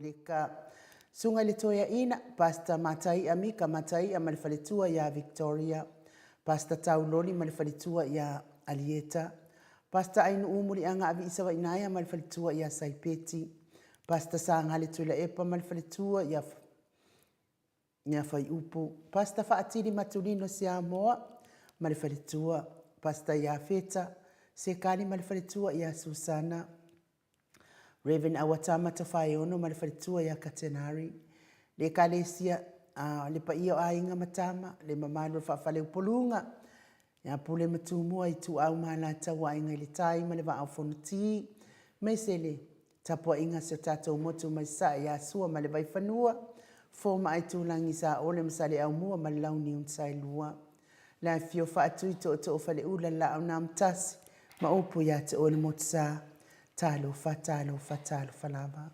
Le ka Susuga i le Toeaina, Pastor Mataia Mika Mataia ma le faletua ia Victoria, Pastor Tauloli ma le faletua ia Alieta, Pastor Ainuu Muliaga Aviisavainaea ma le faletua ia Saipeti, Pastor Sagale Tuilaepa ma le faletua ia ia Faiupu, Pastor Faatili Matulino Siamoa ma le faletua, Pastor Iafeta Sekali ma le faletua ia Susana, Rev. Auatama Tafaeono ma le faletua ia Katenari, le Ekalesia, a, le paia o aiga ma tama, le mamalu o le faafaleupoluga, ia Pule ma Tumua, Ituau ma Alataua, Aiga i le Tai ma le Vaa o Fonoti, Aemaise le tapuaiga a si o tatou motu mai Sasae ia Sua ma le Vaifanua, Fofo ma Aitulagi, Saole ma Saleaaumua ma le Launiu na Saelua. Le afifio o Faatui, Tootoo o Faleula, le Laau na Amotasi ma upu ia te oe le Motusa. Talofa, talofa, talofa lava.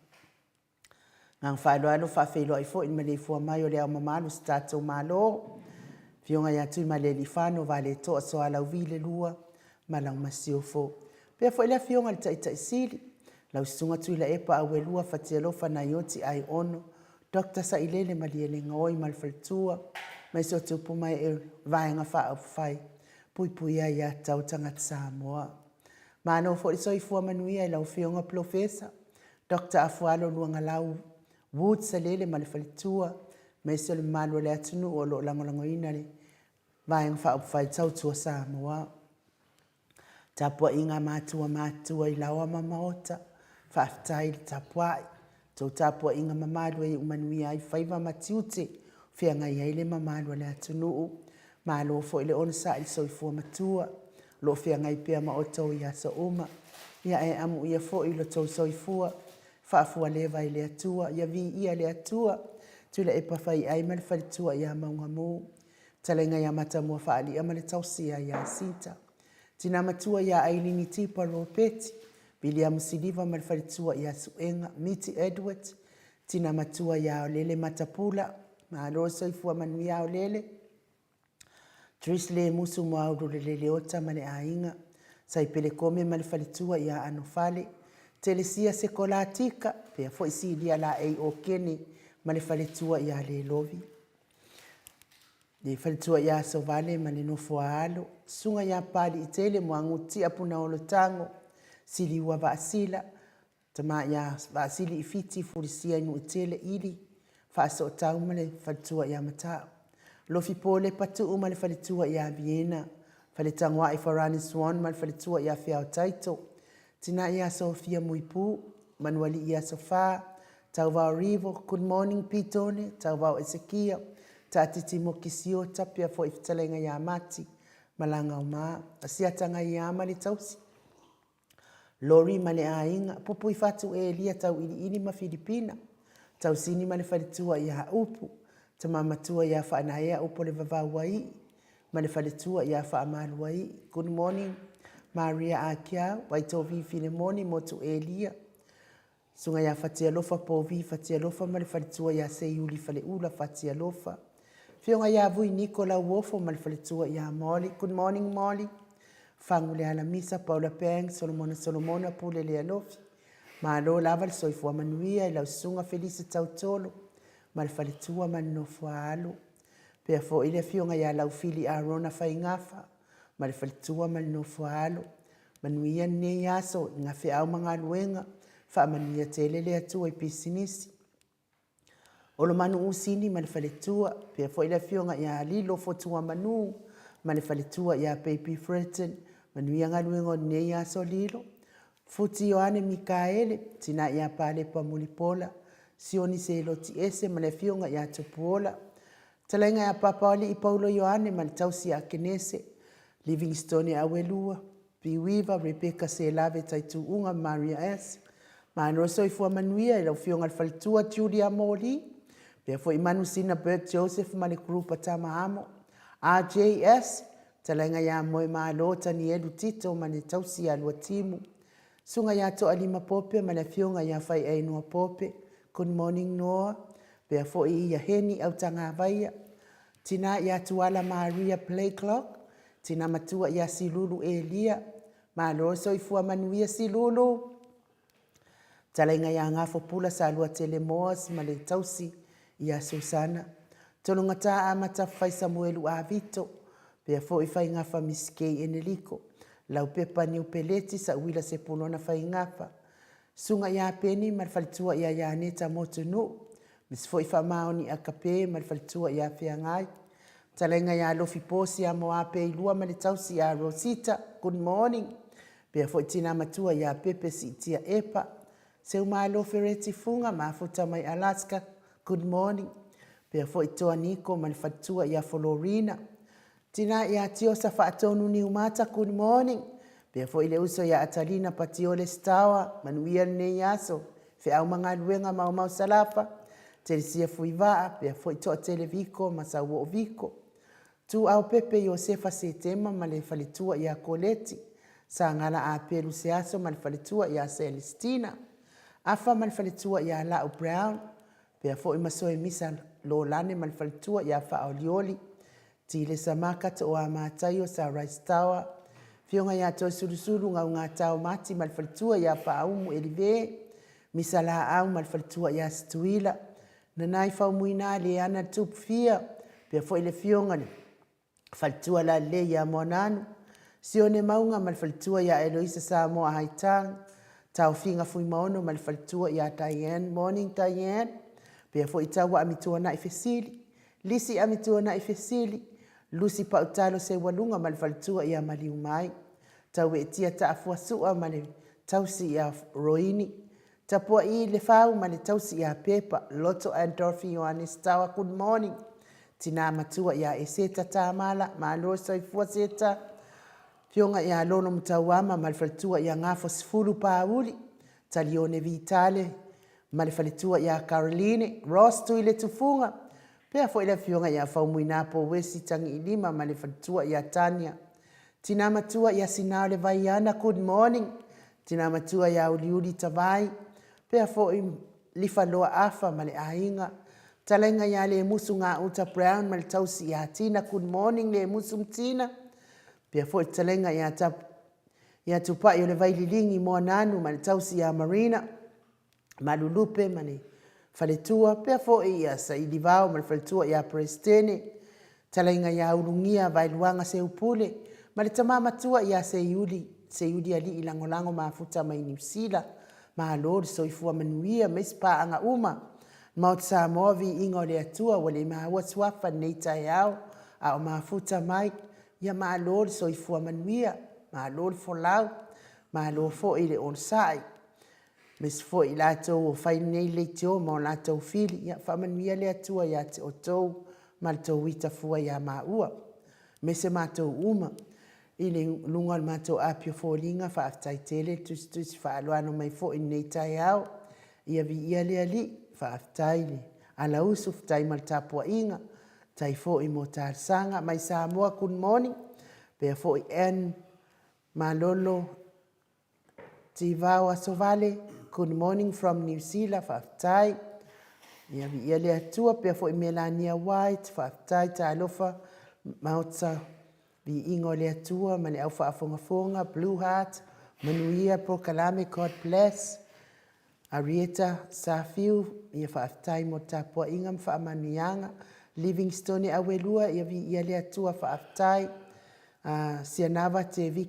Agaga faaaloalo faafeiloai foi i le maleifua mai o le Ao Mamalu o si tatou Malo, Afioga ia Tuimalealiifano Vaaletoa Sualauvi II ma lau Masiofo. Faapea foi le Afioga i le Taitai Sili, lau Susuga Tuilaepa Auelua Fatialofa Naioti Aiono Dr. Sailele Malielegaoi ma le faletua, aemaise o tupu ma ee o Vaega Faaupufai Puipuia Aiatatau a Tagata Samoa. Malo foi le soifua manuia i lau Afioga Polofesa Doctor Afualo Luagalau Wood Salele ma le faletua, aemaise o le mamalu o le atunuu o lo o lagolagoina le Vaega Faaupufai Tautua Samoa. Tapuaiga a matua matutua i laoa ma maota, faafetai le tapuai. Tou tapuaiga mamalu e iu manuia ai faiva ma tiute o feagai ai le mamalu o le atunuu. Malo foi le onosai i le soifua matua o lo o feagai pea ma outou i aso uma. Ia ae amuia foi lo outou soifua faafualeva i le Atua. Ia viia le Atua. Tuilaepa Faiai ma le faletua ia Maugamu, fetalaiga ia Matamua Faalia ma le tausia ia Sita. Tina matua ia Ailini Tipa Ropeti, Viliamu Siliva ma le faletua ia Suega, Miti Edward, tina matua ia Aolele Matapula, malo le soifua manuia Aolele, Trish Lemusu Moaulu le Leota ma le aiga, Saipele Kome ma le faletua ia Anofale, Telesia Sekolatika, pea foi Silia Laei Okene ma le faletua ia Lelovi. Le faletua ia Sovale ma le nofo a alo, Susuga ia Papaliitele Muagututia Punaolo Tago, Siliua Vaasila, Tama ia Vaasili i Fiti Fulisia i Nuutele Ili, Faasootau ma le faletua ia Matau. Lofi Polepa Tuu ma le faletua ia Viena, Faletagoai Farani Swan ma le faletua ia Feao Taito, Tina ia Sofia Muipu, Manualii Aso Fa, Tauvao Rivo, Good morning Pitone, Tauvao Esekia, Taatiti Moki Siota, pea foi fetalaiga ia Mati, Malagaoma, Asiata ia ma le tausi, Lori ma le aiga, Pupui Fatu Elia Tauiliili ma Filipina, Tausini ma le faletua ia Upu, Tama matua ia Faanaea Upu le Vavauaii, ma le faletua ia Faamaluaii. Good morning Maria Akiau, Vaitovi Filemoni Motu Elia, Susuga ia Fatialofa Povi Fatialofa ma le faletua ia Seiuli Faleula Fatialofa, Afioga ia Vui Niko Lauofo ma le faletua ia Molly. Good morning Molly. Fagu Lealamisa, Paula Pang, Solomona Solomona, Pule Lealofi. Malo lava le soifua manuia i lau susuga Felise Tautolo ma le faletua ma le nofo a alo. Pea foi le afioga ia Laufili Arona Faigafa ma le faletua ma le nofo a alo. Manuia lenei aso i ngā feau ma galuega, faamanuia tele le Atua i pisinisi. Olomanu Usini ma le faletua, pea foi le afioga ia Lilo Fotuamanu ma le faletua ia Baby Fredton, manuia galuega o lenei aso Lilo. Futi Ioane Mikaele, tina ia Palepa Mulipola, Sioni Seloti Ese ma le afioga ia Tupuola, Talaiga ia Papaoalii Paulo Ioane ma le tausi ia Akenese, Livingstone Auelua, Piuiva, Rebecca Selave Taituuga ma Maria S. Malo le soifua manuia i lau Afioga i le Faletua Julia Moli, pea foi Manusina Bert Joseph ma le group a Tama Amo, RJS, Talaiga ia Moemalo Tanielu Tito ma le tausi ia Luatimu, Susuga ia Toalima Pope ma le Afioga ia Faiainoa Pope, Good morning Noa, pea foi ia Heni Autagavaia, Tina ia Tuala Maria Playclock, Tina matua ia Silulu Elia, Malo le soifua manuia Silulu! Talaiga ia Gafo Pula Saluatele Moas ma le tausi ia Susana, Tologata Amata Fai Samuelu Avito, pea foi Faigafa Miss Kay Eneliko, Laupepa Niu Peleti Sauila Sepulona Faigafa, Susuga ia Peni ma le faletua ia Ianeta Motunuu, Miss foi Faamaoni Akape ma le faletua ia Feagai, Talaiga ia Lofi Posi ia Moape Ilua ma le tausi ia Rosita, good morning, pea foi tina matua ia Pepe Siitia Epa, Seumalo Fereti Fuga mafuta mai Alaska, good morning, pea foi Toa Niko ma le faletua ia Folorina, Tina ia Tiosa Faatonu Niumata, good morning. Pea foi le uso ia Atalina Patiole Sitawa, manuia lenei aso, feau ma galuega Maumau Salafa, Telesia Fuivaa, pea foi Toatele Viko ma Sauoo Viko. Tuau Pepe Iosefa Setema ma le faletua ia Koleti, Sagala Apelu Seaso ma le faletua ia Selestina, Afa ma le faletua ia Lau Brown, pea foi Masoe Misa Lolane ma le faletua ia Faaolioli, Tilesa Maka Tooa Mataio Sa Rice Tower, Afioga ia Toesulusulu Gaugatao Mati ma le faletua ia Faaumu Elive, Misa Laau ma le faletua ia Situila, Nanai Faumuina Leana Tupufia, pea foi le afioga le faletua lalelei ia Moananu, Sione Mauga ma le faletua ia Eloisa Samoa Haitang, Taofiga Fuimaono ma le faletua ia Diane, Morning Diane, pea foi Taua Amituanai Fesili, Lisi Amituanai Fesili, Lusi Pautalo Seualuga ma le faletua ia Maliumai, Tauetia Taafuasua ma le tausi ia Roini, Tapua'i Lefau ma le tausi ia Pepa, Loto and Dorothy Ioane Sitawa, good morning. Tinā matua ia Eseta Tamala, malo soifua Seta. Afioga ia Lolo Mutauama ma le faletua ia Gafo Sefulu Pāuli, Talione Vitale ma le faletua ia Caroline, Ross Tuiletufuga, pea foi le afioga ia Faumuina Pouesi Tagiilima ma le faletua ia Tania. Tina matua ia Sinao Le Vaiana, good morning. Tina matua ia Uliuli Tavai, pea foi Lifaloa Afa ma le aiga. Talaiga ia Lemusu Gauta Brown ma le tausi ia Tina, good morning Lemusu ma Tina. Pea foi le talaiga ia ia Tupai o le Vaililigi Moananu ma le tausi ia Marina. Malulupe ma le faletua, pea foi ia Sailivao ma le faletua ia Peresetene, talaiga ia Ulugia Vaeluaga Seupule ma le tama matua ia Seiuli, Seiuli Alii Lagolago Mafuta mai Niu Sila. Malo le soifua manuia ma isi paaga uma. Maota Samoa viiga o le Atua ua le maua suafa lenei taeao a o mafuta mai. Ia malo le soifua manuia, malo le folau, malo foi le onosai. Aemaise foi i latou o fai nei leitio ma o latou fili, ia faamanuia le Atua ia te outou ma le tou ita fua ia maua, aemaise matou uma i le luga o le matou api o foliga. Faafetai tele le tusitusi faaaloalo mai foi i lenei taeao. Ia viia le Alii, faafetai le alausu, faafetai mo le tapuaiga, faafetai foi mo talosaga mai Samoa. Good morning. Faapea foi Ann Malolo Tivao Asovale, good morning from New Zealand, faafetai. Ia viia le Atua, pea foi Melania White, faafetai, talofa, Maota, viiga o le Atua ma le au faafogafoga, Blue Heart, manuia polokalame, God bless. Arieta Safiu, ia faafetai mo le tapuaiga ma faamanuiaga. Livingstone Auelua, ia viia le Atua, faafetai. Sianava Te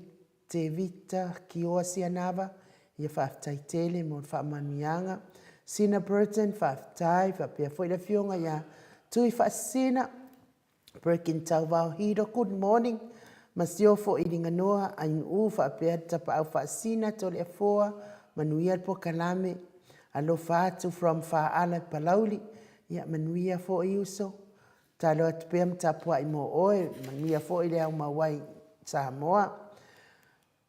Tevita Kioa Sianava, ia faafetai tele mo le faamanuiaga. Sina Burton, faafetai, faapea foi le afioga ia Tui Faasisina, Birkin Tauvao Hiro, good morning. Masiofo Iliganoa, Ainuu, faapea le Tapaau Faasisina, Toleafoa, manuia le polokalame. Alofa atu from Faala i Palauli, ia manuia foi uso. Tatalo atu pea ma tapuai mo oe, manuia foi le aumauai Samoa.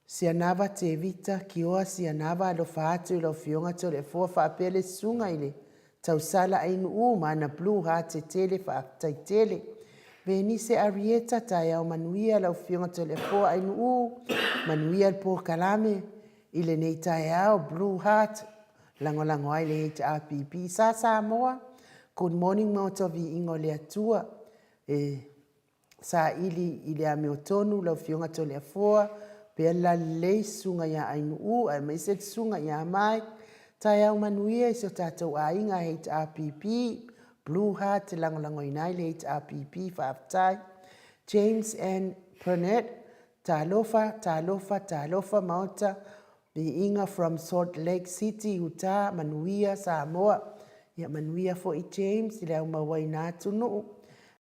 Sianava Tevita Kioa Sianava alofa atu i lau Afioga Toleafoa faapea le Susuga i le Tausala Ainuu ma ana Blue Heart tele faafetai tele. Venise Arieta taeao manuia lau Afioga Toleafoa Ainuu, manuia le polokalame i lenei taeao Blue Heart Lagolago ai le HRPP. Sa Samoa, Good morning Maota Viiga o le Atua e saili i le amiotonu lau Afioga Toleafoa, pea le lalelei Susuga ia Ainuu aemaise le Susuga ia Mike. Taeao manuia i si o tatou aiga HRPP, Blue Heart e lagolagoina ai le HRPP, faafetai. James and Pernette, talofa, talofa, talofa Maota Viiga from Salt Lake City, Utah, Manuia, Samoa. Ia manuia foi James i le aumauaina atu nuu.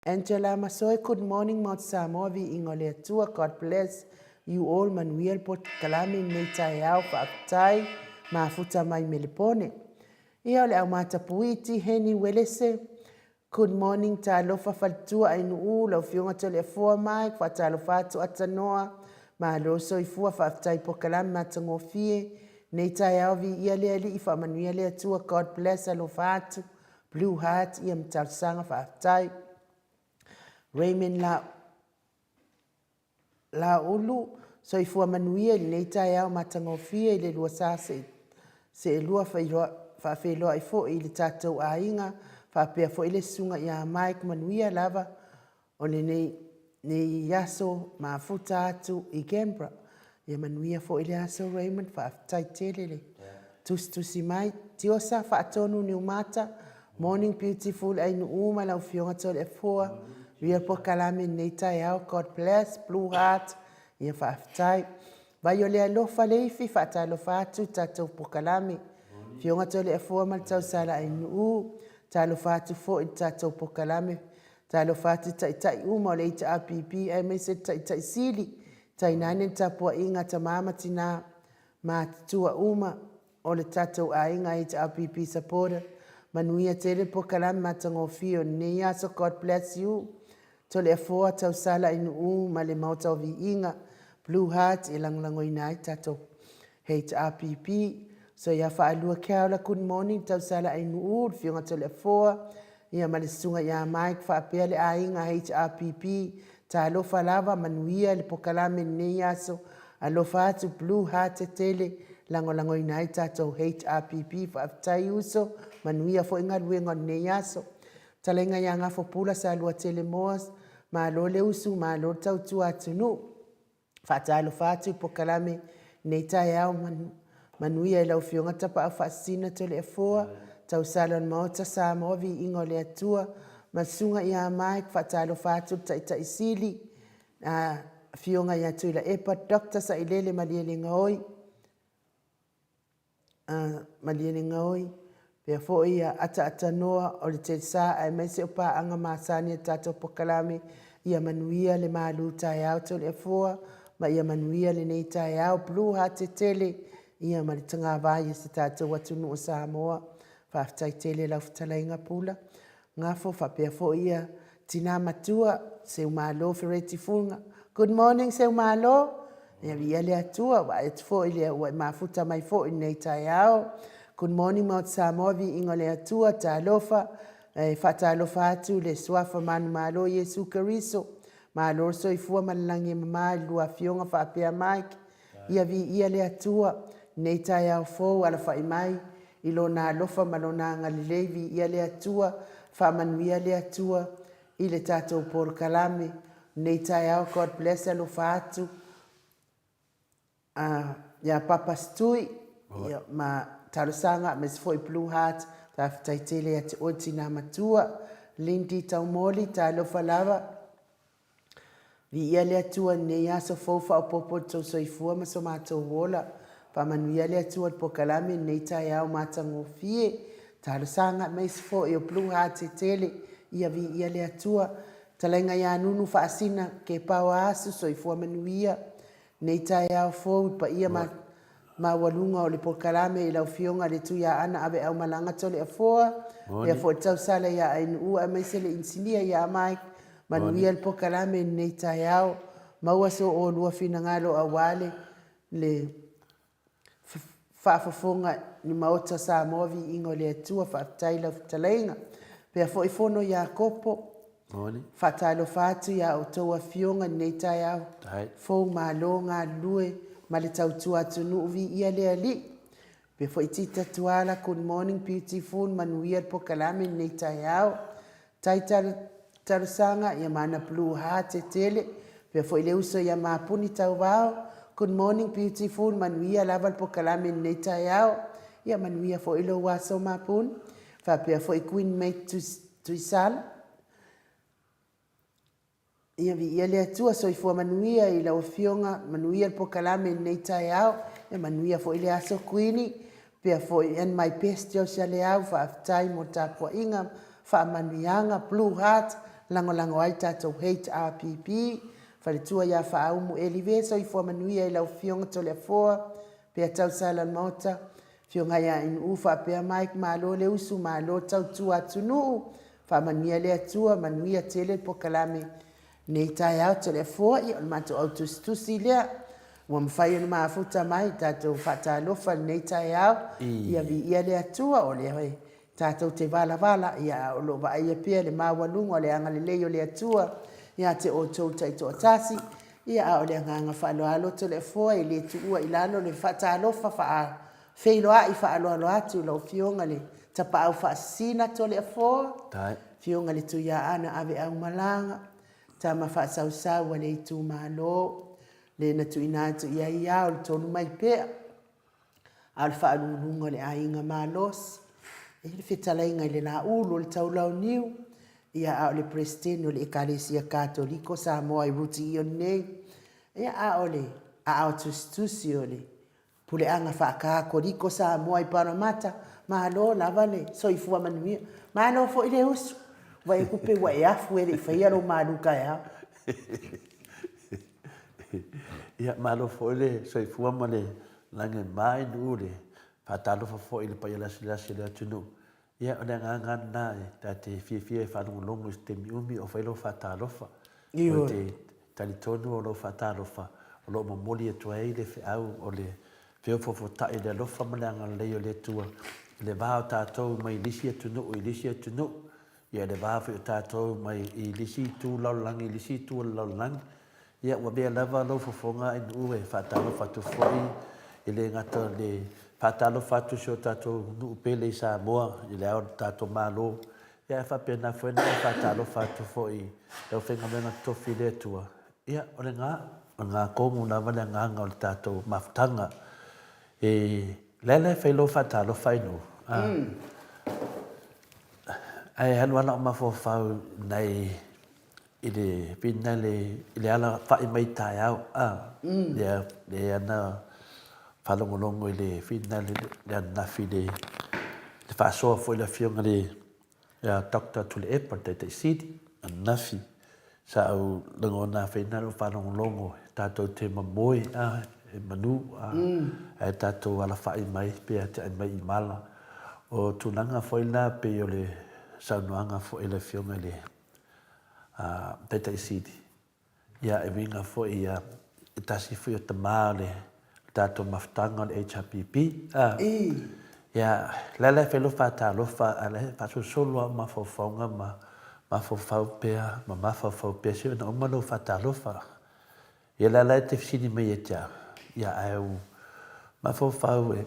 Angela Masoe, good morning Maota Samoa, viiga o le Atua, God bless you all, manuia le polokalame i lenei taeao, faafetai, mafuta mai Melepone. Ia o le au matapuiti, Heni Welese, Good morning talofa faletua Ainuu lau afioga Toleafoa Mike faatalofa atu Atanoa Malo soifua faafetai pokalame matagofie nei taeao viia le Alii faamanuia le Atua God bless alofa atu Blue heart ia ma talosaga faafetai Raymond la Laulu soifua manuia i lenei taeao matagofie i le luasa se seelua faafeiloai foi i le tatou aiga faapea foi le susuga ia Mike manuia lava o lenei nei aso mafuta atu i Canberra. Ia manuia foi le aso Raymond, faafetai tele le tusitusi mai. Tiosa Faatonu Niumata, morning beautiful Ainuu ma lau Afioga Toleafoa, Real Pokalame i lenei taeao, God bless, blue heart, ia faafetai. Vai o le alofa le ifi, faatalofa atu i tatou pokalame. Afioga Toleafoa ma le tausala Ainuu, talofa atu foi i le tatou pokalame Talofa atu i Taitai uma o le HRPP aemaise le Taitai Sili, tainane le tapuaiga a tama ma tina matutua uma o le tatou aiga HRPP supporter. Manuia tele le pokalame matagofie o lenei aso. God bless you. Toleafoa Tausala i Nuu ma le Maota o Viiga, Blue Heart e lagolagoina ai tatou HRPP. So ia faalua Keaola, good morning Tausala Ainuu, le Afioga Toleafoa, ia ma le Susuga ia Mike faapea le aiga HRPP. Talofa lava, manuia le pokalame i lenei aso. Alofa atu Blue Heart tele, lagolagoina ai tatou HRPP. Faafetai uso, manuia foi galuega o lenei aso. Talaiga ia Gafopula Saluatele Moas, malo le usu, malo le tautua atunuu. Faatalofa atu i pokalame nei taeao manuia i lau Afioga Tapaau Faasisina Toleafoa, tausala o le Maota Samoa Viiga o le Atua, ma le Susuga ia Mike. Faatalofa atu le Taitai Sili, Afioga ia Tuilaepa Dr. Sailele Malielegaoi, Malielegaoi, pea foi ia ataatanoa o le Telsa aemaise o paaga masani a tatou pokalame, ia manuia le malu taeao Toleafoa, ma ia manuia lenei taeao. Blue Heart tele ia ma le tagavai e se tatou atunuu o Samoa. Faafetai tele lau fetalaiga Pula Gafo faapea foi ia tina matua Seumalo Fereti Fuga. Good morning Seumalo. Ia viia le Atua, vaai atu foi lea ua e mafuta mai foi i lenei taeao. Good morning Maota Samoa, viiga o le Atua, talofa. E faatalofa atu le Suafa Manumalo Iesu Keriso. Malo le soifua ma le lagi e mama i le lua afioga faapea Mike. Ia viia le Atua, lenei taeao fou alafai mai i Lona alofa ma Lona agalelei, viia le Atua, faamanuia le Atua i le tatou polokalame lenei taeao. God bless alofa atu ia Papa Stui ia, ma talosaga aemaise foi Blue Heart. Faafetai tele ia te oe tina matua. Lindy Taumoli, talofa lava. Viia le Atua i lenei aso fou faaopoopo i le tou soifua ma so matou ola. Faamanuia le Atua i le pokalame i lenei taeao matagofie. Talosaga aemaise foi o Blue Heart e tele. Ia viia le Atua. Talaiga ia Nunu Faasina Kepaoa Asu soifua manuia. Nei taeao fou i paia ma maualuga o le polokalame i lau Afioga le Tuiaana Aveaumalaga Toleafoa, pea foi le tausala ia Ainuu aemaise le inisinia ia Mike. Manuia le polokalame i lenei taeao. Maua so oulua finagalo aua le le faafofoga i Maota Samoa Viiga o le Atua. Faafetai i lau fetalaiga. Pea foi Fono Iakopo. Faatalofa atu ia outou afioga i lenei taeao fou malo galulue ma le tautua atunuu viia le Alii. Pea foi Tita Tuala, good morning beautiful, manuia le pokalame i lenei taeao. Tai talosaga ia mana blue heart e tele. Pea foi le uso ia Mapuni Tauvao, good morning beautiful, manuia lava le pokalame i lenei taeao. Ia manuia foi lou aso Mapuni. Faapea foi Queen Mate Tuisala. Ia viia le Atua, soifua manuia i lau Afioga, manuia le pokalame i lenei taeao, ia manuia foi le aso Kuini, pea foi and my best Josia Leau, faafetai mo le tapuaiga, faamanuiaga, Blue Heart, lagolago ai tatou HRPP, faletua ia Faaumu Elive, soifua manuia i lau Afioga Toleafoa, pea Tausala Maota, Afioga ia Ainuu faapea Mike, malo le usu, malo tautua atunuu, faamanuia le Atua, manuia tele le pokalame nei taeao Toleafoa, ia o le matou au tusitusi lea. Ua mafai ona mafuta mai tatou faatalofa i lenei taeao, ia viia le Atua, o lea e tatou te valavala, ia a o lo o vaaia pea le maualuga o le agalelei o le Atua ia te outou taitoatasi, ia a o le agaga faaaloalo Toleafoa e le tuua i lalo le faatalofa faafeiloai faaaloalo atu i lau Afioga i le Tapaau Faasisina Toleafoa, Afioga i le Tuiaana Aveaumalaga, Tama Faasausau a le Itumalo, le na tuuina atu i ai ia o le tonu mai pea, a o le faauluuluga o le aiga malosi, e le fetalaiga i le Laulu o le Taulauniu, ia a o le Peresetene o le Ekalesia Katoliko Samoa i Ruti Ion nei, ia a o le aao tusitusi o le Puleaga Faakakoliko Samoa i Paramata, malo lava le soifua manuia. Malo foi le usu, ua e kupe ua e afu e le i faia lou malu taeao. Ia, malo foi le soifua ma le lagi e mama i Nu'u, le faatalofa foi i le paia lasilasi o le atunuu. Ia, o le agaga lava lena e ta te fiafia e faalogologo i se taimi umi o fai lou faatalofa. Ou te talitonu o lou faatalofa o lo o momoli atu ai le feau o le feofoofotai i le alofa ma le agalelei o le Atua i le va o tatou mai le isi atunuu i le isi atunuu, ia i le va foi o tatou mai i le isi itu lalolagi i le isi itu o le lalolagi. Ia, ua avea lava lou fofoga i Nu'u e faatalofa atu foi, e le gata o le faatalofa atu i si o tatou nuu pele i Samoa, i le ao o le tatou Malo, ia ae faapena foi ona e faatalofa atu foi i le aufaigaluega totofi i le Atua. Ia, o lena, o lena tonu lava le agaga o le tatou mafutaga. E la e fai lou faatalofa i Nu'u, ae alu lava lau mafaufau i nai i le finale i le ala fa'i mai taeao a lea lea na faalogologo i le finale le ananafi i le le faasoa foi le afioga le ia Doctor Tuilaepa le Taitai Sili ananafi sa ou lagona faina lou faalogologo tatou te mamoe a e manu a ae tatou alafa'i mai pe atiae mai i mala o tulaga foi la pei o le saunoaga foi a le afioga i le Taitai Sili, ia e uiga foi ia e tasi foi o tama o le tatou mafutaga o le HRPP. A, ia, la la e fai lou faatalofa, a la e faasolosolo lava mafaufauga ma mafaufau pea ma mafaufau pea seia ona uma lou faatalofa. Ia la la e te fesili mai ia te au, ia ae u mafaufau e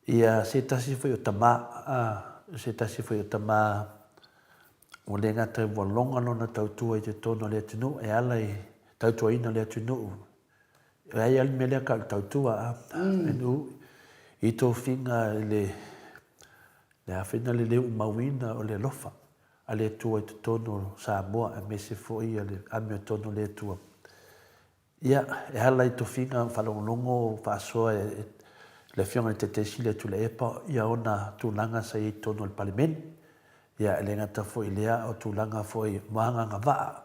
Ia se tasi foi o tama, a, se tasi foi o tama ua le gata ua loga lona tautua i totonu o le atunuu e ala i tautuaina o le atunuu. E leai lava le mea lea tau o le tautua, a, mm. I tofiga i le, le afina le le umauina o le alofa a le Atua i totonu o Samoa aemaise foi le amiotonu o le Atua. Ia, e ala i tofiga faalogologo faasoa e le Afioga i le Taitai Sili a Tuilaepa ia ona tulaga sa i ai i totonu o le Palemene. Ia, e le gata foi i lea, o tulaga foi mo agagavaa,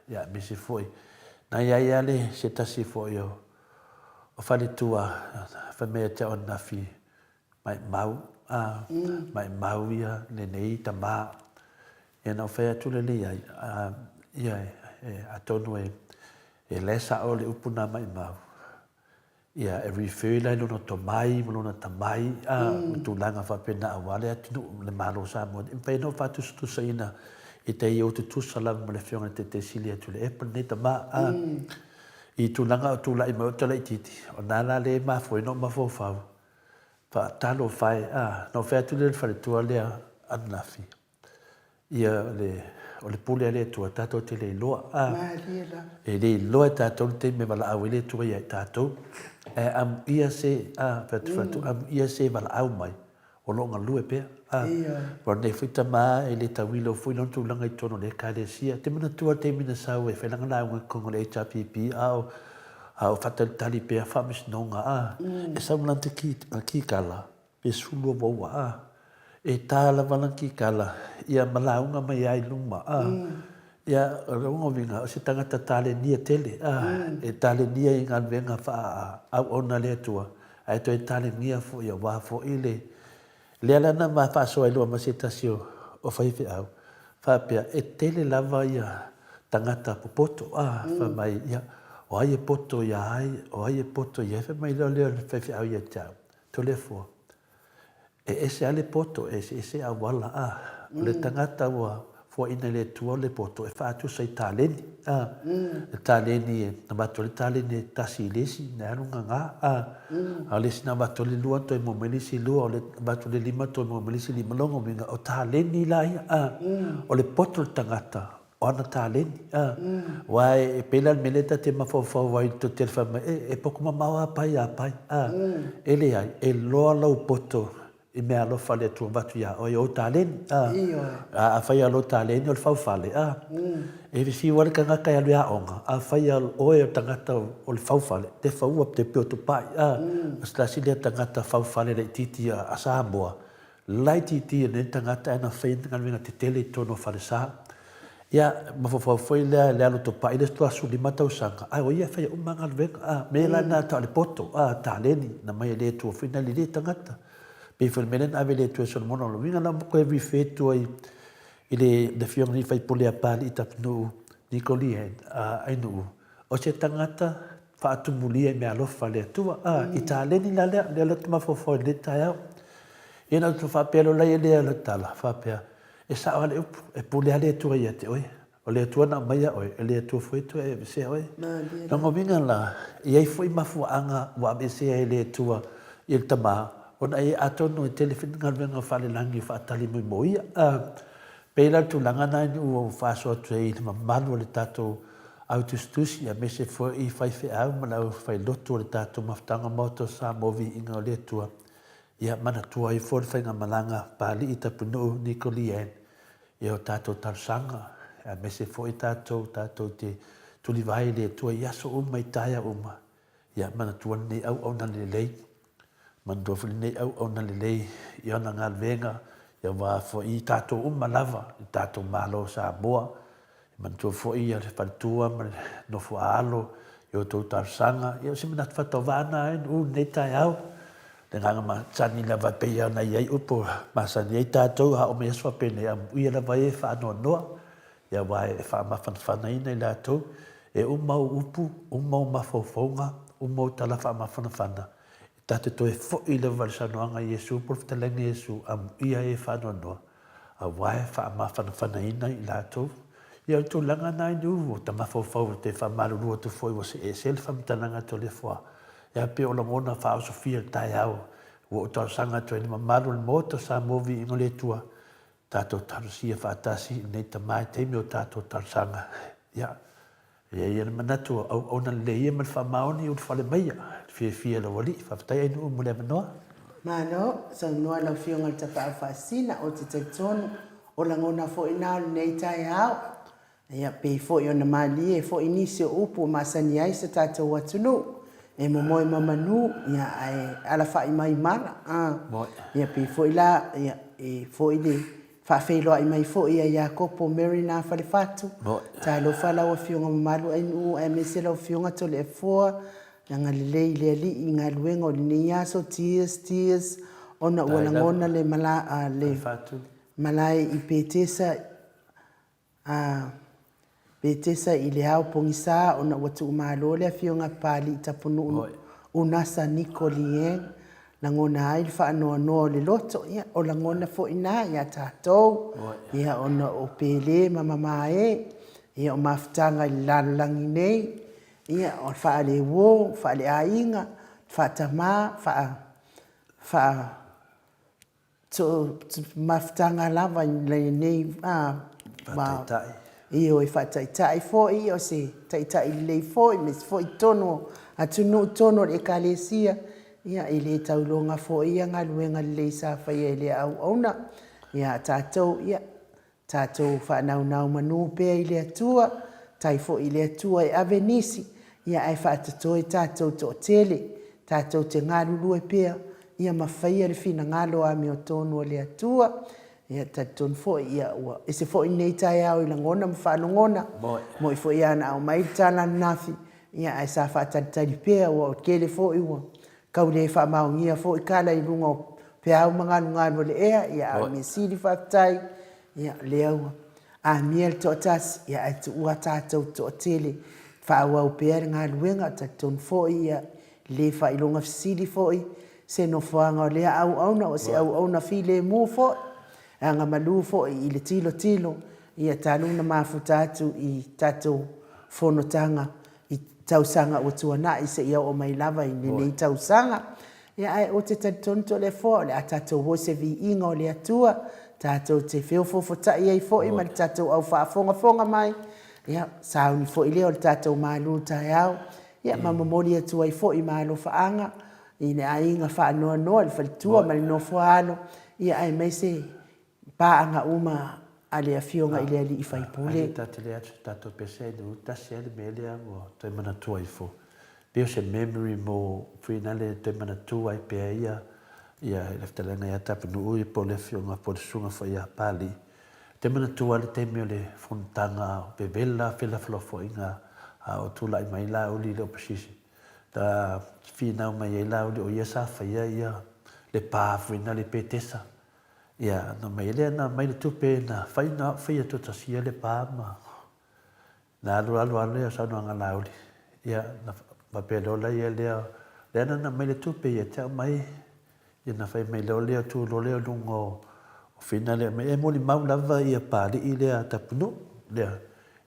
ia, aemaise foi na i ai lava le se tasi foi o faletua fai mai ia te au ananafi, Maimau, a, maimau ia lenei tama. Ia na ou fai atu lea i ai, a, ia, e, atonu e, e la e sao le upu na maimau. Ia, e refer la i lona tomai ma lona tamai, a, ma tulaga faapena aua le atunuu, le Malo o Samoa. E mafai ona ou faatusatusaina i tai ou tutusa lava ma le Afioga i le Taitai Sili a Tuilaepa lenei tama, a. I tulaga o tulai mai o talaitiiti, o na la lea e mafua ai ona ou mafaufau, Faatalofa e, a, na ou fai atu lea i le faletua lea ananafi, ia le, o le pule a le Atua tatou te le iloa, a, Malie lava. e le iloa e tatou le taimi e valaau ai le Atua ia i tatou. Ae amuia se, a, fai atu faletua, amuia se e valaau mai, o lo o galue pea. A, Ioe. Aua o lenei foi tama e le tauilo foi lona tulaga i totonu o le Ekalesia. Te manatua le taimi na sau e fai lana lauga i totonu o le HRPP, a o A o faatalitali pea faamasinoga a, e sau ma lana kikala pe 12 uaua a, e ta lava lana kikala ia ma lauga mai ai luma a. Ia o lona uiga o se tagata talenia tele a, e talenia i galuega faa-auauna a le Atua ae toe talenia foi aua foi le Lea la na ma faasoa ai loa ma se tasi o faifeau, faapea, e tele lava ia tagata popoto, a, fai mai, ia, O ai e poto ia ai, o ai e poto ia ai, fai mai lea o lea o le faifeau ia te au, Toleafoa, e ese lava le poto, e eseese auala, a. O le tagata ua fuaina e le Atua o le poto, e faatusa i taleni, a. Le taleni e avatu ai le taleni e tasi i le isi, na alu gaga, a. A o le isi na avatu ai le lua, toe maua mai le isi lua, o le avatu le lima, toe maua mai le isi lima. Lona uiga, o taleni la ia, a. O le poto o le tagata, o ana taleni, a. Aua e pei la le mea lea ta te mafaufau ai tou te fai mai, e, e poto mamao a pai a pai, a. E leai, e loa lou poto i mea alofa a le Atua avatu ia oe, ou taleni, a. A afai a lou taleni o le faufale, a. E fiu lava le tagata e alu e aoga, afai a oe o le tagata o le faufale, te faua te peo tupai, a. O se tasi lea tagata faufale laitiiti a Samoa, Laitiiti ia nei tagata ae na faia ni galuega tetele i totonu o falesa. Ia, mafaufau foi lea i le alu topai le 15 tausaga, ae o ia e faia uma galuega. A, mea la na tau o le poto, a, taleni, na mai e le Atua foi na lilia tagata. Pei foi o le mea lea na ave e le Atua i Solomona, o lona uiga la ua toe refer atu ai i le afioga i le sui usufono a Papalii Tapunuu Niko Lee Hang, a, Ainuu, o se tagata faatumulia i meaalofa a le Atua. A, i taleni la lea, lea la ou te mafaufau ai i lenei taeao. Ia na ou faapea loa la ia lea tala, faapea, e sao lava le upu, e pule lava le Atua ia te oe. O le Atua na aumaia oe, e le Atua foi e toe aveesea oe. Lona uiga la, e i ai foi mafuaaga ua aveesea ai e le Atua ia le tama, ona e atonu e tele foi ni galuega faalelagi e faatali mai mo ia. A, pei la o le tulaga lena ua ou faasoa atu ai i le mamalu o le tatou au tusitusi aemaise foi i faifeau ma le aufailotu o le tatou mafutaga Maota o Samoa Viiga o le Atua, ia manatua ai foi le faigamalaga Papalii Tapunuu Niko Lee Ann i o tatou talosaga aemaise foi tatou tatou te tulivae i le Atua i aso uma i taeao uma, ia manatua lenei auauna lelei Manatua foi lenei auauna lelei i ana galuega, aua foi i tatou uma lava, i tatou Malo o Samoa. Manatua foi le faletua ma le nofo a alo i outou talosaga. Ia o se manatu faatauvaa lena e i lenei taeao. Le agaga masani lava e pei ona i ai upu masani ai tatou a oo mai aso faapenei, amuia lava e faanoanoa, aua e faamafanafanaina i latou, e uma ou upu, uma ou mafaufauga, uma ou tala faamafanafana, E ta te toe foi lava i le saunoaga a Iesu po o le fetalaiga a Iesu, amuia e faanoanoa, aua e faamafanafanaina i latou. Ia o le tulaga lena i Niu, ua ta mafaufau ou te faamalulu atu foi ua see ese le faamatalaga a Toleafoa. Ia pei o lagona faaosofia i le taeao ua ou talosaga atu ai i le mamalu o le Maota o Samoa Viiga o le Atua, tatou talosia faatasi i lenei tama i taimi o tatou talosaga. Ia, e i ai le manatu o auauna lelei ia ma le faamaoni i ulufale maia, le fiafia e lau Alii. Faafetai Ainuu mo le avanoa. Malo, saunoa lau Afioga i le Tapaau Faasisina, ou te talitonu o lagona foi na o lenei taeao. Ia, pei foi ona malie foi nisi o upu ua masani ai so tatou atunuu, e momoe ma manu, ia, ae alafa'i mai mala, a. Ia, pei foi la, ia, e foi le faafeiloai mai foi ia Iakopo Mary Na Falefatu. Talofa lau Afioga mamalu Ainuu aemaise lau Afioga Toleafoa, agalelei i le Alii i galuega o lenei aso, tears, tears, ona ua lagona le mala, le malae i Petesa, A Petesa i le ao pogisa ona ua tuumalo le Afioga Papalii Tapunuu Unasa Niko Lee Ang, lagona ai le faanoanoa o le loto, ia o lagona foi na ia tatou, ia ona o Pele ma Mamae, ia o mafutaga i le lalolagi nei, ia o le faale-uo, faale-aiga, faa-tama, faa, faa, So mafutaga lava i lenei Faataitai. Ioe, faataitai foi, o se taitai lelei foi, aemaise foi totonu o atunuu, totonu o le Ekalesia, ia e le tauloga foi ia galuega lelei sa faia e lea auauna. Ia a tatou, ia Tatou faanaunau manu pea i le Atua, tai foi i le Atua e ave nisi, ia ae faatotoe tatou toatele, tatou te galulue pea, ia ma faia le finagalo amiotonu o le Atua. Ia talitonu foi, ia ua ese foi lenei taeao i lagona ma faalogona, moi foi lava na aumai le tala ananafi, ia ae sa faatalitali pea, ua tele foi ua tau le faamaonia foi tala i luga o peau ma galugalu o le ea, ia a o le mea sili faafetai, ia lea ua amia le toatasi, ia ae tuua tatou toatele. Faaauau pea le galuega, talitonu foi ia le faailoga fesili foi se nofoaga o lea auauna o se auauna filemu foi, e agamalu foi i le tilotilo ia talu ona mafuta atu i tatou fonotaga i tausaga ua tuanai seia oo mai lava i lenei tausaga. Ia ae ou te talitonu Toleafoa o le a tatou o i se viiga o le Atua, tatou te feofoofotai ai foi ma le tatou au faafogafoga mai, ia sauni foi lea o le tatou malu taeao, ia ma momoli atu ai foi ma alofaaga i le aiga faanoanoa i le faletua ma le nofo a alo, ia aemaise paaga uma a le Afioga i le Alii Faipule. Ae ta te le atu tatou pese ai nu tasi ai le mea lea ua toe manatua ifo. Pei o se memory mo fuina le toe manatua ai pea ia ia le fetalaiga ia Tapunuu ia po o le afioga po o le susuga foi ia Papalii. Te manatua le taimi o le fonotaga vevela felafolafoaiga a o tulai mai Laauli i le opposition. Na finau mai ai Laauli o ia sa faia ia le pa fuina le Petesa. Ia, na aumai ai lea, na aumai le tupe na fai na faia tuatasia le pa ma na alu alu alu lea o saunoaga a Laauli. Ia, na faapea loa lea lea, lea na na aumai le tupe ia te aumai, ia na fai mai loa lea, tu loa lea i luga o Fina lea, e molimau lava ia Papalii lea a Tapunuu, lea.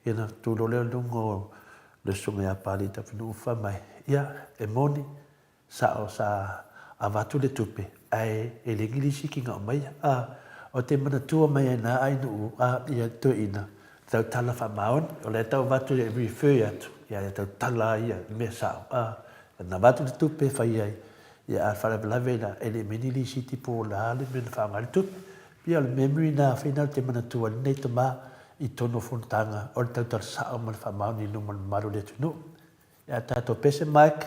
Ia na tu loa lea i luga o le susuga ia Papalii Tapunuu fai mai, ia, e moni, Sao sa avatu le tupe ae e le ni lisiti na aumaia a o te manatua mai ai na ai nuu a ia toeaina tau tala faamaoni o la e tau avatu e refer atu ia e tau tala ai ia mea sao a na avatu le tupe e fai ai ia a faalavelave la e le aumai ni lisiti po o le a le mea na faaaoga ai le tupe pei o le memory na fai na te manatua ai lenei tama i totonu o fonotaga o le tautala sao ma le faamaoni i luma o le mamalu o le atunuu ia tatou pese Mike.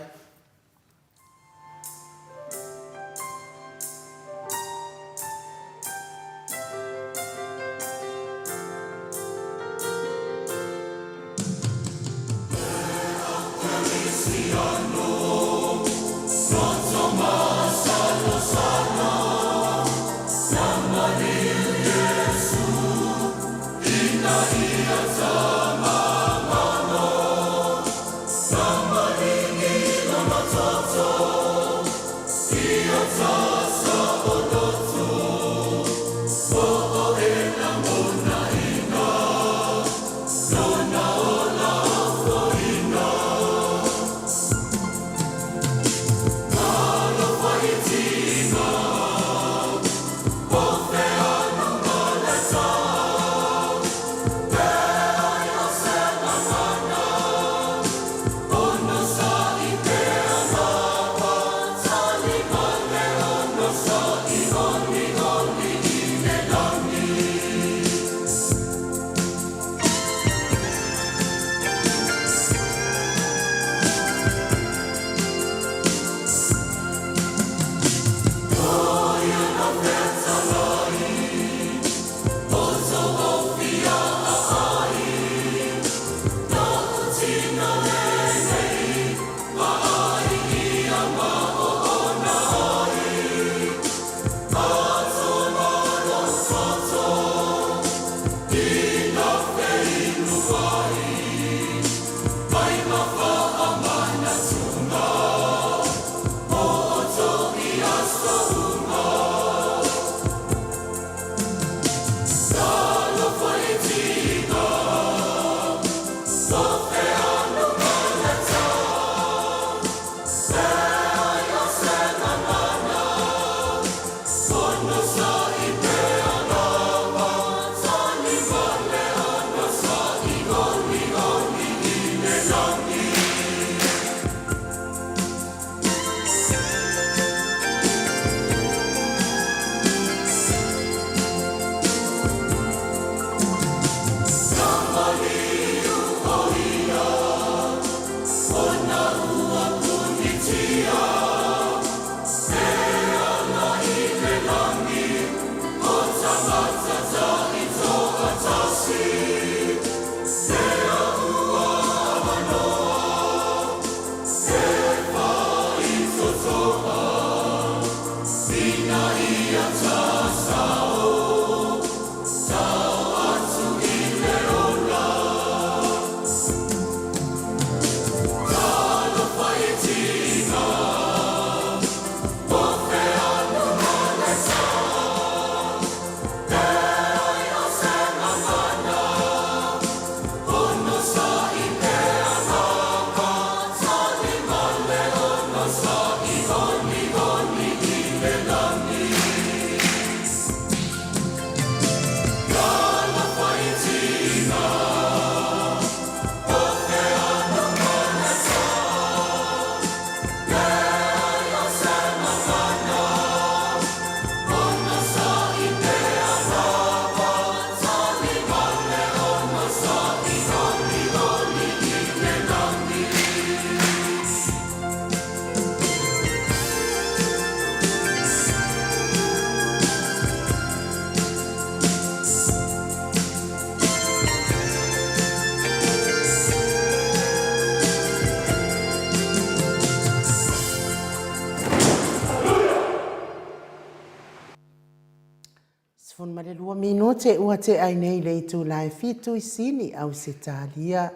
12 minute ua tea ai nei le itula e fitu i Sini, Ausetalia.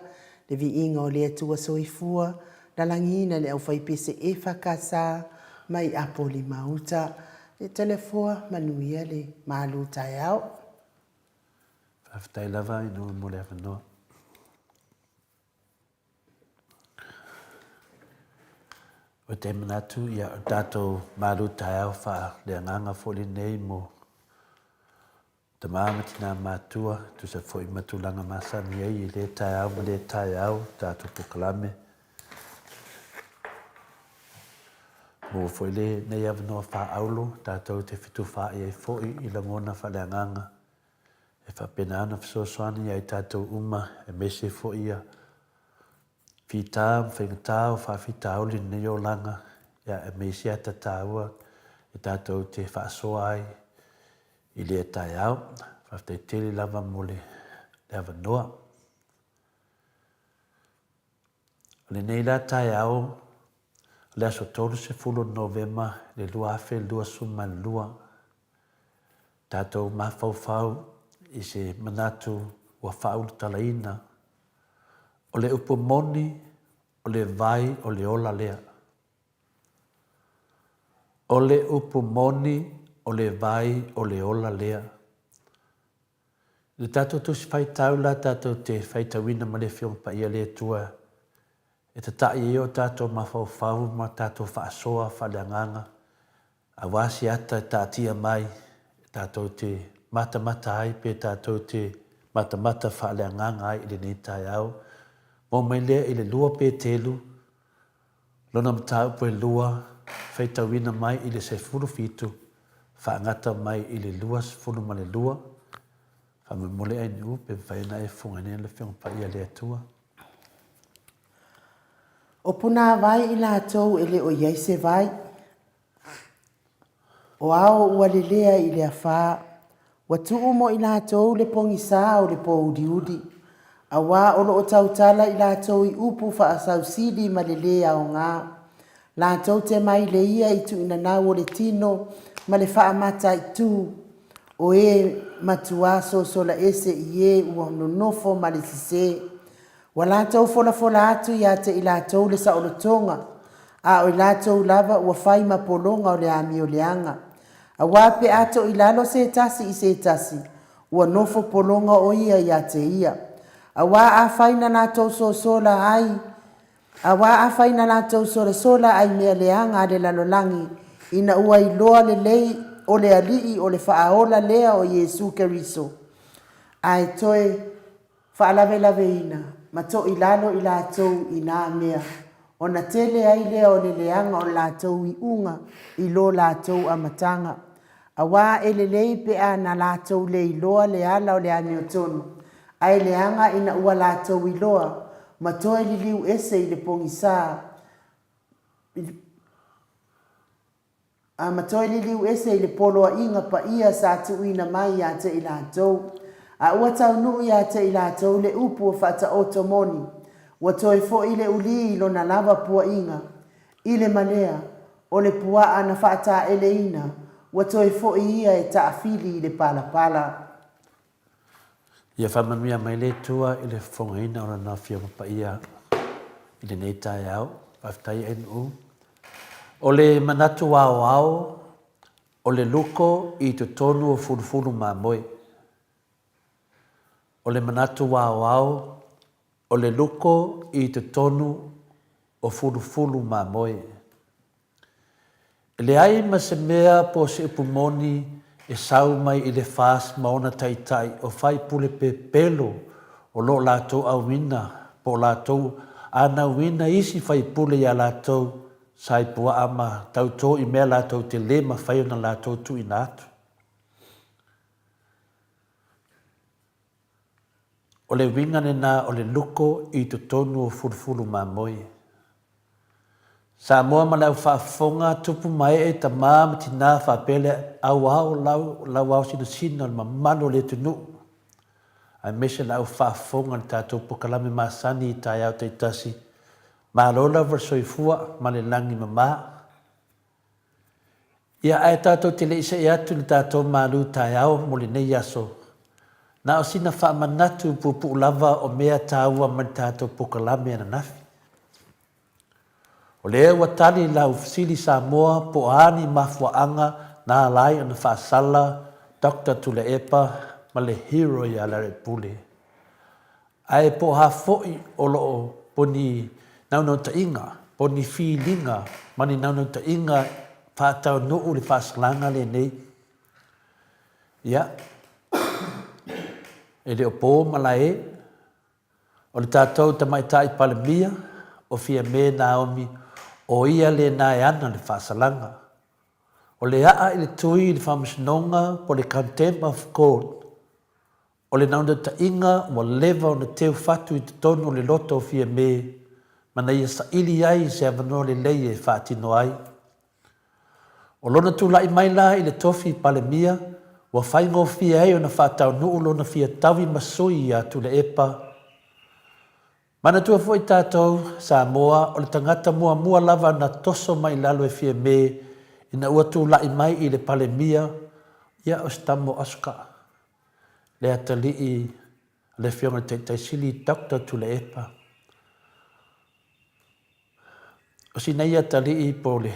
Le viiga o le Atua Soifua, lalagiina le aufaipese EFKS mai Apolima-uta. Le Toleafoa, manuia le malu taeao. Faafetai lava i nuu mo le avanoa. Ou te manatu, ia, o tatou malu taeao faaleagaga foi lenei mo tama ma tinā matua, tusa foi ma tulaga masani ai i lea taeao ma lea taeao, tatou polokalame. Maua foi lenei avanoa faaauro, tatou te fetufaai ai foi i lagona faaleagaga e faapena ona fesoasoani ia i tatou uma, aemaise foi ia fita ma faigata o faafitauli i lenei olaga, ia aemaise ata taua e tatou te faasoa ai i lea taeao. Faafetai tele lava mo le avanoa. O lenei la taeao, o le aso 30 o Novema i le 2022, tatou mafaufau i se manatu ua faaulutalaina, o le upu moni, o le vai o le ola lea. O le upu moni, o le vai o le ola lea. I le tatou Tusi Faitau la tatou te faitauina ma le Afioga Paia le Atua e tataʻi ai o tatou mafaufau ma tatou faasoa faaleagaga aua se ata e taatia mai e tatou te matamata ai pe tatou te matamata faaleagaga ai i lenei taeao. Maua mai lea i le 2 Petelu Lona mataupu e lua, faitauina mai i le 17, faagata mai i le 22, faamolemole ai niu pe mafai ona e fofoga nei le Afioga Paia a le Atua. O punāwai i latou e le o i ai se vai. O ao ua lelea i le afā, ua tuu mo i latou le pogisā o le pōuliuli, auā o lo o tautala i latou i upu faasausili ma le lē aogā. Latou te mai le ia i tuuinanau o le tino ma le faamataitu o e matuā sosola ese i e ua nonofo ma le sesē. Ua latou folafola atu ia te i latou le saolotoga, a o i latou lava ua fai ma pologa o le amio leaga. Auā pe a toilalo se tasi i se tasi, ua nofo pologa o ia ia te ia. Auā afai na latou sosola ai, auā afai na latou solasola ai mea leaga a le lalolagi, ina ua iloa lelei o le Alii o le Faaola lea o Iesu Keriso, ae toe Faalavelaveina ma toilalo i latou i nā mea, ona tele ai lea o le leaga o le latou iuga i lo latou amataga. Auā e lelei pe a na latou le iloa le ala o le amiotonu, ae leaga ina ua latou iloa, ma toe liliu ese i le pogisā, i le. A ma toe liliu ese i le poloaiga paia sa tuuina mai ia te i latou. A ua taunuu ia te i latou le upu o faataoto moni, ua toe foi le ulī i lona lava puaʻiga. I le malea, o le puaʻa na faataeleina, ua toe foi ia e taafili i le palapala. Ia faamanuia mai le Atua i le fofogaina o Lana Afioga Paia i lenei taeao. Faafetai NU. O le manatu aoao, o le luko i totonu o fulufulu mamoe. O le manatu aoao, o le luko i totonu o fulufulu mamoe. E leai ma se mea po o se upu moni e sau mai i le FAST ma ona taitai o faipule pepelo o lo o latou auina po o latou anauina isi faipule iā latou sai puaa ma tautō i mea latou te lē mafai ona latou tuuina atu. O le uiga lena o le luko i totonu o fulufulu mamoe. Samoa ma le au faafofoga, tupu ma ee, tama ma tina faapea le au ao lau, lau ao sinasina o le mamalu o le atunuu, aemaise le au faafofoga i le tatou pokalame masani i taeao taitasi. Malo lava le soifua ma le lagi mama. Ia, ae tatou te le i see atu i le tatou malu taeao mo lenei aso, na o sina faamanatu puupuu lava o mea taua mai le tatou polokalame ananafi. O lea ua tali lau fesili Samoa po o a ni mafuaaga na ala ai ona faasala Doctor Tuilaepa ma le hero ia Lealailepule. Ae po o a foi o lo o po ni naunautaiga, po ni filiga ma ni naunautaiga faataunuu le faasalaga lenei. Ia, e le o po malae, o le tatou Tamaitai Palemia, o Fiame Naomi, o ia lena e ana le faasalaga. O le aa i le tui i le Faamasinoga po o le Contempt of Court, O le naunautaiga ua leva ona teu fatu i totonu o le loto o Fiame ma na ia saili ai se avanoa lelei e faatino ai. O lona tulai mai la i le tofi Palemia ua faigofie ai ona faataunuu lona fia taui ma sui ia Tuilaepa. Manatua foi tatou, Samoa, o le tagata muamua lava na toso mai i lalo e Fiame ina ua tulai mai i le Palemia, ia o se tama o Asuka. Le atalii a le Afioga i le Taitai Sili Doctor Tuilaepa. O sina ia atalii po o le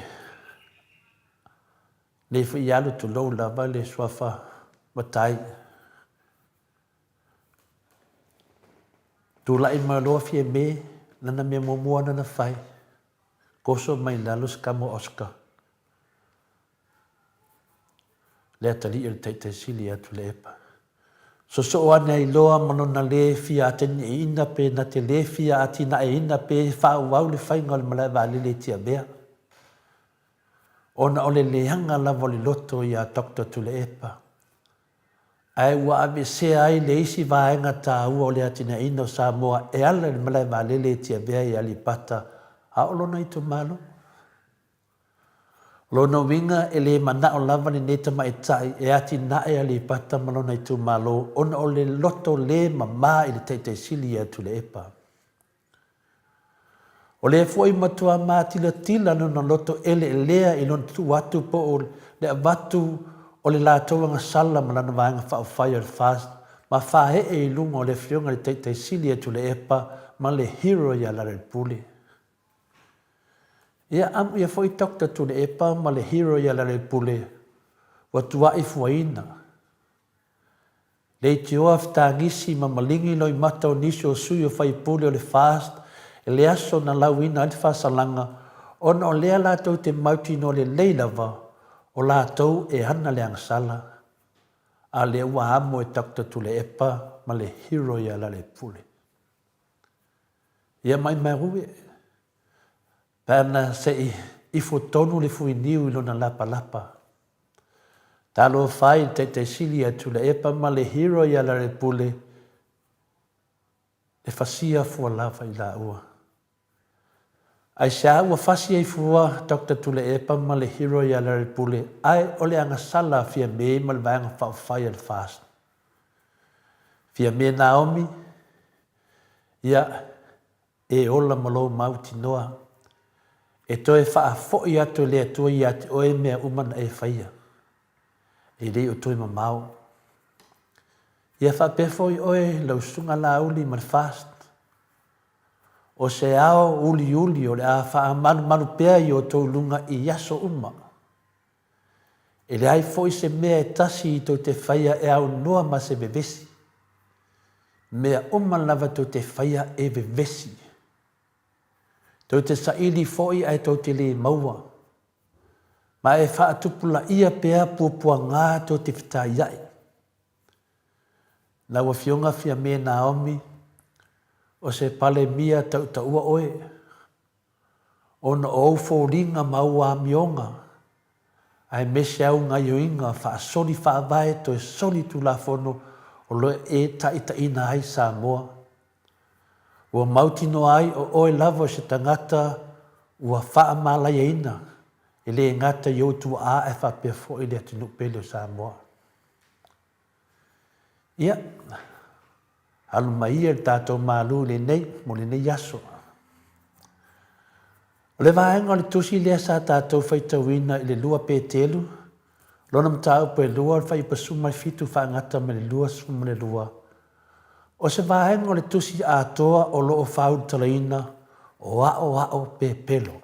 nei foi alu tulou lava le suafa matai. Tulai mai loa Fiame, lana mea muamua na na fai, toso mai lalo se tama o Oscar. Le atalii o le Taitai Sili ia Tuilaepa. Sosoo ane ai loa ma lona lē fia atinaeina pe na te lē fia atinaeina pe faaauau le faiga o le malae vaalele i Tiavea. Ona o le leaga lava o le loto iā Doctor Tuilaepa. Ae ua aveesea ai le isi vaega taua o le atinaeina o Samoa e ala i le malae vaalele i Tiavea i Aleipata a o lona itumalo. O lona uiga e le manao lava lenei tamaitai e atinae Aleipata ma lona itumalo ona o le loto le mama i le Taitai Sili ia Tuilaepa. O lea foi matua matilatila lona loto eleelea i lona tuu atu po o le avatu o le latou agasala ma lana Vaega Faaupufai o le FAST ma faee i luga o le Afioga i le Taitai Sili ia Tuilaepa ma le hero ia Lealailepule. Ia, amuia foi Doctor Tuilaepa ma le hero ia Lealailepule ua tuai fuaina. Leitioa fetagisi ma maligi loimata o nisi o sui o faipule o le FAST i le aso na lauina ai le faasalaga ona o lea latou te mautinoa lelei lava o latou e ana le agasala, a lea ua amo e Doctor Tuilaepa ma le hero ia Lealailepule. Ia maimau e, pe ana se i ifo tonu le fuiniu i lona lapalapa. Talofa ai i le Taitai Sili ia Tuilaepa ma le hero ia Lealailepule, e fasia fua lava i laua. Aisea ua fasi ai fua Doctor Tuilaepa ma le hero ia Lealailepule ae o le agasala a Fiame ma le Vaega Faaupufai a le FAST. Fiame Naomi, Ia, e ola ma lou mautinoa, e toe faafoi atu e le Atua ia te oe mea uma na e faia, e le o toe mamao. Ia faapea foi oe lau susuga Laauli ma le FAST, o se ao uliuli o le a faamalumalu pea i outou luga i aso uma. E leai foi se mea e tasi i tou te faia e aunoa ma se vevesi. Mea uma lava tou te faia e vevesi. Tou te saili foi ae tou te lē maua. Ma e faatupulaia pea puapuagā tou te fetaiaʻi. Lau Afioga Fiame Naomi, o se Palemia tautaua oe. Ona o ou foliga ma ou amioga, aemaise au gaioiga faasoli faavae toe soli tulafono o lo e taitaiina ai Samoa. Ua mautinoa ai o oe lava o se tagata ua faamalaiaina e le gata i ou tuaa ae faapea foi le atunuu pele o Samoa. Ia, alu mai ia le tatou malu lenei mo lenei aso. O le vaega o le tusi lea sa tatou faitauina i le 2 Petelu, lona mataupu e 2 o le fuaiupu 17 faagata ma le 22, o se vaega o le tusi atoa o lo o faaulutalaina o aoao pepelo.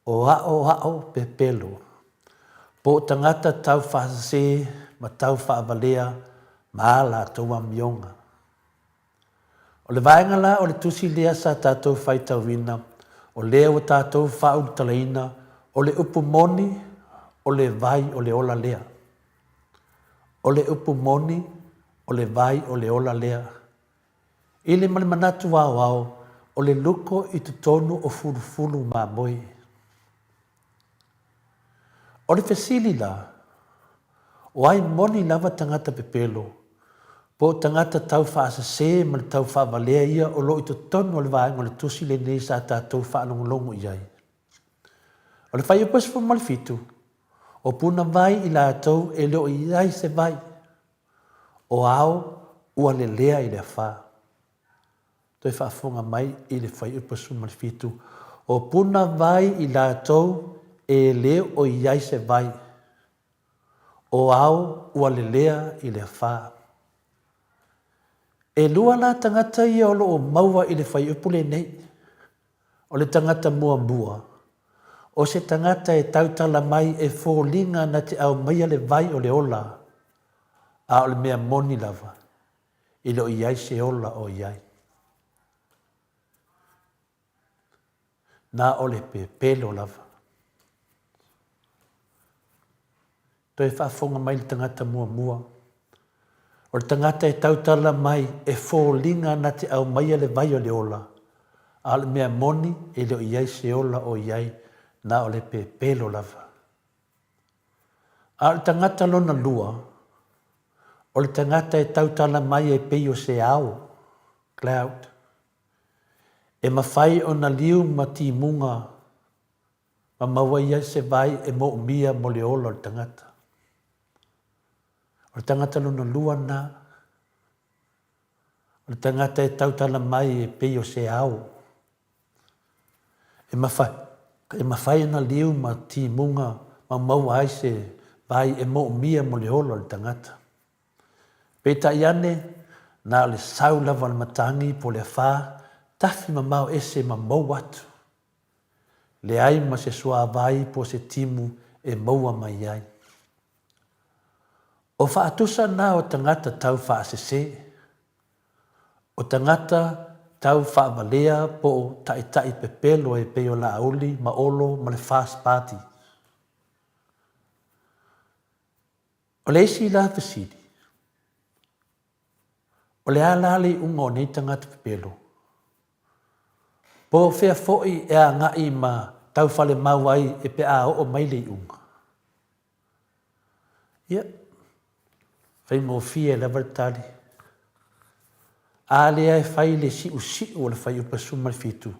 O aoao pepelo, po o tagata tau faasese ma tau faavalea ma a latou amioga. O le vaega la o le tusi lea sa tatou faitauina, o lea ua tatou faaulutalaina, o le upu moni, o le vai o le ola lea. O le upu moni, o le vai o le ola lea. I le ma le manatu aoao, o le luko i totonu o fulufulu mamoe. O le fesili la, o ai moni lava tagata pepelo, po o tagata tau faasese ma le tau faavalea ia o lo o i totonu o le vaega o le tusi lenei sa tatou faalogologo i ai? O le fuaiupu 17, o punavai i latou e le o i ai se vai, o ao ua lelea i le afa. Toe faafofoga mai i le fuaiupu 17, O puna vai i latou e le o i ai se vai, o ao ua lelea i le afa. E lua la tagata ia o lo o maua i le fuaiupu lenei. O le tagata muamua, o se tagata e tautala mai e foliga na te aumaia le vai o le ola, a o le mea moni lava, e le o i ai se ola o i ai. Na o le pepelo lava. Toe faafofoga mai le tagata muamua. O le tagata e tautala mai e foliga na te aumaia le vai o le ola, a o le mea moni e le o i ai se ola o i ai, na o le pepelo lava. A o le tagata lona lua, o le tagata e tautala mai e pei o se ao, cloud, e mafai ona liu ma timuga ma maua ai se vai e moomia mo le ola o le tagata. O le tagata lona lua lena, o le tagata e tautala mai e pei o se ao, E mafai, e mafai ona liu ma timuga ma maua ai se vai e moomia mo le ola o le tagata. Peitai ane, na o le sau lava o le matagi po o le afa, tafi mamao ese ma mou atu. Leai ma se suavai po o se timu e maua mai ai. O faatusa na o tagata tau faasese. O tagata tau faavalea po o taitai pepelo e pei o Laauli ma Olo ma le Fast Party. O le isi la fesili, o le a la le iuga o nei tagata pepelo? Po o fea foi e agai ma taufalemau ai e pe a oo mai le iuga? Ia, faigofie lava le tali. A lea e fai le siusiu o le fuaiupu 17,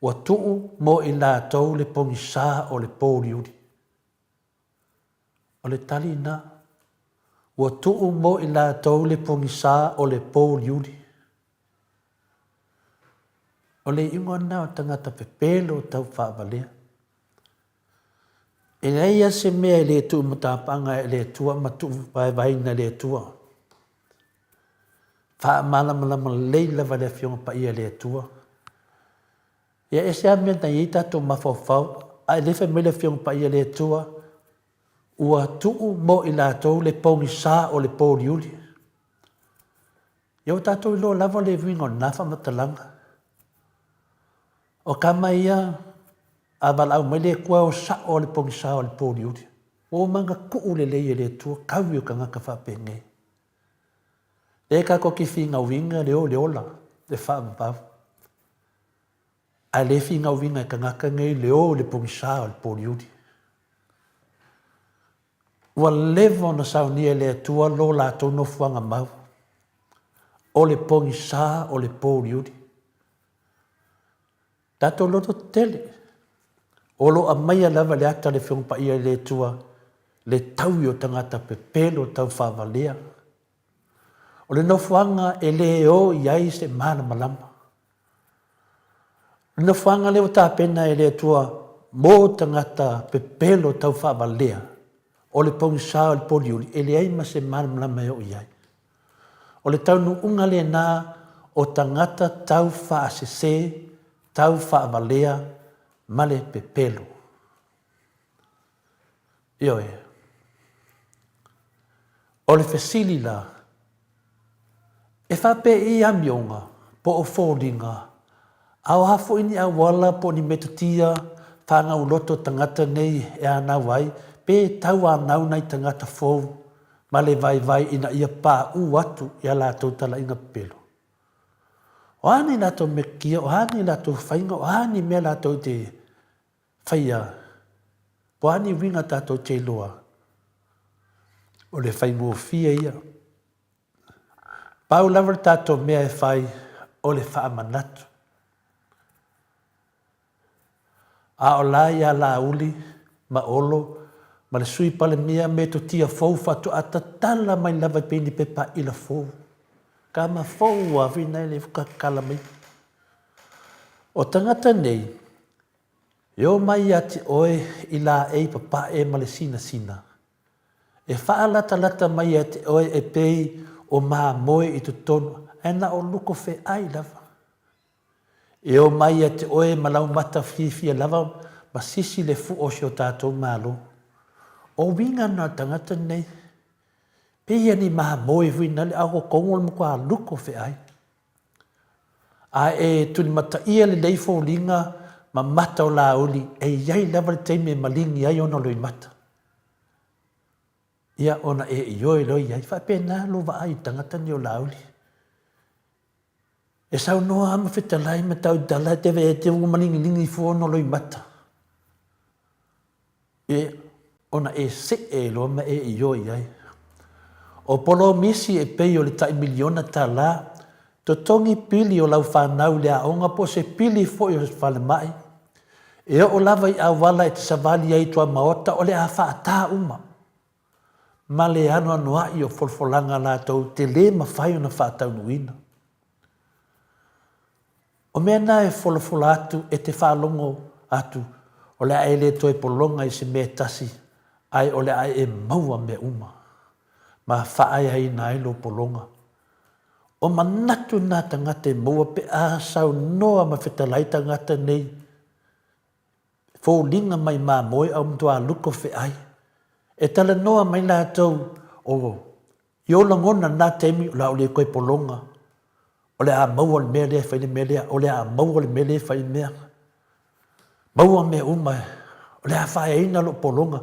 ua tuu mo i latou le pogisā o le pōuliuli. O le tali lena, ua tuu mo i latou le pogisā o le pōuliuli. O le iuga lena o tagata pepelo tau faavalea. E leai lava se mea e le tuumatapaga e le Atua ma tuuvaevaeina e le Atua. Faamalamalama lelei lava e le Afioga Paia e le Atua. Ia e ese lava mea na i ai tatou mafaufau, ae le fai mai le Afioga Paia e le Atua, ua tuu mo i latou le pogisa o le pōuliuli. Ia ua tatou iloa lava le uiga o lena faamatalaga. O tama ia, a valaau mai le Atua, o sao le pogisa o le pōuliuli. Ua uma ona tuu lelei e le Atua taui o tagata faapenei. Lea tatou te finauina le o le ola, le faavavau. Ae le finauina e tagata nei le o i le pogisa o le pōuliuli. Ua leva ona saunia e le Atua lo latou nofoaga mau, o le pogisa o le pōuliuli. Tatou loto tetele, o lo o aumaia lava i le ata a le Afioga Paia i le Atua le taui o tagata pepelo taufaavalea. O le nofoaga e le o i ai se malamalama. O le nofoaga lea ua tapena e le Atua mo tagata pepelo taufaavalea, o le pogisa o le poliuli, e leai ma se malamalama e oo i ai. O le taunuuga lena o tagata tau faasese, tau faavalea ma le pepelo. Ioe. O le fesili la, e faapei amioga po o foliga, a o a foi ni auala po o ni metotia faagauloto tagata nei e anau ai pe tau anau nai tagata fou ma le vaivai ina ia paʻu atu i a latou talaiga pepelo? O a ni latou metotia, o a ni latou faiga, o a ni mea latou te faia, po o a ni uiga tatou te iloa, o le faigofie ia. Pau lava le tatou mea e fai, o le faamanatu. A o la ia Laauli ma Olo ma le Sui Palemia metotia fou faatoa tatala mai lava i pei ni pepa ila fou. Kama fou a fina e le kakala mai. O tagata nei, e o mai ia te oe i laei papae ma le sinasina. E faalatalata mai ia te oe e pei o mamoe i totonu, ae na o luko feai lava. E o mai ia te oe ma lau mata fiafia lava ma sisi le fua o si o tatou Malo. O uiga na o le tagata nei, pei ia ni mamoe foi nale a o totonu o le matua luko feai. A e tulimataia lelei foliga ma mata o Laauli, e i ai lava le taimi e maligi ai ona loimata. Ia, ona e ioe loa i ai. Faapena lou vaai i le tagata lenei o Laauli. E saunoa lava ma fetalai ma tautala, e te vea te ua malingiligi fua ona loimata. E, ona e see loa ma e ioe i ai. O polomisi e pei o le tai miliona tala, totogi pili o lau fanau i le aoga po o se pili foi o le falemai, e oo lava i auala e te savali ai i tuamaota o le a faata uma. Ma le anoanoai o folafolaga latou te lē mafai ona faataunuuina. O mea na e folafola atu e te faalogo atu o le a e lē toe pologa i se mea e tasi ae o le a e maua mea uma ma faaeaina ai lou pologa. O manatu nā tagata e maua pe a saunoa ma fetalai tagata nei Foliga mai mamoe au matua luko feai. E talanoa mai latou o i ou lagona na taimi o le a ou le toe pologa, o le a maua le mea lea e fai le mea lea, o le a maua le mea lea e fai le mea. Maua mea uma, o le a faaeaina lou pologa.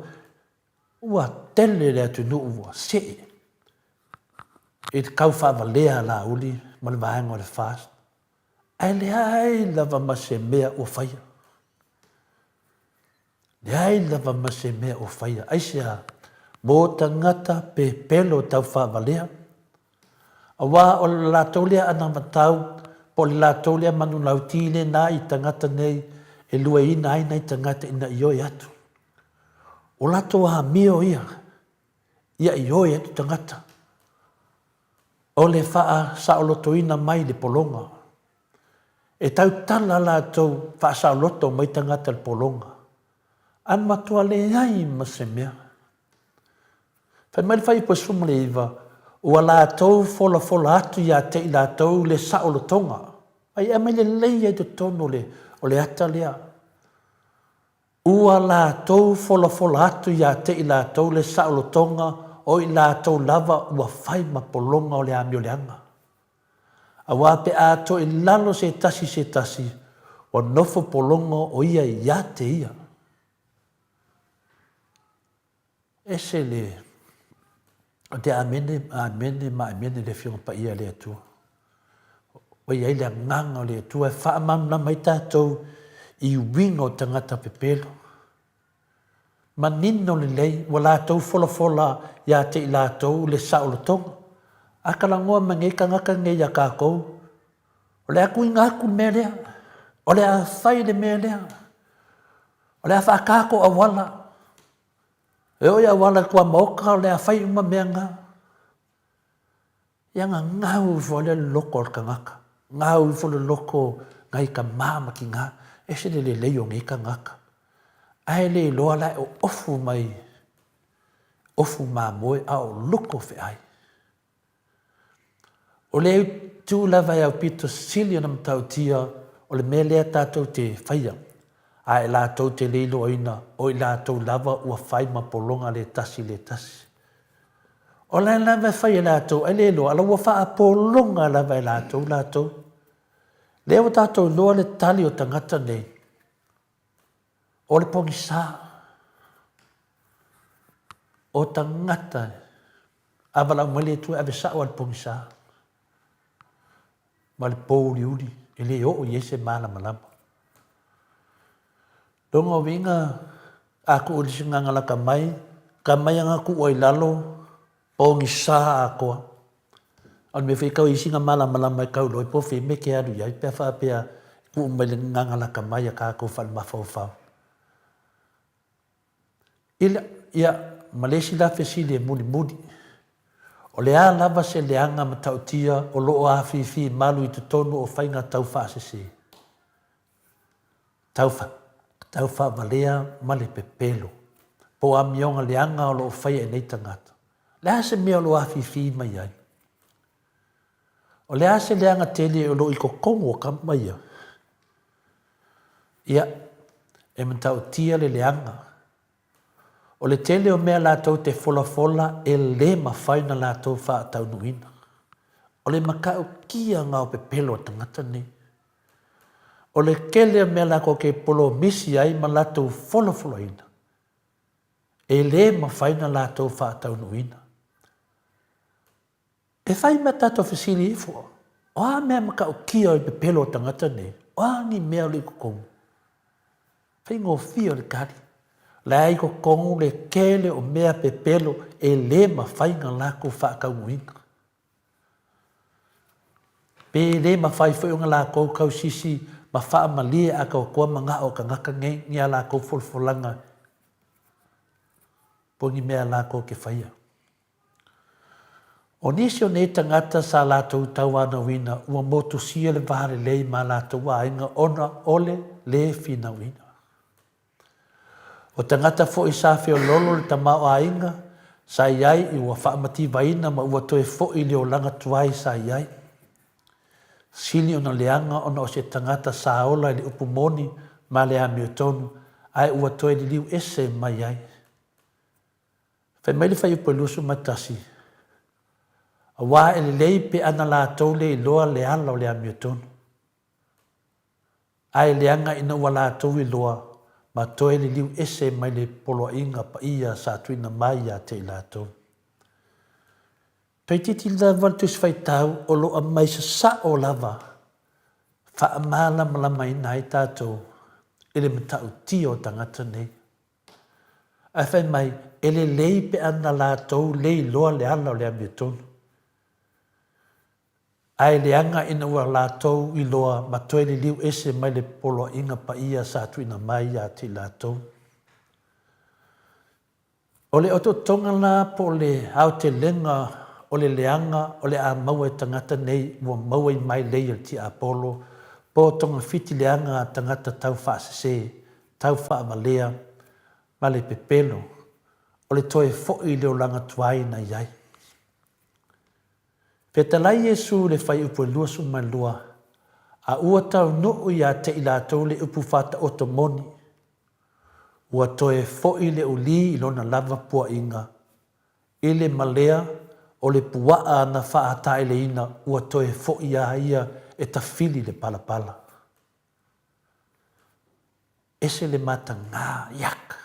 Ua tele le atunuu ua see i le tau faavalea a Laauli ma le vaega o le FAST. Ae leai lava ma se mea ua faia. Leai lava ma se mea ua faia. Aisea? Mō tagata pepelo taufaavalea. Aua o le latou lea anavatau, po o le latou lea manulauti lena i tagata nei e luaina ai nai tagata ina ioe atu. O latou amio ia, ia ioe atu tagata. O le faasaolotoina mai le pologa. E tautala latou faasaoloto mai tagata i le pologa. Ae matua leai ma se mea. Fai mai le Fuaiupu 19, Ua latou folafola atu ia te i latou le saolotoga. Ai aumai lelei ai totonu o le ata lea. Ua latou folafola atu ia te i latou le saolotoga o i latou lava ua fai ma pologa o le amioleaga. Aua pe a toe i lalo se tasi i se tasi, ua nofo pologa o ia ia te ia. Ese le o te amene, amene ma amene le Afioga Paia a le Atua. Ua i ai le agaga o le Atua e faamalamalama ai tatou i uiga o tagata pepelo. Manino lelei, ua latou folafola ia te i latou le saolotoga. A talanoa mai nei tagata nei ia tatou, o le a tuuina atu le mea lea, o le a fai le mea lea, o le a faata tou auala, E oo i auala i tuamaota o le a fai uma mea na. Ia na gau ifo lea le loto o le tagata, gau ifo le loto nai tama ma tina. Ese le lelei o nei tagata. Ae le iloa la e oofu mai ofu mamoe a o loko feai. O le itu lava e aupito sili ona matautia o le mea lea tatou te faia, a e latou te le iloaina o i latou lava ua fai ma pologa le tasi le tasi. O la lava e fai e latou ai le iloa, a la ua faapologa lava e latou latou. Lea ua tatou iloa le tali o tagata nei, o le pogisa. O tagata a valaau mai le Atua e ave sao lava i le pogisa ma le pouliuli e le oo i ai se malamalama. Lona uiga, a tuu i le isi agaga lata mai, ta mai aga tuu ai i lalo, pogisa atoa. A o le mea foi e tau i ai sina malamalama e tau iloa ai po o fea mea e te alu i ai pe a faapea e tuu mai le agaga lata mai a tatou faale-mafaufau. I le, ia, ma le isi la fesili e mulimuli, o le a lava se leaga matautia o lo o afifi malu i totonu o faiga taufaasese, tau, tau faavalea ma le pepelo, po o amioga leaga o lo o faia e nei tagata? O le a se mea o lo o afifi mai ai? O le a se leaga tele o lo o i totonu o tama ia? Ia, e matautia le leaga. O le tele o mea latou te folafola e le mafai ona latou faataunuuina. O le matautia na o pepelo a tagata nei. O le tele o mea latou te polomisi ai ma latou folafolaina, e le mafai ona latou faataunuuina. E fai ma tatou fesili ifo, o a mea matautia o i pepelo o tagata nei? O a ni mea o le i totonu? Faigofie o le tali. La e i totonu le tele o mea pepelo e le mafai ona latou faataunuuina. Pe le mafai foi ona latou tausisi ma faamalie atoatoa manao o tagata nei ni a latou folafolaga po ni mea latou te faia. O nisi o nei tagata sa latou tauanauina ua motusia le va lelei ma latou aiga ona o le lē finauina. O tagata foi sa feoloolo le tamaoaiga sa i ai i ua faamativaina ma ua toe foi i le olaga tuai sa i ai. Sili ona leaga ona o se tagata sa ola i le upu moni ma le amiotonu ae ua toe liliu ese mai ai. Fai mai le fuaiupu e 21, Aua e lelei pe ana latou le iloa le ala o le amiotonu, ae leaga ina ua latou iloa ma toe liliu ese mai le poloaiga paia sa tuuina mai ia te i latou. Toeitiiti lava le Tusi Faitau o lo o aumai sasao lava faamalamalamaina ai tatou i le matautia o tagata nei. Ae fai mai, e lelei pe ana latou le iloa le ala o le amiotonu. Ae leaga ina ua latou iloa ma toe liliu ese mai le poloaiga paia sa tuuina mai ia te i latou. O le otootoga la po o le aotelega o le leaga o le a maua e tagata nei ua maua i mailei a le tiapolo po o togafiti leaga a tagata taufaasese tau faavalea ma le pepelo o le toe foi i le olaga tuai na i ai. Fetalai Iesu i le fuaiupu e 22, A ua taunuu ia te i latou le upu faataoto moni, ua toe foi le ulī i lona lava puaʻiga, i le malea o le puaʻa na faataeleina ua toe foi a ia e tafili le palapala. Ese le matagā, yuck!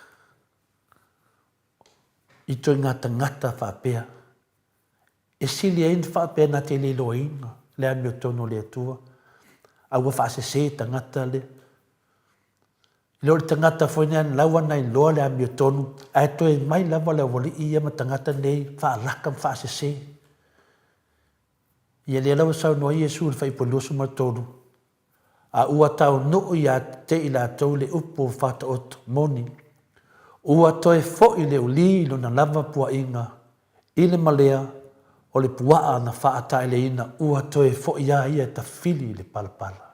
I ituaiga tagata faapea, e sili ai ona faapea na te le iloaina le amiotonu o le Atua, a ua faasese tagata lea. E le o le tagata foi lea na lau ana iloa le amiotonu, ae toe mai lava le aualii ia ma tagata nei faalaka ma faasese. Ia lea la ua saunoa ai Iesu i le Fuaiupu 23, A ua taunuu ia te i latou le upu faataoto moni, ua toe foi le ulī i lona lava puaʻiga i le malea o le puaʻa na faataeleina ua toe foi a ia e tafili i le palapala.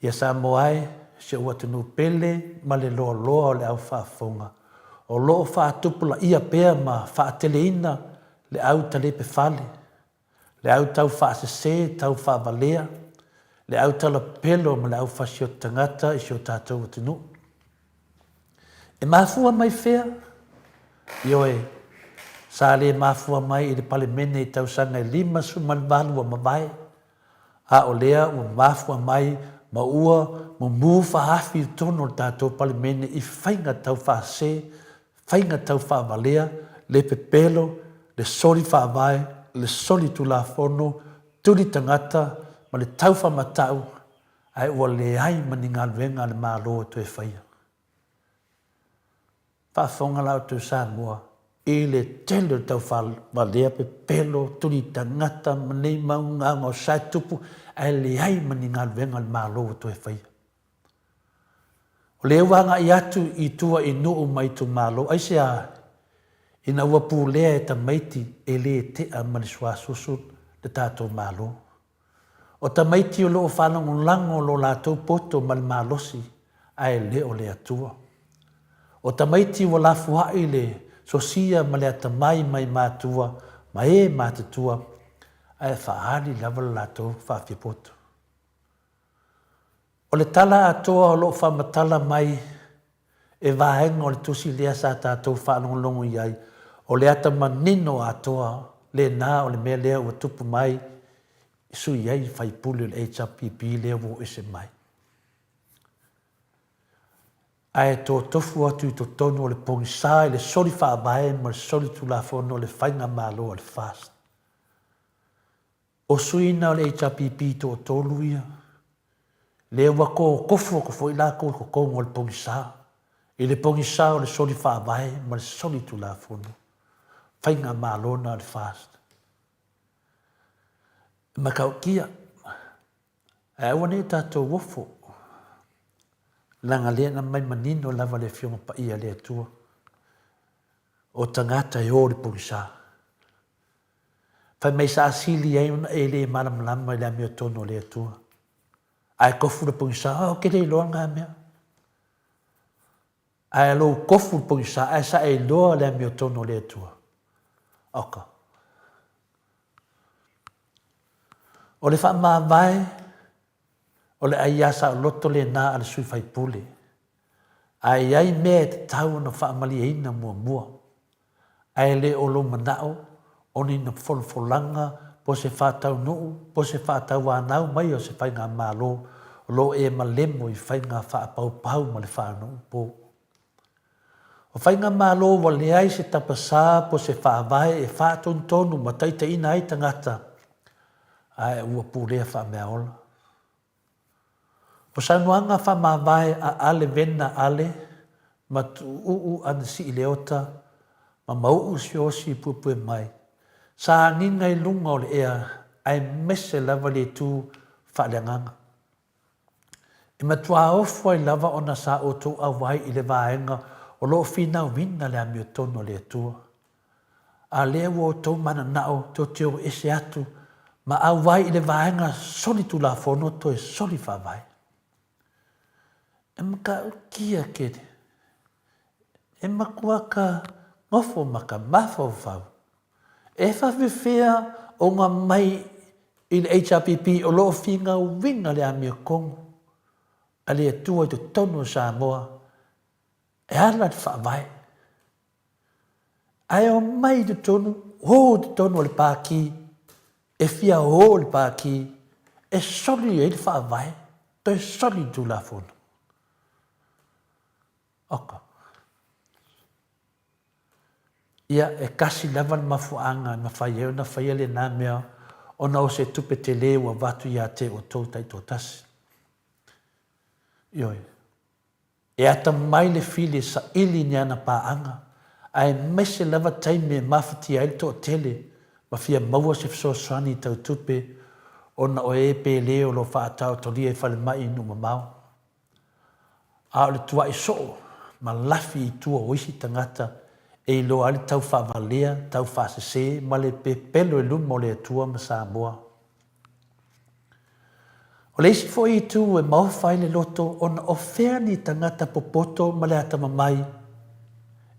Ia Samoa e, si ou atunuu pele ma le loaloa o le au faafofoga, o lo o faatupulaia pea ma faateleina le au talepe fale, le au tau faasese tau faavalea, le au talapelo ma le au fasioti tagata i si o tatou atunuu. E mafua mai fea? Ioe, sa le mafua mai i le Palemene i tausaga e 58 ua mavae, a o lea ua mafua mai ma ua mumu faaafi i totonu o le tatou Palemene i faiga tau faasese, faiga tau faavalea, le pepelo, le soli faavae, le soli tulafono, tuli tagata ma le taufaamatau ae ua leai ma ni galuega a le Malo e toe faia. Faafofoga la outou Samoa i le tele o le taufaavalea, pepelo, tuli tagata ma nei mau gaogaosa e tupu ae leai ma ni galuega a le Malo ua toe faia. O lea ua agai atu i tua i nuu ma itumalo, aisea? Ina ua pulea e tamaiti e le tea ma le suasusu le tatou Malo. O tamaiti o lo o faalagolago lo latou poto ma le malosi, ae le o le Atua. O tamaiti ua lafuaʻi le sosia ma le atamai mai matua ma e matutua, ae faaali lava le latou faafiapoto. O le tala atoa o lo o faamatala mai e vaega o le tusi lea sa tatou faalogologo i ai, o le ata manino atoa lena o le mea lea ua tupu mai i sui ai faipule o le HRPP lea ua oo ese mai. Ae totofu atu i totonu o le pogisa i le soli faavae ma le soli tulafono o le Faigamalo a le FAST. O suiina o le HRPP toatolu ia, lea ua totofu atu foi latou i totonu o le pogisa, i le pogisa o le soli faavae ma le soli tulafono, faigamalo na a le FAST. E matautia, ae aua ne i tatou ofo, leaga lea na aumai manino lava le Afioga Paia a le Atua, o tagata e o i le pogisa. Fai mai sa sili ai ona e le malamalama i le amiotonu a le Atua. Ae tofu le pogisa, oh, ou te le iloa lena mea. Ae lou tofu le pogisa, ae sa e iloa le amiotonu a le Atua. Oka. O le faamavae, o le aia saoloto lena a le sui faipule. Ae i ai mea e tatau ona faamalieina muamua. Ae le o lou manao o ni folafolaga po o se faataunuu po o se faatauanau mai o se faigamalo o lo o e malemo i faiga faapaupau ma le faanuu po. O faigamalo ua leai se tapasā po o se faavae e faatonutonu ma taitaiina ai tagata ae ua pulea faameaola. O saunoaga faamavae a Ale Vena Ale ma Tuuu Anasii Leota ma Mauu Siaosi Puepue mai, sa agiga i luga o le ea aemaise lava le itu faaleagaga. E matuā ofo ai lava ona sa outou auai i le vaega o lo o finauina le amiotonu a le Atua. A lea ua outou mananao tou te o ese atu ma auai i le vaega soli tulafono toe soli faavae. E matautia tele. E matua ka nofo ma ka mafaufau. E faafefea ona mai i le HRPP o lo o finauina le amiotonu a le Atua i totonu o Samoa e ala i le Faavae. Ae omai i totonu, o i totonu o le Pati, e fia o le Pati e soli ai le Faavae, toe soli le Tulafono. Oka. Ia, e kasi lava le mafuaaga e mafai ai ona faia lena mea ona o se tupe tele ua avatu ia te outou taitoatasi. Ioe. E atamai le fili e saili ni ana paaga, aemaise lava taimi e mafatia ai le toatele ma fia maua se fesoasoani tau tupe ona o e pele o lo o faataotolia i falemai i nuu mamao. A o le tuaʻi soo ma lafi i tua o isi tagata e iloa ai le tau faavalea, tau faasese ma le pepelo i luma o le Atua ma Samoa. O le isi foi itu e maofa ai le loto ona o fea ni tagata popoto ma le atamamai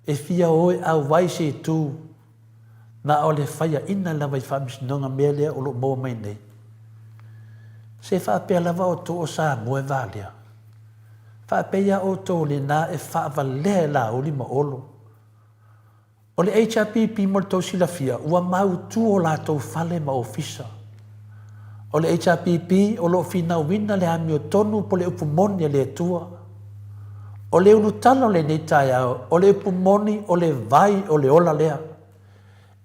e fia o e auai i se itu na o le faiaina lava i faamasinoga mea lea o lo o maua mai nei. Se faapea lava outou o Samoa e valea. Faapea ia outou lena e faavalea e Laauli ma Olo. O le HRPP mo le tou silafia, ua mautu o latou fale ma ofisa. O le HRPP o lo o finauina le amiotonu po le upu moni a le Atua. O le ulutala o lenei taeao, o le upu moni o le vai o le ola lea.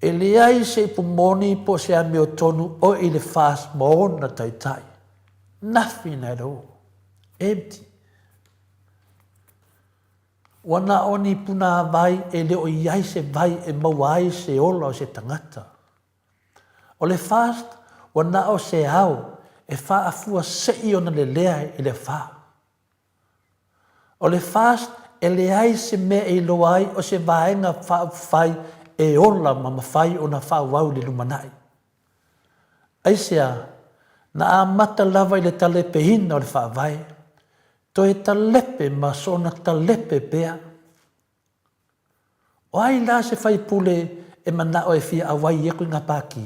E leai se upu moni po o se amiotonu o i le FAST ma ona taitai. Nothing at all. Empty. Ua na o ni punāwai e le o i ai se vai e maua ai se ola o se tagata. O le FAST, ua na o se ao e faaafua seʻi ona lelea i le afā. O le FAST, e leai se mea e iloa ai o se vaega faaupufai e ola ma mafai ona faaauau i le lumanai. Aisea? Na amata lava i le talepeina o le Faavae, toe talepe ma soona talepe pea. O ai la se faipule e manao e fia auai i ia ituaiga pati?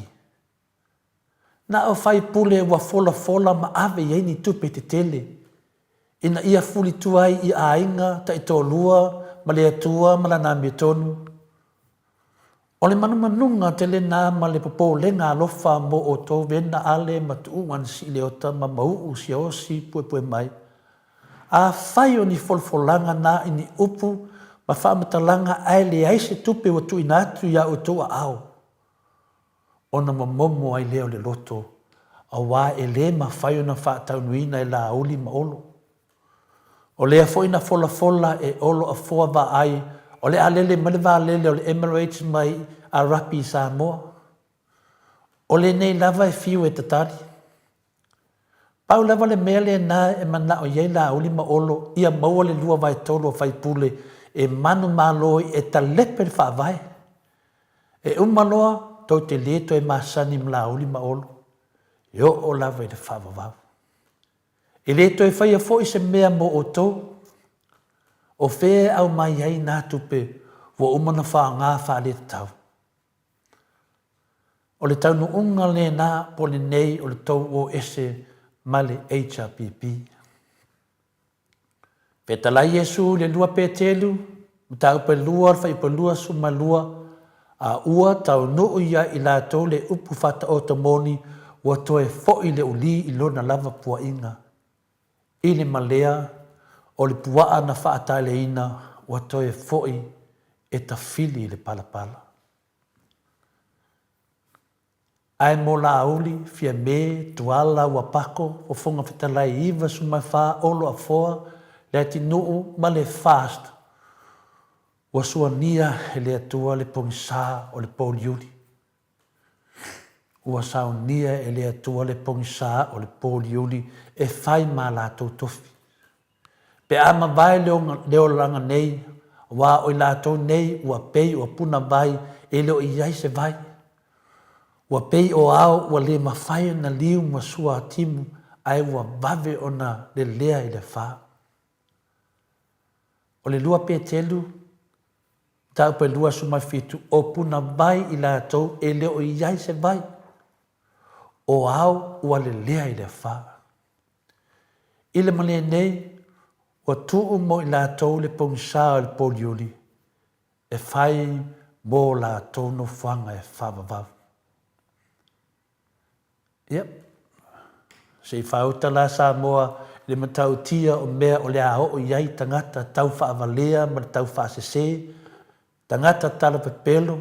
Na o faipule ua folafola ma ave i ai ni tupe tetele ina ia fulitua ai i aiga taitoalua ma le Atua ma Lana amiotonu. O le manumanuga tele na ma le popolega alofa mo outou Vena Ale ma Tuuu Anasii Leota ma Mauu Siaosi Puepuemai. Afai o ni folafolaga na i ni upu ma faamatalaga ae leai se tupe ua tuuina atu iā outou aao, ona momomo ai lea o le loto, auā e le mafai ona faataunuina e Laauli ma Olo. O lea foi na folafola e Olo Afoa Vaai o le a lele mai le vaalele o le Emirates mai Arapi i Samoa. O lenei lava e fiu e tatali. Pau lava le mea lena e manao i ai Laauli ma Olo ia maua le 2/3 o faipule e manumalo ai e talepe le faavae. E uma loa, tou te le toe masani ma Laauli ma Olo, e oo lava i le faavavau. E le toe faia foi se mea mo outou. O fea e aumai ai nā tupe ua uma ona faaaoga faaletatau? O le taunuuga lena po lenei o le tou o ese ma le HRPP. Fetalai Iesu i le 2 Petelu, mataupu e 2 o le fuaiupu e 22, A ua taunuu ia i latou le upu faataoto moni, ua toe foi le uli i lona lava puaʻiga. I le malea o le puaa na faataeleina ua toe foi e tafili i le palapala. Ae mo Laauli, Fiame, Tuala, Uapako, Fofoga Fetalai 94 Olo Afoa, Leatinuu ma le FAST, ua suania e le Atua le pogisa o le pouliuli. Ua saunia e le Atua le pogisa o le pouliuli e fai ma latou tofi. Pe a mavae le olaga nei, aua o i latou nei ua pei o puna vai e le o i ai se vai. Ua pei o ao ua le mafai ona liu ma sua timu ae ua vave ona lelea i le afa. O le 2 Petelu, mataupu e 27, o puna vai i latou e le o i ai se vai. O ao ua lelea i le afa. I le malie nei, ua tuu mo i latou le pogisa o le pouliuli e fai mō latou nofoaga e faavavau. Ia, se i faauta la Samoa i le matautia o mea o le a oo i ai tagata tau faavalea ma le tau faasese, tagata talapepelo,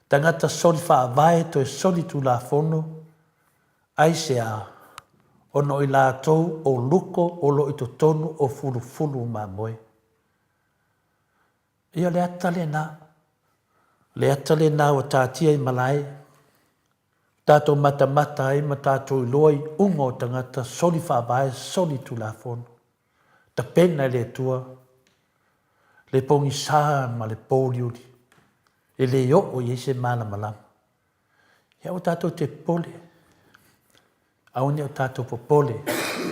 tagata soli faavae toe soli tulafono, Aisea? Ona o i latou o luko o lo o i totonu o fulufulu mamoe. Ia o le ata lena. O le ata lena ua taatia i malae, tatou matamata ai ma tatou iloa i uga o tagata soli faavae, soli tulafono. Tapena e le Atua le pogisa ma le pouliuli e le oo i ai se malamalama. Ia aua tatou te popole. Aua ne i o tatou popole.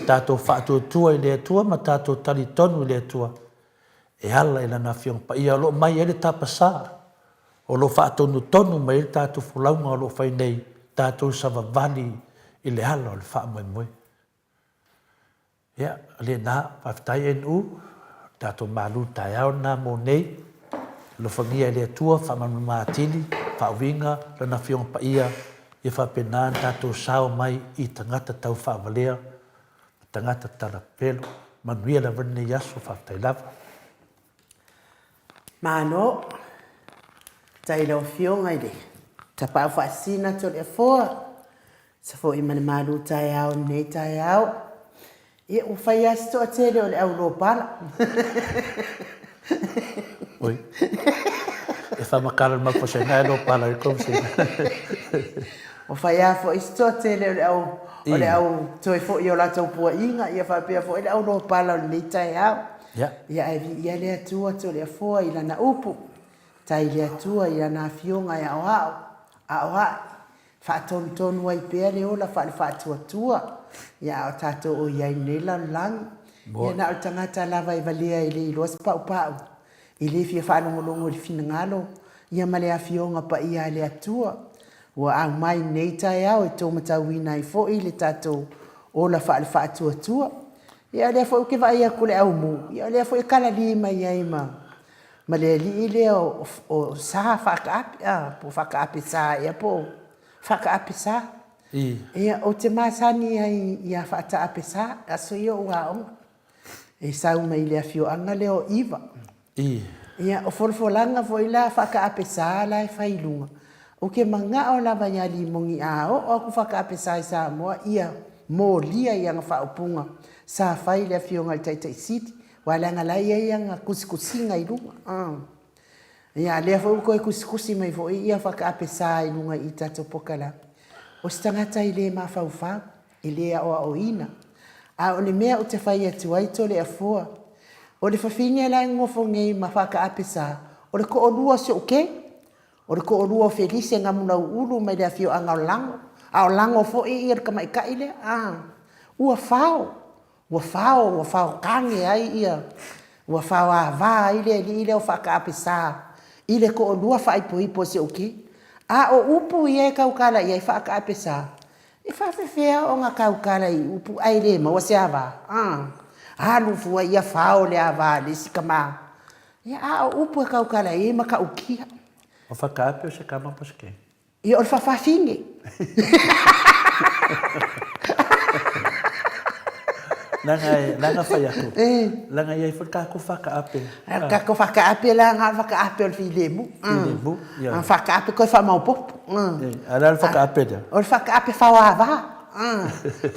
Tatou faatuatua i le Atua ma tatou talitonu i le Atua e ala i Lana Afioga Paia o lo o mai ai le tapasā, o lo o faatonutonu mai ai le tatou folauga o lo o fai nei, tatou savavali i le ala o le faamoemoe. Ia, o lena, faafetai NU, tatou malu taeao lena mo nei. Alofagia e le Atua, faamalamalama atili, faauiga Lana Afioga Paia, ia faapena ona tatou sao mai i tagata taufaavalea ma tagata talapelo. Manuia lava lenei aso, faafetai lava. Malo. Faafetai i lau Afioga i le Tapaau Faasisina Toleafoa. Sa foi ma le malu taeao i lenei taeao. Ia, ua fai lava si toatele o le au lopala. Oi. E faamatala le mafuasena e lopala ai kou sina. Ua fai lava foi si toatele o le au o le au toe foi o latou puaiga, ia faapea foi le au lopala o lenei taeao. Ia, ae viia le Atua Toleafoa i Lana upu. Tai le Atua i Lana Afioga e aoao, aoai, Faatonutonu ai pea le ola faale-faatuatua, ia a o tatou o i ai i lenei lalolagi. Ia na o le tagata lava e valea e le iloa se paupau, e le fia faalogologo i le finagalo, ia ma le Afioga Paia a le Atua, ua aumai i lenei taeao e tou matauina ai foi le tatou ola faale-faatuatua. Ia o lea foi ou te vaai atu i le aumu, ia o lea foi e kalali mai ai ma ma le alii lea o Sa Faataape, a, po o Faataape Sa ea po o Faataape Sa. Ia, ou te masani ai ia Faataape Sa, aso ia o ou aoga. E sau mai le afioaga lea o Iva. Ia, o folafolaga foi la a Faataape Sa la e fai i luga, ou te manao lava ia Limoni a oo atu Faataape Sa i Samoa ia molia i ana faaupuga sa fai i le afioga i le Taitai Sili. Aua leaga la e i ai ana tusitusiga i luga. Ia, a lea foi ua toe tusitusi mai foi ia Fataape Sa i luga i tatou polokalame. O se tagata e le mafaufau, e le aoaoina. A o le mea ou te fai atu ai Toleafoa, o le fafine la e nonofo nei ma Fataape Sa, o le toalua o si ou kei. O le toalua o Felise Gamulauulu mai le afioaga o Lago, a o Lago foi ia le tamaitai lea. Ua fao. Ua fao, ua fao tane ai ia, ua fao ava ai le alii lea o Faataapesa i le toalua faaipoipo o si ou ki. A o upu ia e tautala i ai Faataapesa, e faafefea ona tautala i upu ae le maua se ava? A, alu fua ia fao le ava a le isi tama. Ia, a o upu e tautala i ai e matautia. O Faataape o se tama po o se keiki? Ia o le faafafine. Leaga e, leaga fai atu. Leaga e i ai foi le tatou faakaape. O le tatou faakaape la na o le faakaape o le filemu. Filemu, ia. Faakaape toe faamaopoopo. A o le a le faakaape lea? O le faakaape faoava.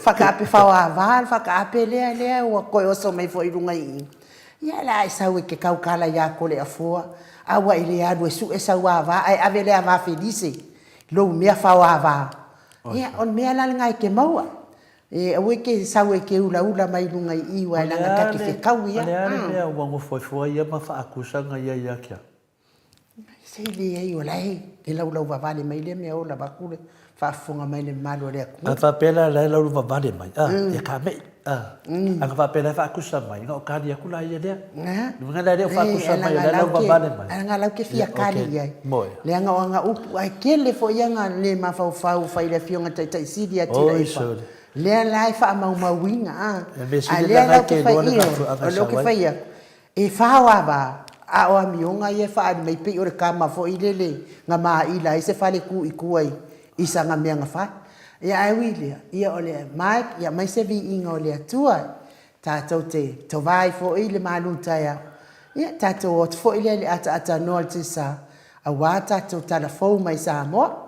Faakaape faoava le faakaape lea lea ua toe oso mai foi i luga i i. Ia o le a e sau e te tautala ia Toleafoa, a ua e le alu e sue sau ava ae ave le ava felise i lou mea faoava. Ia, o le mea la lena e te maua. E aua e te sau e te ulaula mai luga i i aua leaga ta te fetaui lava. O le a le mea ua nofo ai fua ia ma faakusaga ia ia te au? Se leai, o la e laulauvavale mai lea mea ola avatu le faafofoga mai le mamalu o le atunuu. A faapea la la e laulauvavale mai, a, ia ka me'i, a. A na faapea la e faakusa mai, na o kali atu la ia lea. Le uiga la e le o faakusa mai o la e lauvavale mai. Leaga la ou te fia kali i ai. Leaga o ana upu, ae tele foi ana le mafaufau ua fai i le Afioga i le Taitai Sili ia Tuilaepa. Lea la e faamaumauina, a. A lea la ou te fai, ioe, o lea ou te fai atu, E fao ava, a o amioga ia e faaali mai pei o le kama foi lele na maila ai se fale tu i tua i sana mea na fai. Ia ae ui i lea, ia o le mic, ia aumai se viiga o le Atua, tatou te tova ai foi le malu taeao. Ia tatou o atu foi lea i le ataatanoa o le tiasa, aua tatou tala fou mai Samoa.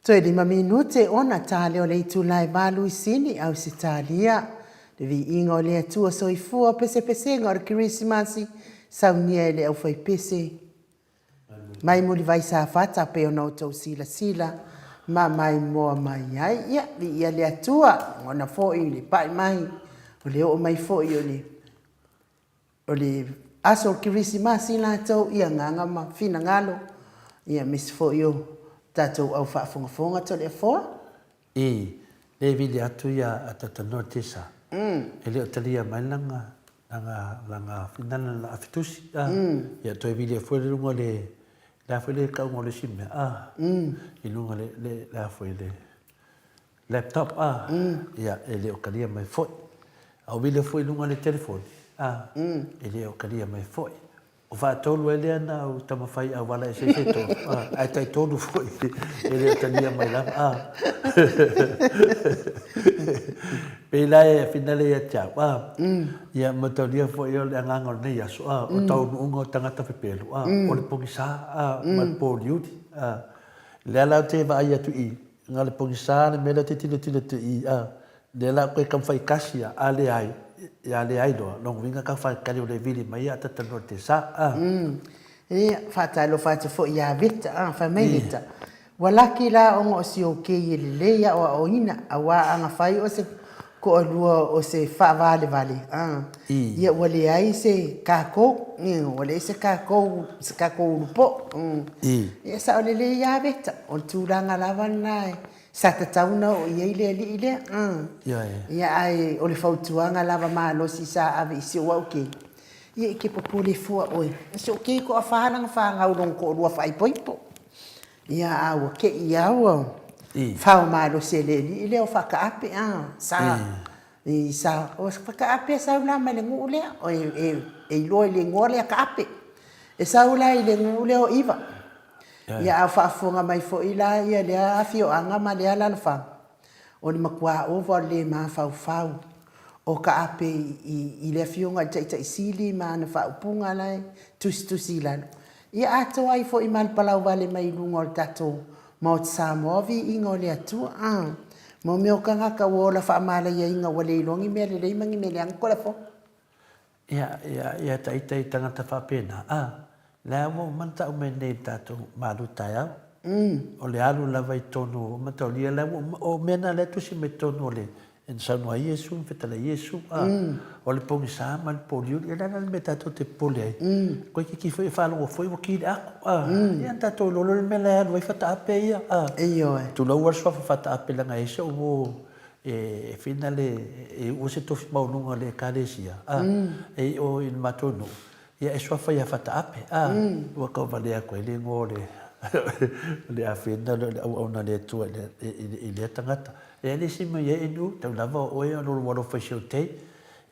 Toe lima minute ona ta lea o le itula e valu i Sini, Ausetalia. Le viiga o le Atua Soifua, pesepesega o le Kerisimasi, saunia e le aufaipese mai Mulivai Safata pei ona outou silasila ma maimoa mai ai. Ia, viia le Atua, ona foi le pai mai, o le oo mai foi o le O le aso Kerisimasi latou i agaga ma finagalo, ia aemaise foi o tatou au faafogafoga Toleafoa. I le vili atu ia a Tatanoa Tesa, e le o talia mai lana, lana, lana, lana afitusi, a, ia toe vili foi le luga le, le a foi le tauga o le isi mea, a, i luga le, le, le a foi le, laptop a, ia e le o talia mai foi. A o vili foi i luga o le telefoni, a, e le o talia mai foi. O faatolu ai lea na au taumafai auala eseese e tolu, a, ae taitolu foi e le o talia mai lava, a. Pei la e finale ia te au, a, ia mataulia foi o le agaga o lenei aso, a, o taunuuga o tagata pepelu, a, o le pogisa, a, ma le pōliuli, a. Lea la ou te vaai atu i Na le pogisa le mea lea ou te tilotilo atu i i, a, lea la koe taumafai kasi ia, a leai, ia leai loa, lona uiga tau faatali o le vili mai ia tatanoa te sa, a. Ia, faatalofa atu foi ia Vita, a, fai mai Vita, ua laki la ona o si ou kei e lelei aoaoina, auā ana fai o se toalua o se faavalevale, a, ia ua leai se kakou, ua leai se kakou, se kakou ulu po'o. Ia sao lelei lava Veta, o le tulaga lava lena e sa tatau ona oo i ai le alii lea. Ia ae o le fautuaga lava malosi sa ave i si ou au kei, ia e te popole fua oe, o si ou kei toafa lana fanau lona toalua faaipoipo. Ia a ua te i lava ua fao malosi e le alii lea o faataape a, sa i sa o faataape e sau la mai le nuu lea e iloa i le igoa lea taape. E sau la i le nuu lea o Iva. Ia a faafofoga mai foi la ia lea afioaga ma lea alaalafaga, o le matua ova o le le mafaufau o taape i le afioga i le Taitai Sili ma ana faaupuga la e tusitusi i lalo. Ia atoa ai foi ma le palau vale mai luga o le tatou Maota Samoa, viiga o le Atua. A, mo mea o tagata ua ola faamalaiaina ua le iloa ni mea lelei ma ni mea leaga Toleafoa. Ia, ia, ia ta ita i tagata faapena, a, lea ua uma ona tau mai nei i le tatou malu taeao. O le alu lava i totonu o Mataulia, lea ua uma, o mea na lea e tusi mai totonu o le, e na saunoa ai Iesu ma fetalai Iesu, a, o le pogisa ma le pōliuli, o le a la le mea tatou te popole ai? Koe iti foi e faalogo foi ua ki le ato, a, ia na tatou iloa loa le mea la e alu ai fataape ia, a. Ioe. Tulou lava le suafa fataape leaga e ese ou uo e finale e uua se tofi maualuga o le Ekalesia, a, e i o i le matou nuu, ia e suafa ia Fataape, a, ua tau valea atu ai le igoa o le o le afena o le auauna a le Atua i lea tagata. E le isi mai ai nu, tau lava o oe o lou alofa i si ou tei,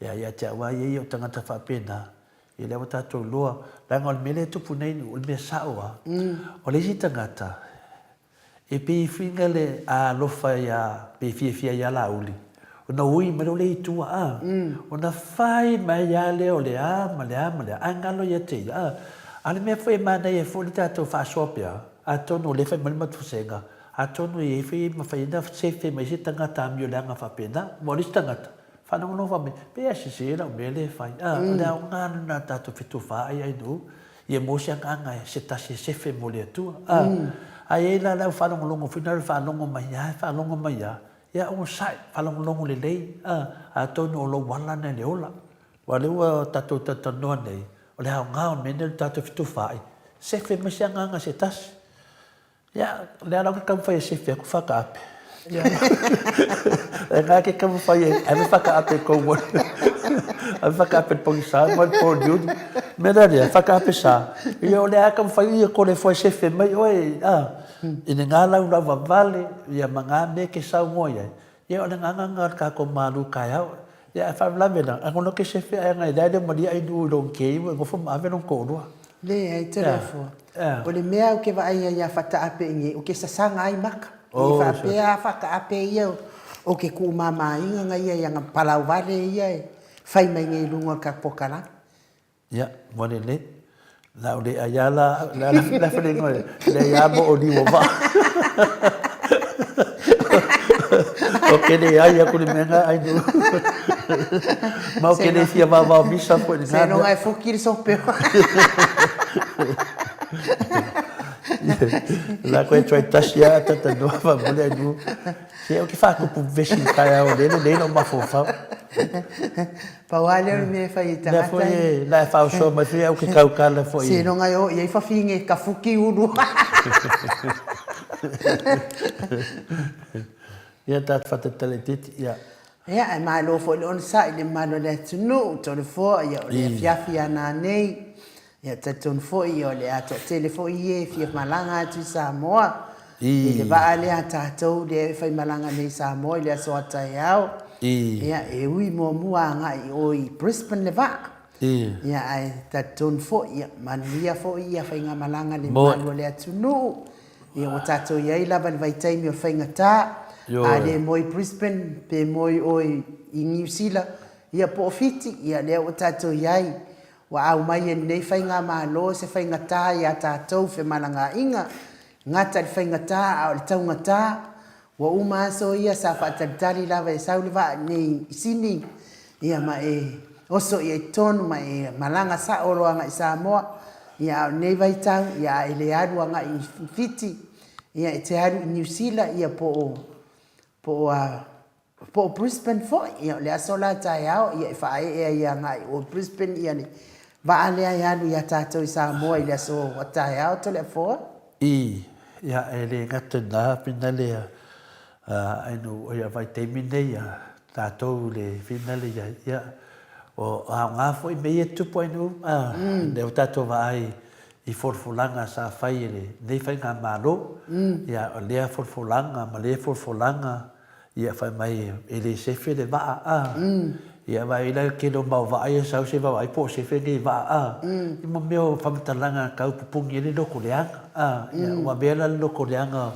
ia ia te au lava ia ia o tagata faapena, ia lea ua tatou iloa, leaga o le mea lea e tupu nei nu, o le mea sao lava, o le isi tagata, E pei fina le alofa ia, pe fiafia ia Laauli, ona ui mai lea o le i tua, a, ona fai mai lava lea o le a ma le a ma le a, ae galo ia te ia, a. A o le mea foi e manaia ai foi le tatou faasoa pea, atonu o lea e fai mai le matuasega, atonu e i ai foi e mafai ai ona sefe mai se tagata amioleaga faapena. Aua o le isi tagata, faalogologo fai mai, pei a sese lau mea lea e fai, a, o le aoga lena tatou fetufaai ai nuu, Ia maua se agaga e se tasi e sefe mo le Atua. A, a i ai la le au faalogologo foi na le faalogo mai a, e faalogo mai a, ia onosai, faalogologo lelei, a, atonu o lou ala na i le ola. Aua o lea ua tatou talatalanoa nei, o le aoga o le mea lenei o le tatou fetufaai, sefe mai se agaga se tasi. Ia, o lea la ou te taumafai e sefe atu whakaape. Ia, e ngā ke taumafai e ave whakaape kou mo. Ave whakaape le pongisa mo le pōniuni. Me lea lea, whakaape sa. Ia, o lea taumafai ia kore foe sefe mai oe, a, i ne ngā lau lau vavale, ia ma ngā mea ke saunoa i ai. Ia, o le ngāngā ngā kākou mālū kaeao. Ia, ae faalavelave la, a ngono ke sefe ae ngai lea leo malia ai nu i long kei ua ngofo ma ave long koʻolua. Leai, Toleafoa. O le mea ou ke vaai ai ia Fataape i nei, o ke sasaga ai maka. I faapea a Fataape ia o ke kuʻumāmāiga na ia i ana palau vale ia e fai mai nei i luga o le kapokalame. Ia, ua lelei. La o le ai a la, la la la fale ingoa, le ai a mo o liu o vaa. O ke le ai aku le mea nga ai nu. Ma o ke le fia vavao misa foi le Se longa e fuki le sope. La koe try tasi a tata noa fa mole ai nu. Se o ke whākupu vesi i tae ao lele, leila o mawhawhau. Pau a lea o le mea e fai e tagata. Lea foi e, la e whaosoa mai foi au ke kaukala foi. Se longa e o i ai whawhinge ka fuki ulu. Ia tātou whatatale titi, ia. Ia, e malo foi le onosai i le mamalu o le atunuu, Toleafoa, ia o le afiafi a nanei. Ia, talitonu foi o le a toatele foi ia e fia malaga atu i Samoa i le vaa lea a tatou lea e faimalaga nei i Samoa i le aso a taeao. Ia, e ui muamua agai i o i Brisbane le vaa. Ia, ae talitonu foi, ia, manuia foi ia faigamalaga le mamalu o le atunuu. Ia, ua tatou i ai lava i le vaitaimi o le faigata, a le moe i Brisbane, pe moe oe i Niu Sila, ia po o Fiti, ia lea ua tatou i ai. Ua aumai e lenei Faigamalo se faigata ia tatou femalagaaiga, gata i le faigata a o le taugata. Ua uma aso ia sa faatalitali lava e sau le vaa nei i Sini, ia ma e oso i ai totonu ma e malaga sao loa agai i Samoa. Ia a o lenei vaitau, ia a e le alu agai i Fiti, ia e te alu i Niu Sila ia po o, po o a, Po o Brisbane foi, ia o le aso la taeao ia e faaee ai agai o Brisbane ia le vaa lea e alu ia tatou i Samoa i le aso a taeao Toleafoa. I, ia e le gata i na finale a ainu o ia vaitaimi nei ia tatou i le finale ia ia o aoga foi me ia tupu ainu a lea ua tatou vaai i folafolaga sa fai e lenei faigamalo ia o lea folafolaga ma lea folafolaga Ia fai mai e le sefe le vaa a. Ia vaai la le tele o mau vaa ia sau se vaavaai po o sefe nei vaa a. I mo mea o faamatalaga tau pupuni ai le loto leaga a. Ia ua avea la le loto leaga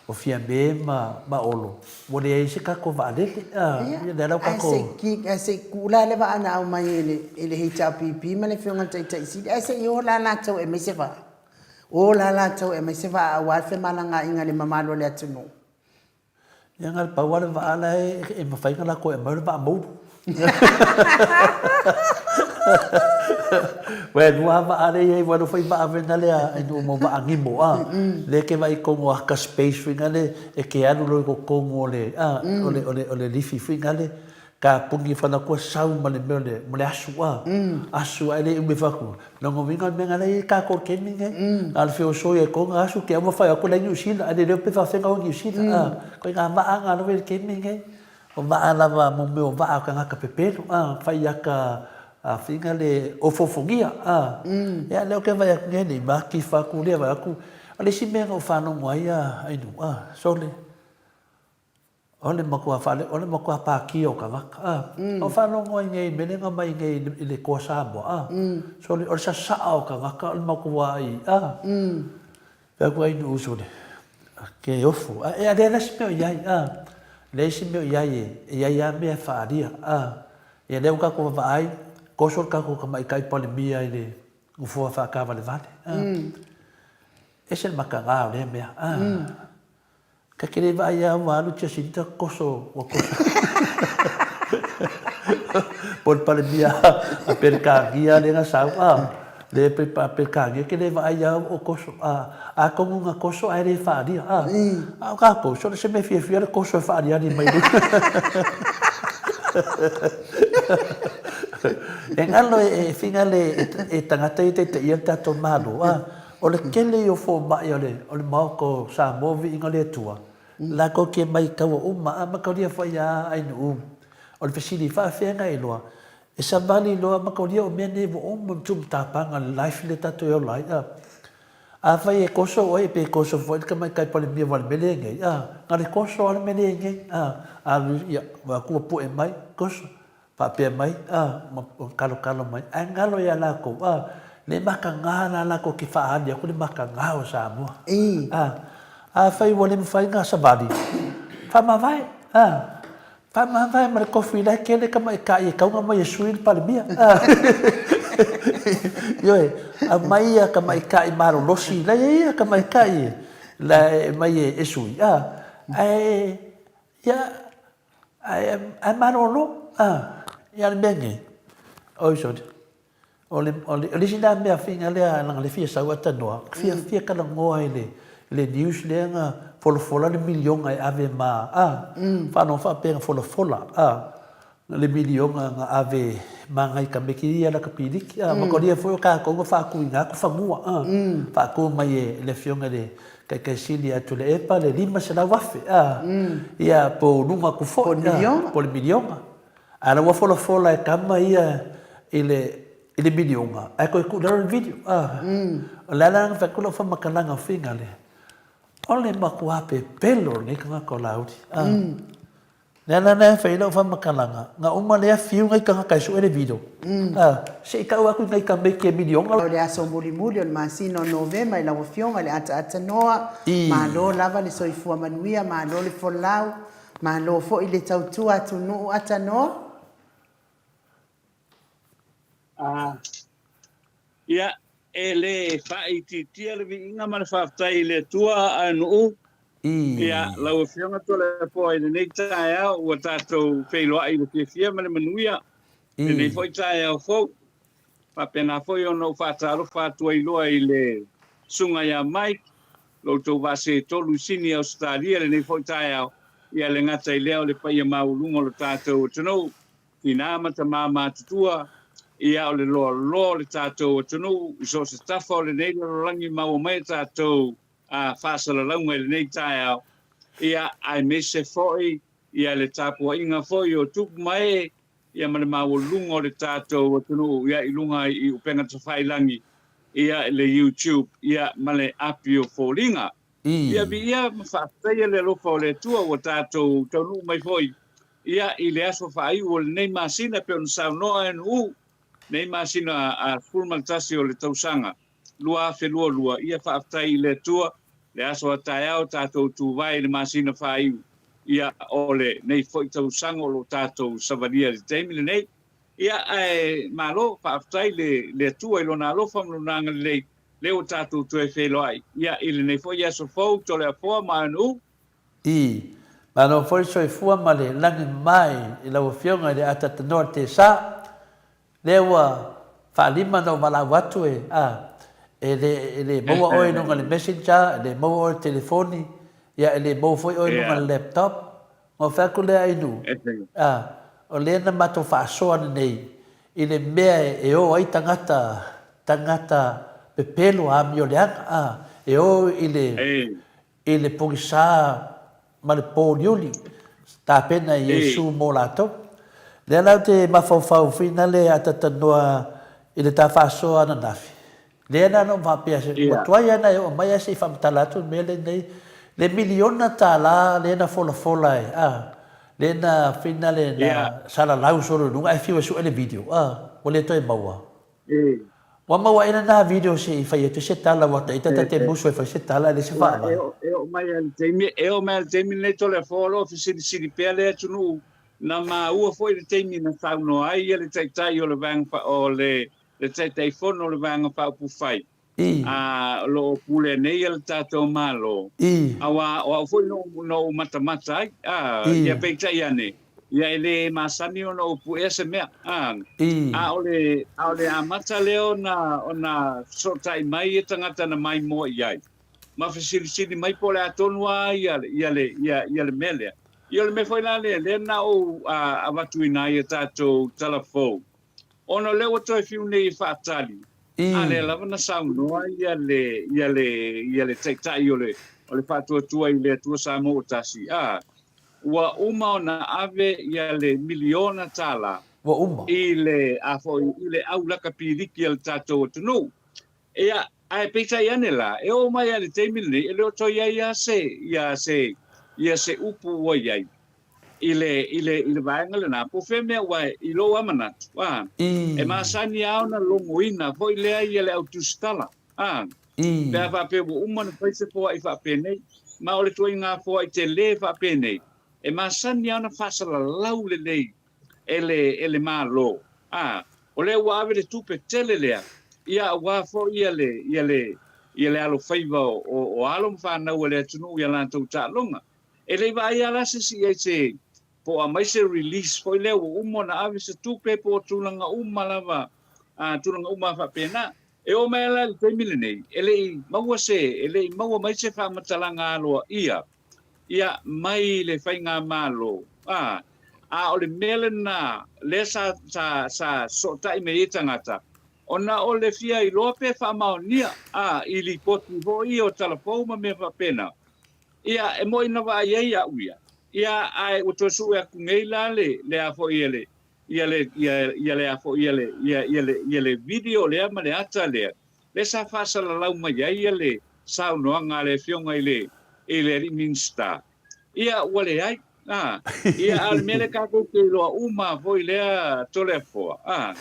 o Fiame ma ma Olo ua leai se tatou vaalele a. Ia lea la ua tatou. Ae se i tuu la le vaa na aumai e le e le HRPP ma le Afioga i le Taitai Sili ae se i o la latou e aumai se vaa. O la latou e aumai se vaa aua le femalagaaiga i le mamalu o le atunuu. Ia na o le pau lava le vaa la e mafai ona latou aumai o le vaa moulu. Uae e lua lava vaa lea e i ai, ua alu foi vaa foi lea e nuu mo vaa nimo a. Lea e te vaai i totonu o aka space foi lea e te alu loa i totonu o le a o le lifi foi lea Kapuni fanatua sau ma le mea o le, ma le asu a. Asu ae le umi fai atu. Lona uiga o le mea na la i ai tatou i le taimi lenei. Na o le feosoi ai kona asu ke aua fai atu la i Niu Sila ae le leo pe faafefea ona o i Niu Sila a. Koina vaa na lava i le taimi lenei. O vaa lava mo mea o vaa o tagata pepelo a, fai aka a whina le ofoofogia a. Ia lea ou te vaai atu nei nei ma tifa atu lea vaai atu. O le isi mea na ou faalogo ai a Ainuu a, sole. O le matua fale, o le matua pākia o tagata, a. O faalogo ai nei i mele na mai nei i le Toa Samoa, a. Sole, o le sasaa o tagata o le matua i, a. Fai atu ai nuu sole, ke ofo, a e leai la se mea o i ai, a. Leai se mea o i ai e, e i ai lava mea e faaalia, a. Ia lea ua tatou vaavaai, toso le tatou tamaitai Palemia i le nofoa faatavalevale, a. Ese le mataga o lea mea, a. Ka te le vaai a ua alu Jacinta koso ua koso. Po le Palemia a Peretania lea na sau a le pe pa Peretania ke le vaai a o koso a atonu na koso ae le faaalia a a o tatou sole se mea fiafia le koso e faaliali mai luga. E galo e finale e tagata ia e taitaia le tatou Malo a. O le tele ia o fomai o le o le Maota o Samoa viiga o le Atua, latou te maitaua uma a mataulia foi a Ainuu. O le fesili, faafefea na iloa? E savali loa mataulia o mea nei ua uma ona tuumatapaga le life lea tatou e ola ai a. Afai e koso oe pe koso foi le tamaitai Palemia aua o le mea lea e nei a, na o le koso lava le mea lea e nei a, alu ia vaai atu ua pue mai, koso. Faapea mai, a, ma kalokalo mai, ae galo ia lakou, a, le makaga la lakou ke faaali aku le makaga o Samoa. A, afai ua le mafai na savali, faamavae, a, faamavae ma le kofi la e kele tamaitai e tau na aumai e sui le Palemia, a, ioe, aumai ia tamaitai malolosi, la e i ai ia tamaitai la e aumai e sui, a, ae. Ia, ae, ae malolo, a, ia le mea nei, oi sorry, o le, o le, o le isi lea mea finga lea, leaga le fia sau atanoa, fia, fia talanoa i le, le news lea na folafola le miliona e ave ma, a, faalogo faapea na folafola, a, le miliona na ave ma nai tameki ia la kapiliki, a, matolia foi o tatou na faatuina atu fanua, a, faatu mai e le Afioga i le Taitai Sili ia Tuilaepa le 500,000, a, ia po o luga atu foi, a, po o le miliona. A la ua folafola e tama ia i le i le miliona, ae toe tuu i lalo le video, a. O le ala lena na fai atu lau faamatalaga o Figale, o le matua pepelo o lenei tagata o Laauli, a. Le ala lea e fai ai lau faamatalaga, na uma lea fiu nai tagata e sue le video, a, se i tau atu i nai tamaiti e miliona. O le aso mulimuli o le masina o Novema i lau Afioga i le Ataatanoa, malo lava le soifua manuia, malo le folau, malo foi le tautua atunuu Atanoa. Ia, e le faaitiitia le viiga ma le faafetai i le Atua a Nuu. Ia, lau Afioga Toleafoa i lenei taeao ua tatou feiloai i le fiafia ma le manuia i lenei foi taeao fou. Faapena foi ona ou faatalofa atu ai loa i le Susuga ia Mike, lo outou vaa seetolu i Sini, Ausetalia i lenei foi taeao. Ia le gata i lea o le paia maualuga o lo tatou atunuu. Tina ma tama matutua, ia o le loaloa o le tatou atunuu i so o se tafa o lenei lalolagi maua mai a tatou faasalalauga i lenei taeao, ia aemaise foi ia le tapuaiga foi o tupu ma ee ia ma le maualuga o le tatou atunuu ia i luga i upega tafailagi ia le YouTube ia ma le api o foliga. Ia viia ma faafetaia le alofa o le Atua ua tatou taunuu mai foi ia i le aso faaiu o lenei masina e pei ona saunoa NU, nei masina a 11 o le tausaga 2022. Ia faafetai i le Atua le aso a taeao tatou tuvae i le masina faaiu ia o lenei foi tausaga o lo o tatou savalia i le taimi lenei. Ia ae malo faafetai le le Atua i lona alofa ma lona agalelei lea ua tatou toe feiloai ia i lenei foi aso fou Toleafoa ma NU. Ii, Malo foi le soifua ma le lagi mai i lau Afioga i le Atatanoa Tesa, lea ua faalima ona ou valaau atu e, a, e le, e le maua oe i luga o le messenger, e le maua oe i le telefoni, ia e le maua foi oe i luga o le laptop. Ona ou fai atu lea, Ainu, a, o lea na matou faasoa lenei i le mea e o ai tagata, tagata pepelo amioleaga, a, e o i le, I le pogisa ma le pōliuli, tapena e Iesu mō latou. Lea la ou te mafaufau finale a tatanoa i le ta faasoa ananafi. Lea la na ou faapea, ua tuai lava na e oo mai ae se i faamatala atu le mea lenei, le miliona tala lea na folafola e, a, lea na finale na salalau solo i luga ae fiu e sue le video, a, ua le toe maua. Ua maua ea lena video se i fai atu se tala ua ita ta te musu e fai se tala e leai se faavale. E oo mai lava i le taimi, e oo mai lava i le taimi lenei Toleafoa o lo o fesilisili pea le atunuu na maua foi le taimi na saunoa ai le Taitai o le Vaega o le le Taitaifono o le Vaega Faaupufai a o lo o pulea nei e le tatou Malo, aua o au foi na ou matamata ai, a, ia peitai ane, ia e le masani ona ou puea se mea, a, a o le, a o le amata lea ona, ona fesootai mai ia tagata na maimoa i ai, ma fesilisili mai po o le a tonu lava ia, ia le, ia, ia le mea lea. Ia o le mea foi la lea, lea na ou avatuina ai a tatou tala fou, Ona o lea ua toe fiu nei e faatali, a lea lava na saunoa ia le, ia le, ia le Taitai o le, o le Faatuatua i le Atua Samoa ua Tasi, a, ua uma ona ave ia le miliona tala Ua uma. i le, a foi, i le au lakapiliki a le tatou atunuu. Ia, ae peitai ane la, e oo mai lava i le taimi lenei, e le o toe i ai lava se, ia se, ia se upu ua i ai i le, i le, i le vaega lena, po o fea mea ua i lou lava manatu, a, e masani lava ona logoina foi lea ia le au tusitala, a, pe a faapea ua uma ona fai se foai faapenei, ma o le ituaiga foai tele faapenei, e masani lava ona faasalalau lelei e le, e le Malo, a, o lea ua ave le tupe tele lea, ia aua foi ia le, ia le, ia le alofaiva o, o, o alo ma fanau a le atunuu i a latou taaloga. E le i vaaia la se isi i ai se, po o aumai se release foi lea ua uma ona ave se tupe po o tulaga uma lava, a, tulaga uma faapena. E oo mai la i le taimi lenei, e le i maua se, e le i maua mai se faamatalaga aloaia, ia, mai le Faigamalo, a, a o le mea lena lea sa, sa, sa sootai mai ai tagata, ona o le fia iloa pe faamaonia, a, i lipoti foi ia o talafou ma mea faapena. Ia, e moi na vaai ai au ia, ia, ae ua toe sue atu nei la le, le a foi ia le, ia le, ia, ia le a foi ia le, ia, ia le, ia le video lea ma le ata lea, lea sa faasalalau mai ai ia le saunoaga a le Afioga i le, i le Alii Minisita. Ia, ua leai, a, ia, a o le mea lea tatou te iloa uma foi lea Toleafoa, a,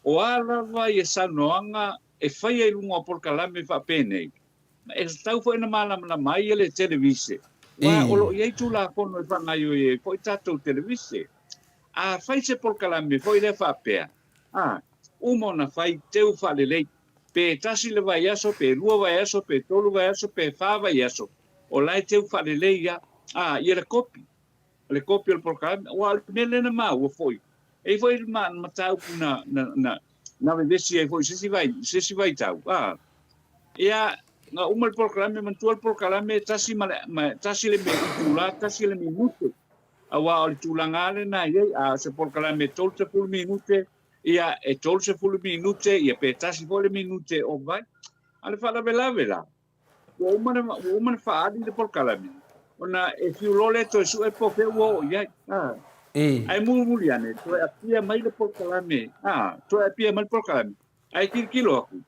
o a lava ia saunoaga e faia i luga o polokalame faapenei, E tatau foi ona malamalama ai le televise, aua o lo o i ai Tulafono e faagaoioi ai foi tatou televise. A fai se polokalame foi lea faapea, a, uma ona fai, teu faalelei, pe tasi le vaiaso, pe lua vaiaso, pe tolu vaiaso, pe fa vaiaso, o la e teu faalelei lava, a, ia le kopi. le kopi o le polokalame, aua o le mea lea na maua foi, e i ai foi ma mataupu na, na, na, na vevesi ai foi i se isi vai, se isi vaitau, a. Ia, na uma le polokalame, manatua le polokalame, tasi ma le, ma, tasi le itula, tasi le minute, aua o le tulaga lava lena e i ai, a o se polokalame e 30 minute, ia, e 30 minute, ia pe tasi foi le minute o vai. A o le faalavelave la, Ua uma ona, ua uma ona faaali le polokalame, ona e fiu loa lea e toe sue po o fea ua oo i ai. A. E. Ae mulimuli ane, toe apia mai le polokalame, a, toe apia mai le polokalame, ae tilotilo atu,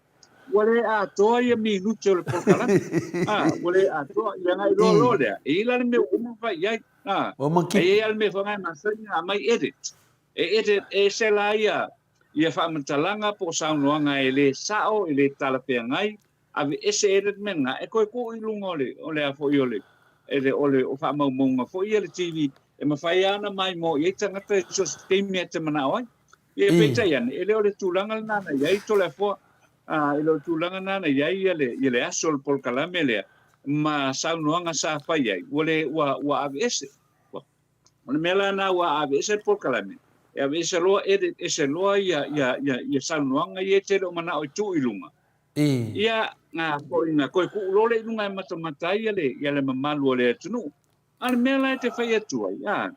ua le atoa ia minute o le polokalame. A, ua le atoa, ia agai loa loa lea, e i ai la le mea ua uma ona fai i ai. A, Ua uma e i ai lava le mea foi lena e masani ona aumai edit. E edit ese la ia, ia faamatalaga po o saunoaga e le sao, e le talafeagai, aveese ai le mea lena e toe tuu i luga o le, o le a foi o le, ele, o le, o faamaumauga foi ia le TV e mafai lava ona maimoa i ai tagata i so o se taimi e te manao ai. Ia, peitai ane, e le o le tulaga lena na i ai Toleafoa, a, e le o le tulaga lena na i ai ia le, ia le aso o le polokalame lea ma saunoaga sa fai ai, ua le, ua, ua aveese. Ua, o le mea la lena ua aveese le polokalame, e aveese loa, edit ese loa ia, ia, ia, ia saunoaga ia e te le o manao e tuu i luga. Ia, na foi na toe tuu loa lea i luga e matamata ai le, ia le mamalu o le atunuu. A o le mea la e te fai atu ai, a,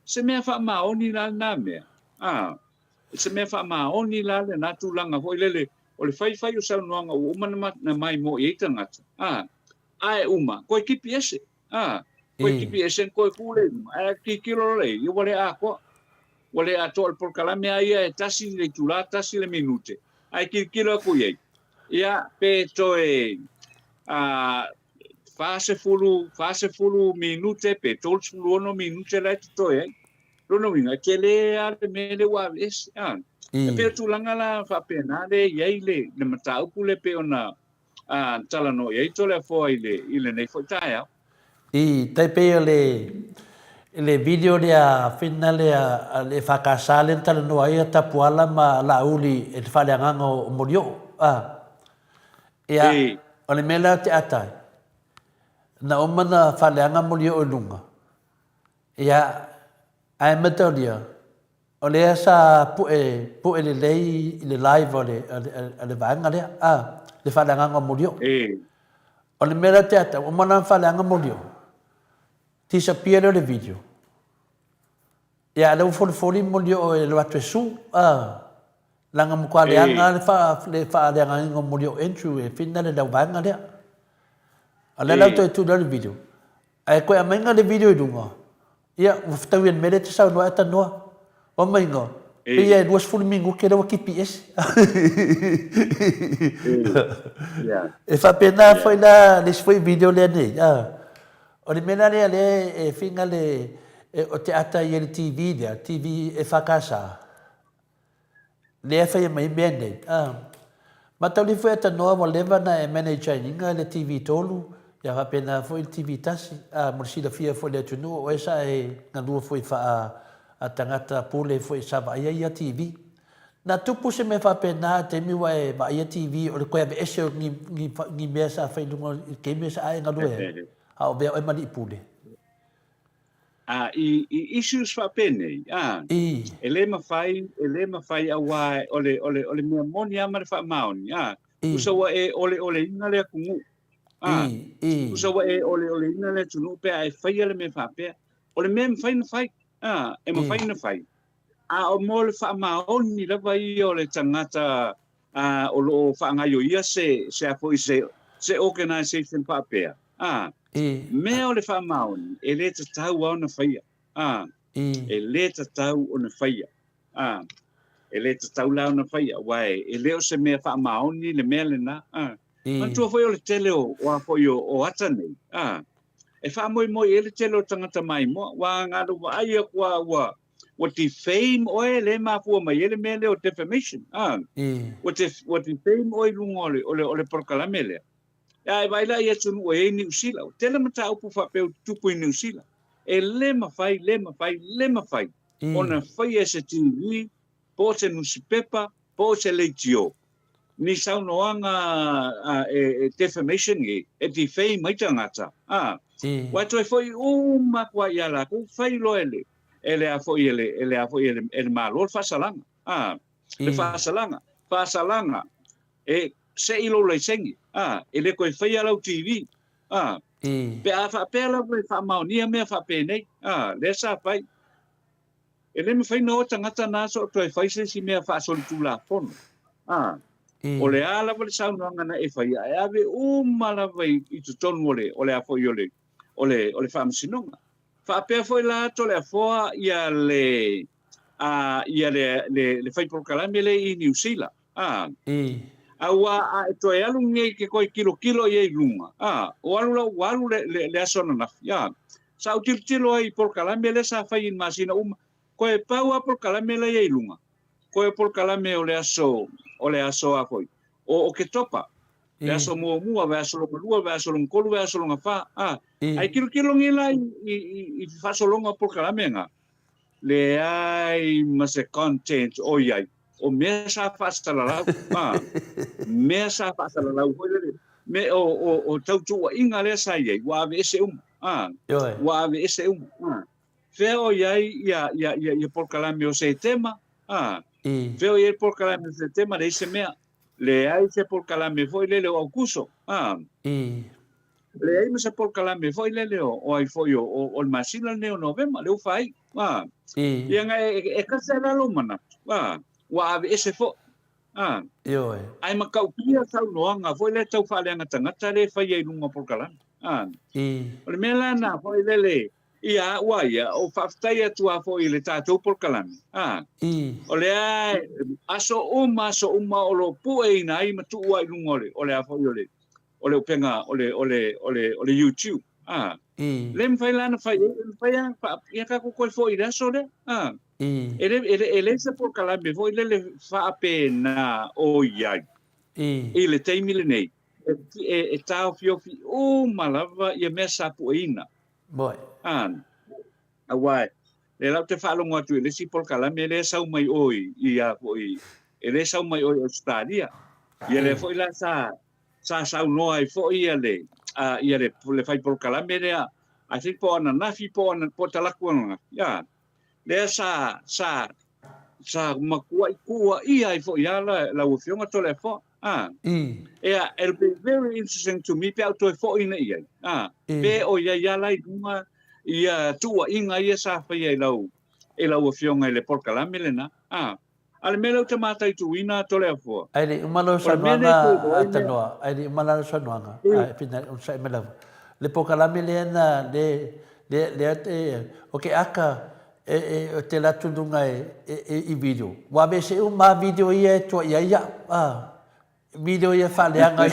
se mea faamaoni la lena mea, a, se mea faamaoni la lena tulaga foi lele, o le faifai o saunoaga ua uma na maimoa i ai tagata, a, ae uma, toe tipi ese, a, toe tipi ese toe tuu lea i luga, ae tilotilo loa lea i ai, ia ua le atoa. Ua le atoa le polokalame a ia e tasi le itula, tasi le minute, ae tilotilo atu i ai, ia, pe toe a, 40, 40 minute pe 36 minute la e totoe ai. Lona uiga, e tele lava le mea lea ua aveese. A, e pei o tulaga la faapena lea e i ai le, le mataupu lea pei ona a, talanoa i ai Toleafoa i le, i lenei foi taeao. I tai pei o le le video lea fina lea a le EFKS lea na talanoa ai a Tapuala ma Laauli i le faaleagaga o Molioo. A. Ia, o le mea lea ou te ata ai, na uma na faaleaga Molioo i luga, ia, ae mataulia, O lea sa pue, pue lelei i le live o le, o le vaega lea, a, le faaleagaga o Molioo. E. O le mea lea te ata, ua uma ona faaleaga Molioo, disappear lea o le video. Ia, a lea ua folifoli Molioo e alu atu e sue, a, leaga matua leaga le faa, le faaleagaina o Molioo Andrew e fina le lau vaega lea. A lea la ua toe tuu lea o le video, Ae toe aumaiga le video i luga, ia, ua fetaui e le mea lea e te saunoa ai tanoa. Ua aumaiga, pei e 20 minute lea ua tipi ese. E faapena foi la le isi foi video lea nei. O le mea la lea lea e finga le, o te ata i le TV lea, TV EFKS, Lea e faia mai ai mea nei. A. Matauli foi a tanoa ua leva na e manage ai iga le TV tolu, ia faapena foi le TV tasi. A, mo le silafia foi e le atunuu o oe sa e galua foi faa a tagata pule foi sa vaaia ia TV. Na tupu se mea faapena i taimi ua e vaaia TV o le toe aveese o ni, ni, ni mea sa fai i luga i le taimi sa a e galue ai, a o avea oe ma alii pule. A i, i issues faapenei, a, I. e lē mafai, e lē mafai auā o le, o le, o le mea moni lava ma le faamaoni, a, I. tusa ua e oleoleina le atunuu, a, I. I. tusa ua e oleoleina le atunuu pe a e faia le mea faapea. O le mea e mafai ona fai, a, e mafai I. ona fai, a o mo le faamaoni lava ia o le tagata a, o lo o faagaioia se, se a foi se, se organization faapea, a, I. mea o le faamaoni, e lē tatau lava ona faia, a, I. e lē tatau ona faia, a, e lē tatau la ona faia, aua e, e le o se mea faamaoni le mea lena, a. I. Manatua foi o le tele o, o a foi o, o ata nei, a, e faamoemoe i ai le tele o tagata maimoa, aua na ona vaai atu lava ua, ua defame oe lea e mafua mai ai le mea lea o defamation, a, ua, def, ua defame oe i luga o le, o le, o le polokalame lea. A e vaai la i atunuu e i ai Niu Sila, ua tele mataupu faapea ua tutupu i Niu Sila. E le mafai, le mafai, le mafai ona faia e se TV, po o se nusipepa, po o se leitio, ni saunoaga e defamation e, e defame ai tagata, a, ua e toe foi uma atu lava ia latou, fai loa e le, e le a foi e le, e le a foi e le, e le Malo le faasalaga, a, le faasalaga, faasalaga, e sei lou laisene, a, e le toe faia lau TV, a, pe a faapea lava e faamaonia mea faapenei, a, lea sa fai. E le mafai ona o tagata na soo toe fai se isi mea faasolitulafono, a, o le a lava le saunoaga na e faia, e ave uma lava i, i totonu o le, o le a foi o le, o le, o le faamasinoga. Faapea foi la Toleafoa ia le, a, ia le, le, le fai polokalame lea i Niu Sila, a, I. Auā a e toe alu nei ke toe kilokilo i ai i luga, a, o alu la ua alu le, le, le aso ananafi, a. Sa ou tilotilo ai i polokalame lea sa fai i le masina uma, koe pau lava polokalame la i ai i luga, koe o polokalame o le aso, o le aso a foi, o Oketopa, le aso muamua, vaiaso lona lua, vaiaso lona tolu, vaiaso lona fa, a. Ae tilotilo nei la i, i, i, i faasologa o polokalame na, leai ma se content o i ai, o mea sa faasalalau, a, mea sa faasalalau foi lele, me, o, o, o tautuuaiga lea sa i ai, ua aveese uma, a, ua aveese uma, a. Fea o i ai ia, ia, ia, ia polokalame o Setema, a, fea o i ai polokalame o Setema, leai se mea, leai se polokalame foi lele o Aukuso, a. Leai ma se polokalame foi lele o, o ai foi o, o, o le masina lenei o Novema, lea ua fai, a. Ia na e, e kasi lava lou manatu, a, ua aveese foi, a. Ioe. Ae matautia saunoaga foi lea tau faaleaga tagata lea e faia i luga o polokalame, a. O le mea la na foi lele, ia au a ia, o faafetai atu lava foi i le tatou polokalame, a. O lea aso uma, aso uma o lo o pueina ai ma tuu ai i luga o le, o le a foi o le, o le upega o le, o le, o le, o le YouTube. A. Le mafai la ona fai ai, e mafai lava ona faa, ia tatou toe foi i le aso lea. A. E le, e le, e leai se polokalame foi lele faapena o i ai i le taimi lenei. E, e, e taofiofi uma lava ia mea sa pueina. A. Aua, lea la ou te faalogo atu i le isi polokalame lea e sau mai o i, i a foi, e le sau mai o i Ausetalia. Ia lea foi la sa, sa saunoa ai foi ia le, a, ia le, le fai polokalame lea, I think po o ananafi po o, po o talaatu ananafi, a, lea sa, sa, sa matuai tuuaia ai foi lava la, lau Afioga Toleafoa. A, Ea, it'll be very interesting to me pe a ou toe foi nei i ai. A, pe o i ai lava la i luga ia tuuaiga ia sa faia i lau, i lau Afioga i le polokalame lena. A, a o le mea lea ou te mataituina Toleafoa, Ai le uma lau o le mea lea saunoaga e toe iloa a ai mea. Tanoa, ai le uma lau saunoaga, a e pina onosai mai lava. Le polokalame lea na, le, le, lea te, o ke aka e, e, o te alu atu i luga e, e, e, i video. Ua aveese uma a video ia e toa i ai iaʻu. A, video ia faaleaga ai.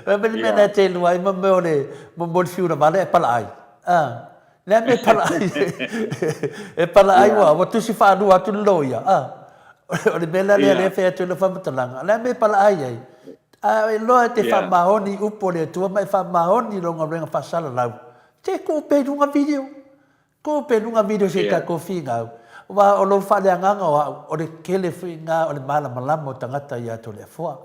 Mea le mea na te lua ai ma mea o le, mo mo le fiu vale e pala ai. A, le a mea e pala ai. E pala ai ua, ua tusi whaalua atu le loia. A, o le mea la lea lea whai atu le whamatalanga. Le a mea e pala ai ai. A, e loa e te whaamahoni upo le atua ma e whaamahoni lo ngā renga whasalalau. Te kuu pea i luga video. Kuu pea i luga video se i tatou finau. Aua o lou faaleagaga o au, o le kele foi ina o le malamalama o tagata ia Toleafoa.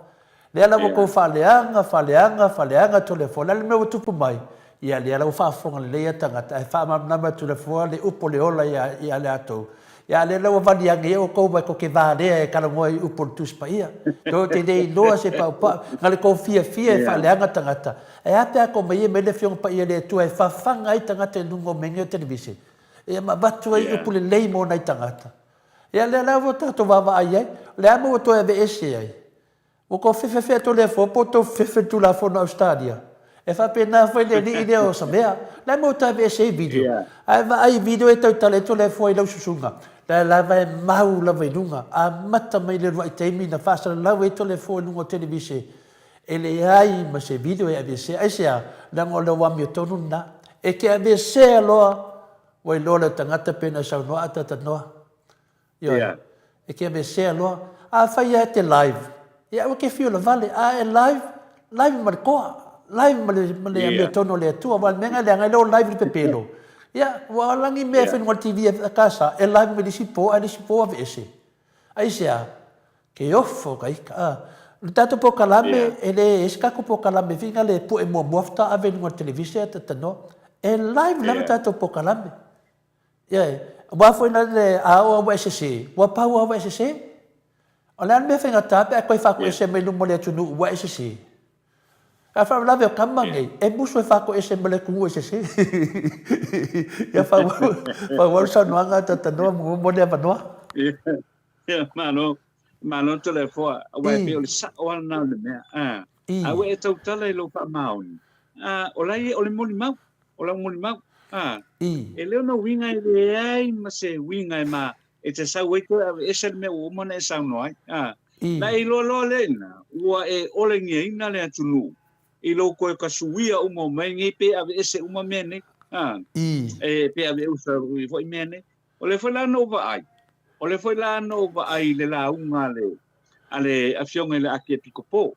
Lea la ua tou faaleaga, faaleaga, faaleaga Toleafoa. O le a le mea ua tupu mai? Ia, lea la ua faafofoga lelei a tagata, ae faamalamalama atu le Afoa le upu o le ola ia, ia latou. Ia, a lea la ua vali ane ai outou ma tou te valea e talanoa i upu o le Tusi Paia. Tou te le iloa se paupau, na le tou fiafia e faaleaga tagata. Ae a pe a tou mai mai le Afioga Paia a le Atua e fafaga ai tagata i luga o mea nei o televise, ia ma avatu ai upu lelei mo nai tagata. Ia, lea la ua tatou vaavaai ai, o le a mea ua toe aveese ai? Ua tou fefefe atu le Afoa po o tou fefefe i le Tulafono a Ausetalia? E faapena foi le alii lea o Savea. O le a le mea ua toe aveese ai video? Ae vaai i video e tautala atu le Afoa i lau susuga. La e lava e mau lava i luga. Amata mai le uluai taimi na faasalalau ai Toleafoa i luga o televise, e leai ma se video e aveesea. Aisea? Leaga o lau amiotonu lena. E te aveesea loa, ua iloa lea tagata pei ona e saunoa a talanoa. Ioe. Yeah. E te aveesea loa. Afai lava e te live, ia aua e te fiu lavale. A e live, live ma le toa. Live ma le, ma le yeah. amiotonu o le Atua. Aua o le mea lena e leaga ai lou live i le pepelo. Ia, ua alagi mea yeah. e fai i luga o le TV a kasa, e live mai le isi po, ae le isi po aveese. Aisea? Ke ofo ka ika. A. O le tatou polokalame, yeah. e le i ai se tatou polokalame foi lea e pue muamua faatoa ave i luga o le televise ae talanoa. E live lava yeah. tatou polokalame. Ioe, aua foi la le a oo lava ua e sese, ua pau lava ua e sese. O le a le mea faigata pe a toe faatoese mai luma o le atunuu ua e sese? A o le faalavelave o tama nei, e musu e faatoese mai le atunuu e sese. Ia faaauau, faaauau le saunoaga a Talanoa mo le avanoa. Ia, malo, malo Toleafoa, aua e pei o le sao lava lena o le mea. A ua e tautala i lou faamaoni, o la e, o le molimau, o lau molimau. E le ona uiga e leai ma se uiga e ma, e te sau ai toe aveese le mea ua uma ona e saunoa ai. Na e iloa loa lea i ina, ua e olegiaina le atunuu i lou toe kasuia uma o mai nei pe aveese uma mea nei. E pe aveese foi mea nei. O lea foi la na ou vaai, o lea foi la na ou vaai i le lauga a le, a le Afioga i le Akiepikopo.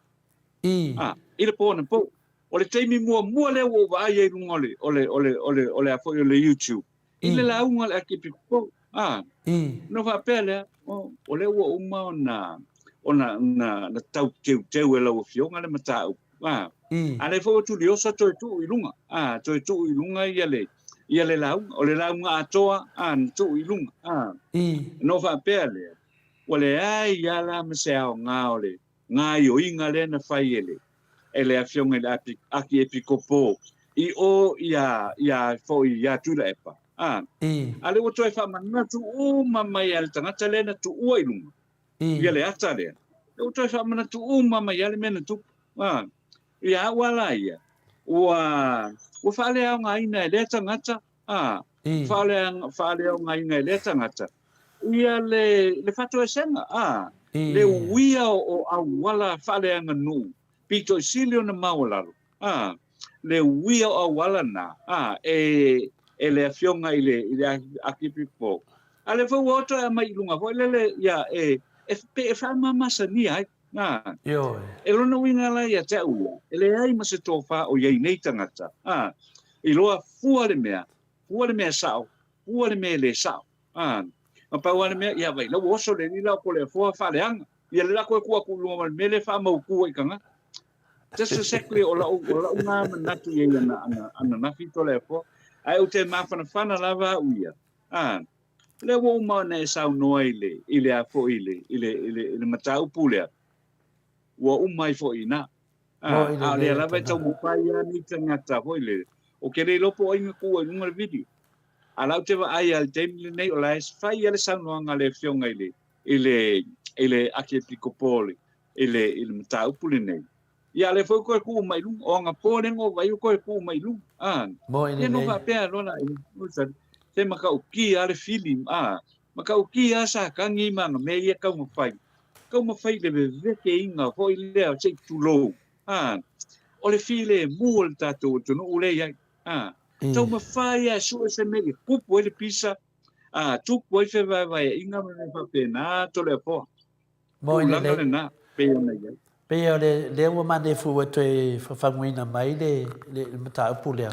I. A, i le po anapo. O le taimi muamua lea ua ou vaai ai i luga o le, o le, o le, o le, o le a foi o le YouTube, i le lauga a le Akiepikopo. A, I. ona ou faapea lea, o, o lea ua uma ona, ona, ona, ona tau teuteu e lau Afioga le mataupu. A, a lea foi ua tuliosa toe tuu i luga, a, toe tuu i luga ia le, ia le lauga. O le lauga atoa, a, na tuu i luga, a. Ona ou faapea lea, ua leai lava la ma se aoga o le gaoioiga lea na fai e le, e le Afioga i le Akiepikopo i o ia, ia foi ia Tuilaepa, a. A lea ua toe faamanatu uma mai lava e le tagata lea na tuua i luga, ia le ata lea, lea ua toe faamanatu uma mai lava le mea na tupu. A, ia au lava la ia, ua, ua faaleaogaina e lea tagata, a, faaleaogaina e lea tagata ia le, le fatoesega, a, le uia o auala faaleaganuu, pito i sili ona maualalo, a, le uia o auala na, a, e, e le Afioga i le, i le Akiepikopo. A lea foi ua o toe aumai i luga foi lele, ia, e, e, pe e faamamasania ai. A, Ioe. E lona uiga la ia te au ia, e leai ma se tofa o i ai nei tagata, a, iloa fua le mea, fua le mea sao, fua le mea e le sao. A, na pau lava le mea, ia vai, la ua oso le alii la o Toleafoa faaleaga, ia le la toe tuu atu i luga ma le mea lea e faamautu ai i tagata. Just exactly o lau, o lau na manatu i ai ana, ana, ananafi Toleafoa. Ae ou te mafanafana lava au ia, a, lea ua uma ona e saunoa i le, i le a foi i le, i le, i le, i le mataupu lea, ua uma ai foi i ina. A, a o lea lava e taumafai lava nei tagata foi lele, ou te le iloa po o ai na tuua i luga le video. A o la ou te vaai lava i le taimi lenei, o la e fai lava le saunoaga a le Afioga i le, i le, i le Akiepikopo i le, i le mataupu lenei. Ia, a o lea foi ua toe tuu mai i luga. O anapo lea na ou vaai ua toe tuu mai i luga. A, Moi ia, na lelei. faapea loa la, se matautia lava le fili, a, matautia lava Satani ma ana mea ia e taumafai, taumafai i le veveteina foi lea, se i tulou, a, o le filemu o le tatou atunuu lea e i ai. A, taumafai lava e sue se mea ia tupu ai le pisa, a, tupu ai fevaevaeaiga ma mea faapena, Toleafoa. Moi Tulaga lelei. lena, pei ona i ai. Pei o le, lea ua manefu e toe fafaguina mai le, le, le mataupu lea.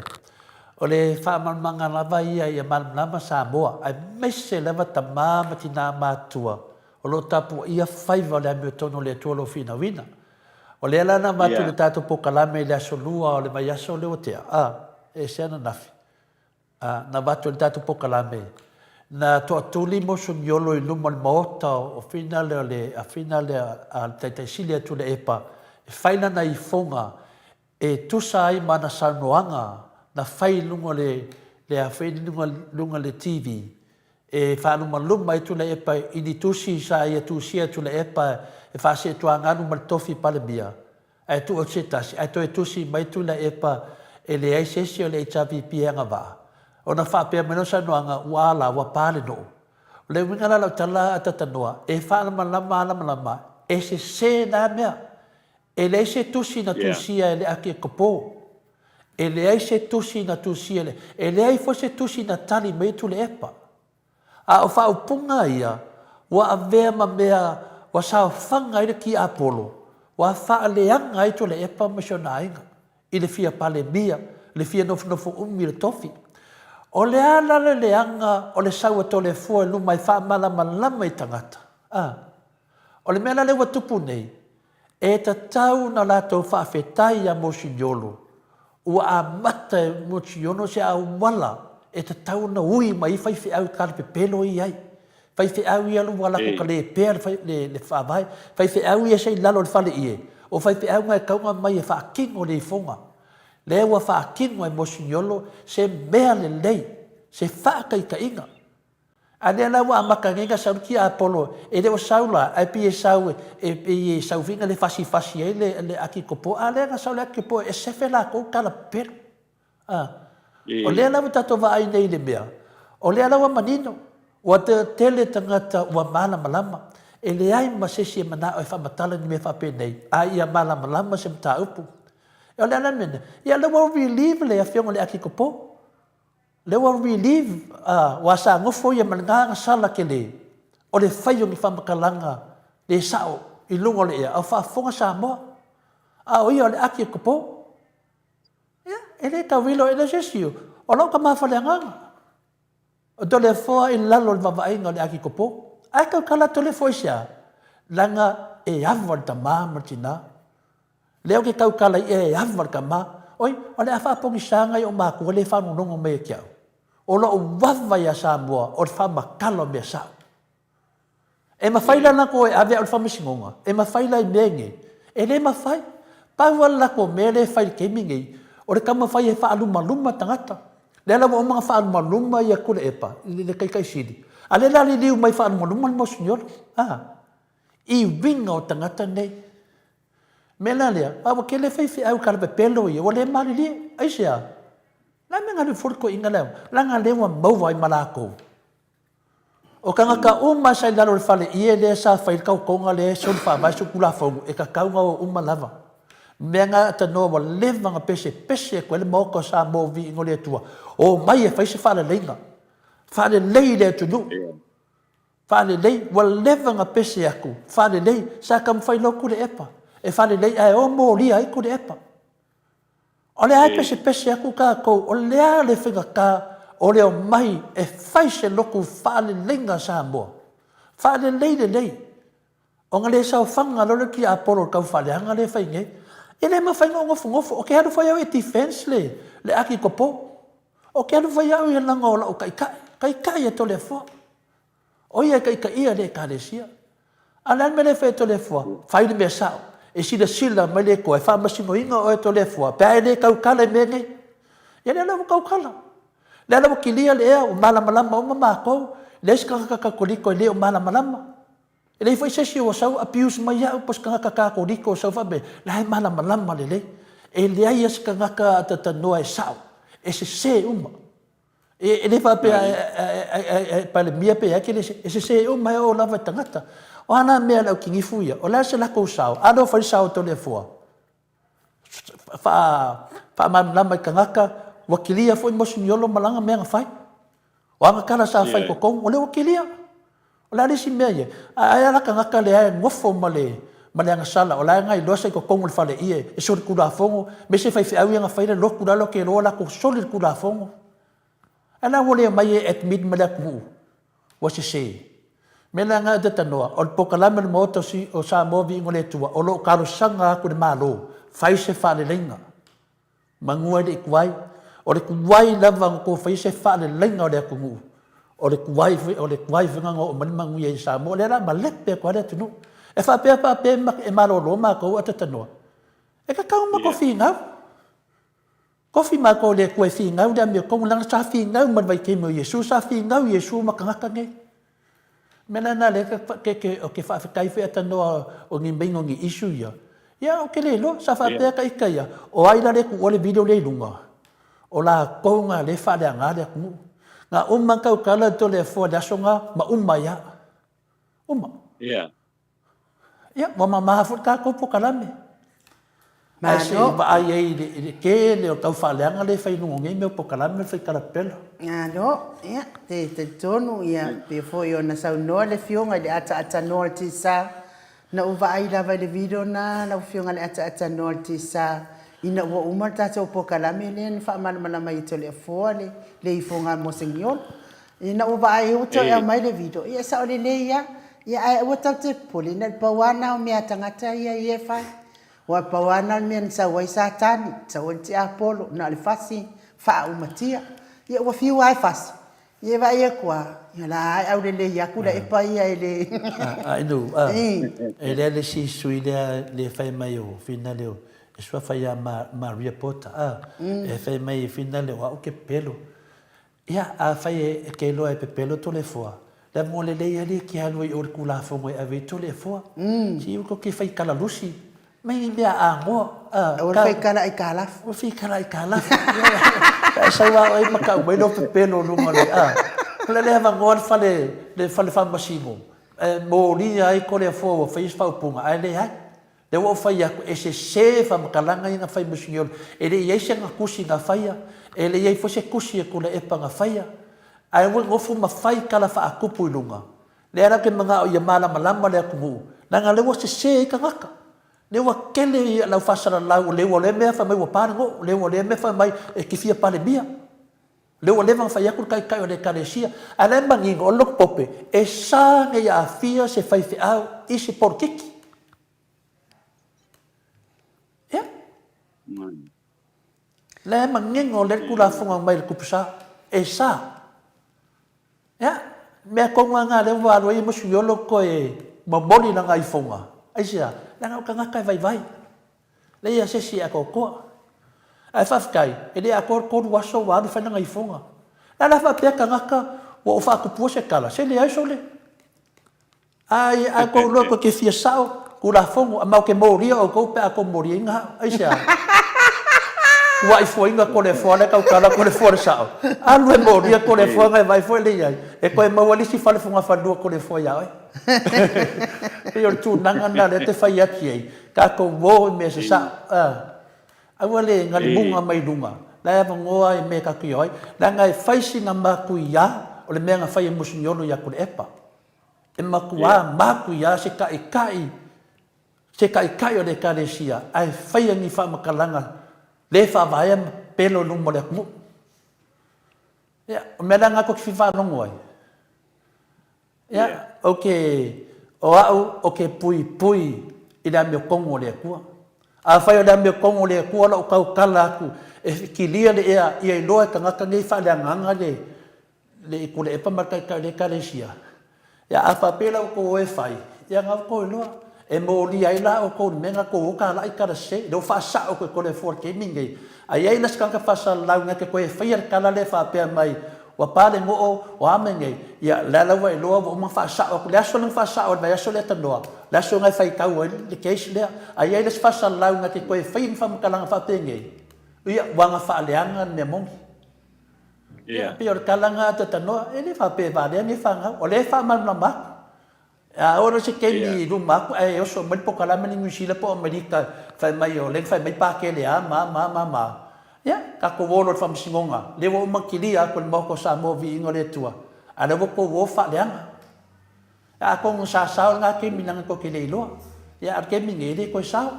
O le faamalamalamaga lava ia ia malamalama Samoa, aemaise lava tama ma tina matutua o lo o tapuaia faiva o le amiotonu o le Atua o lo o finauina. O lea la na avatu i le Yeah. tatou polokalame i le aso Lua o le vaiaso lea ua tea, a. e ese ananafi, a, na avatu ai le tatou polokalame, na toatuli Mosoniolo i luma o le Maota o finale o le a finale a le Taitai Sili a Tuilaepa e fai lana ifoga e tusa ai ma ana saunoaga na fai i luga o le le a foi luga luga le TV e faalumaluma ai Tuilaepa i ni tusi sa ia tusia e Tuilaepa e faaseetuagalu ma le tofi Palemia ae tuu atu se tasi ae toe tusi mai Tuilaepa e leai se isi o le HRPP e agavaa ona faapea mai lea o saunoaga ua ala ua pa le nuu. O le uiga la o lau tala a Tatanoa e faalamalama alamalama e sese na mea. E leai se tusi na tusia e le Akikopo. E leai se tusi na tusia e le, e leai foi se tusi na tali mai e Tuleepa. A o faaupuga ia, ua avea ma mea ua saofaga ai le tiapolo, ua faaleaga ai Tuleepa ma si ona aiga, i le fia Palemia, le fia nofonofo umi i le tofi. O le a la le leaga o le sau a Toleafoa i luma e faamalamalama i tagata? A. O le mea la lea ua tupu nei, e tatau ona latou faafetai ia Mosiniolo, ua amata e Mosiniolo se auala e tatau ona ui mai ai faifeau i kalapepelo ia i ai. Faifeau ia ua latou talepea le faavae, faifeau ia sa i lalo o le faleie, o faifeau na e tatau ona omai e faatino le ifoga. Lea ua faatino e Mosiniolo se mea lelei, se faataitaiga. A lea la ua amata nei ona sau le tiapolo, e le o sau la, ae pei e sau e pei e sau foi na le fasifasi ai le le akikopo, a lea na sau le akikopo e sefe latou tala pepelo. A. O lea la ua tatou vaai nei i le mea, o lea la ua manino, ua tele tagata ua malamalama, e leai ma se isi e manao e faamatala ni mea faapenei, a ia malamalama se mataupu. O le a la le mea nei? Ia lea ua relieve le afioga i le akikopo. Lea ua relieve aua sa nofo ia ma le gagasala tele o le fai o ni faamatalaga le sao i luga o le ea a o faafofoga Samoa. A o ia o le ati e topo. Ia, e le tauilo, e le o se isi, o lou tama faleagaga. O Toleafoa i lalo o le vaavaaiga o le ati topo. Ae tautala Toleafoa i se a? Leaga e ava le tama ma le tina. Lea ou te tautala i e ava le tama. Oi, o le a faapogisa nai ou matua le faalogologo mai ia te au. O lou ava ia Samoa o le faamatala o mea sao. E mafai la latou e ave au i le faamasinoga? E mafai la i mea nei? E le mafai. Pau lava le latou mea lea e fai i le taimi nei, o le taumafai e faalumaluma tagata. Lea la ua uma ona faalumaluma ia Tuilaepa, le Taitai Sili, a lea o le a liliu mai e faalumaluma le Moseniolo. A, i uiga o tagata nei. Mea la lea, a ua tele faifeau talapepelo ia, ua le malilie. Aisea? O le a le mea na alu ai fua le toeaina lea? Leaga lea ua maua ai ma latou. O tagata uma sa i lalo o le faleie lea sa fai le taotoga lea e soli faavae solitulafono, e tatau ona o uma lava. Mea na atanoa ua leva ona pesepese atu ai le Maota o Samoa o Viiga o le Atua, omai e fai se faaleleiga. Faalelei le atunuu. Faalelei, ua leva ona pese atu, faalelei, sa taumafai loa Tuilaepa e faalelei ae o molia ai Tuilaepa. O lea e pesepese atu tatou, o le a le faigata o le omai e fai se lotu faaleleiga a Samoa. Faalelei lelei, ona le saofaga loa lea o le tiapolo i le taufaaleaga lea e fai nei. E le mafai ona ou nofonofo, ou te alu foi au e defense le Akikopo. Ou te alu foi au ia leaga o lau taitai, taitai e Toleafoa. O ia e taitaia le Ekalesia. A o le a le mea lea e fai e Toleafoa? Fai le mea sao. E silasila mai le Atua e faamasinoina oe Toleafoa pe a e le tautala i mea nei. Ia lea la ua tautala. Lea la ua kilia le ea, ua malamalama uma matou, leai se tagata Katoliko e le o malamalama. E leai foi se isi ua sau abuse mai au po o se tagata Katoliko ua sau faapea, la e malamalama lelei. E leai lava se tagata atatanoa e sao, e sese uma. E le faapea e Palemia pe ai, e sese uma e oo lava i tagata. O a la mea a le aukinifu ia? O le a se latou sao? A lea ua fai le sao o Toleafoa? Faamalamalama i tagata, ua kilia foi Moseniolo ma lana mea na fai. O ana tala sa fai i totonu, o lea ua kilia. O le a le isi mea ia? Ae a la tagata lea e nofo ma le ma le agasala, o la e na iloa sa i totonu o le faleie e soli tulafono, me se faifeau ia na fai le lotu lalo ke loa latou soli le tulafono. Ae la ua le omai e admit ma le atunuu ua sese. Mea la na e tanoa, o le polokalame o le Maota o Samoa Viiga o le Atua, o lo o talosaga atu i le Malo, fai se faaleleiga. Manu ai le ituai. O le tuai lava ona tou faia se faaleleiga o le atunuu, o le tuai foi, o le tuai foi lena na oo mai le manuia i Samoa, o lea o le a malepe atu lava le atunuu. E faapea faapea e malolo matou ae talanoa, e tatau ona matou finau. Tofi matou e le Atua e finau le amiotonu, leaga sa finau mai le vaitaimi o Iesu, sa finau Iesu ma tagata nei. O le mea la lena lea ou te faafetai foi a tanoa o ni maiga o ni issue ia, ia ou te le iloa, sa faapea ta ita ia, o ai la lea e tuua le video lea i luga? O latou na lea e faaleaga le atunuu. Na uma na tautala Toleafoa i le aso na ma uma ai lava. Uma. Yeah. Ia, ua mama foi le tatou polokalame. Ae se i vaai ai i le tele o tau faaleaga lea e fai i luga o nei mea o polokalame ma le fai kalapela. Malo, ia, te talitonu, ia, pei foi ona saunoa le Afioga i le ataatanoa o le TSA, na ou vaai lava i le video na lau Afioga i le ataatanoa o le TSA, ina ua uma le tatou polokalame lea na faamalamalama ai e Toleafoa le le ifoga a Moseniolo. Ina ua vaai ua toe aumai le video, ia e sao lelei lava. Ia ae aua tatou te popole, na o le pau lava lena o mea a tagata ia ia e fai. Aua e pau lava lena o le mea na sau ai Satani, sau ai le tiapolo, na o le fasi faaumatia. Ia ua fiu lava e fasi, ia e vaai atu lava, ia o la e aulelei atu le epa ia e le... A inu, a, e lea le isi sui lea le fai mai o finale o, e suafa ia Maria Porter, a, e fai mai e finale o au ke pelo. Ia, afai e te iloa e pepelo Toleafoa, le avanoa lelei lava lea e te alu ai i o i le Tulafono e ave ai Toleafoa. Se i tou te fai kalalusi, mai ni mea amoa. Aua le fai kala aitalafu. Aua le fai kala aitalafu. Pe a sau lava oe ma tau mai lou pepelo i luga o le, a. O le avanoa le fale, le fale faamasino, e molia ai Toleafoa ua fai se faaupuga, ae leai. Lea ua ou fai atu, e sese faamatalaga ia na fai Musignolo. E le i i ai se tusi na faia, e le i i ai foi se tusi a Tuilaepa na faia. Ae ua nofo ma fai tala faatupu i luga. Lea la ou te manao ia malamalama le atunuu, leaga lea ua sese ai tagata. Lea ua tele lau faasalalau, o lea ua lea mea fai mai ua pa le nuu, lea ua lea mea fai mai e te fia Palemia. Lea ua leva ona fai atu le Taitai o le Ekalesia, ae la e manino, o le loto pope, e sa nei aafia se faifeau i se polokiki. Ia. La e manino lea le Tulafono aumai i le Tupu Sa, e sa. Ia, mea tonu lava na lea ua alu ai Musiolo toe momoli lana ifoga. Aisea? Leaga o tagata e vaivai. Leai a se isi e atoatoa. Ae faafetai, e le atoa le 3 aso ua alu fai lana ifoga. La la faapea tagata ua ou faatupua se tala, se leai sole. Ai, a tou iloa tou te fia sao, Tulafono, a ma ou te molia outou pe a tou moliaina au. Aisea? Ua aifuaina Toleafoa la e tautala Toleafoa le sao. Alu e molia Toleafoa na e vaai foi lea i ai. E toe maua le isi fale fogafalelua Toleafoa ia oe. Pei o le tulaga lena lea te fai atu i ai. Tatou o i mea sasao. Aua le galimuga mai luga, la e avanoa i mea tatou te o ai. Leaga e fai sina matuia o le mea na fai e Musignolo ia Tuilaepa. E matuā matuia se taitai, se taitai o le Ekalesia ae faia ni faamatalaga le faavaea ma pelo i luma o le atunuu. Ia, o mea la na tou te fia faalogo ai. Ia, ou te, o au ou te puipui i le amiotonu o le Atua. Afai o le amiotonu o le Atua lau tautala atu e kilia le ea ia iloa e tagata nei faaleagaga le, le Tuilaepa ma le Taitai o le Ekalesia, ia a faapea la outou o e fai, ia na outou iloa. E molia ai la outou i le mea na outou o talai tala sese, lea ua faasao atu e Toleafoa i le taimi lenei. A i ai la se tagata faasalalau na te toe faia le tala lea faapea mai, ua pa le noo, o a mea nei, ia la la ua iloa ua uma ona faasao atu. Le aso lea na faasao ai le vaiaso lea tanoa, le aso lena e faitau ai le case lea. A i ai la se faasalalau na te toe faia ni faamatalaga faapenei, ia ua agafaaleaga le mea moni. Ia, pei o le tala lena a Tatanoa, e le faapea e valea nei fanau, o lea e faamalamalama atu. A oo loa se taimi i luma atu ae oso mai le polokalame ni Niu Sila po o Amerika fai mai o lea na fai mai Pakele a ma ma ma ma. Ia, tatou o loa i le faamasinoga, lea ua uma ona kilia atu e le Maota o Samoa viiga o le Atua, a o lea ua tou o faaleaga. Ia atonu sa sao lena taimi leaga tou te le iloa. Ia a o le taimi nei e le toe sao.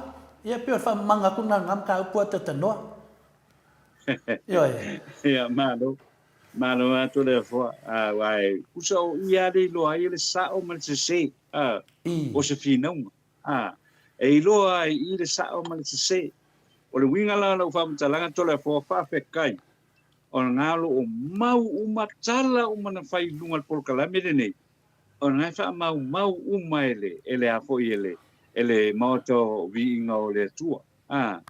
Ia pei o le faamamaga atu lena i lena mataupu a Tatanoa. Ioe. Ia, malo. Malo atu le afoa. Aua e tusa o i lava le iloa ai le sao ma le sese, a, o se finauga. A, e iloa ai i le sao ma le sese. O le uiga la o lau faamatalaga Toleafoa, faafetai. O lena o lo o mau uma tala uma na fai i luga o le polokalame lenei, o lena e faamaumau uma e le, e le a foi e le, e le Maota o Viiga o le Atua. A,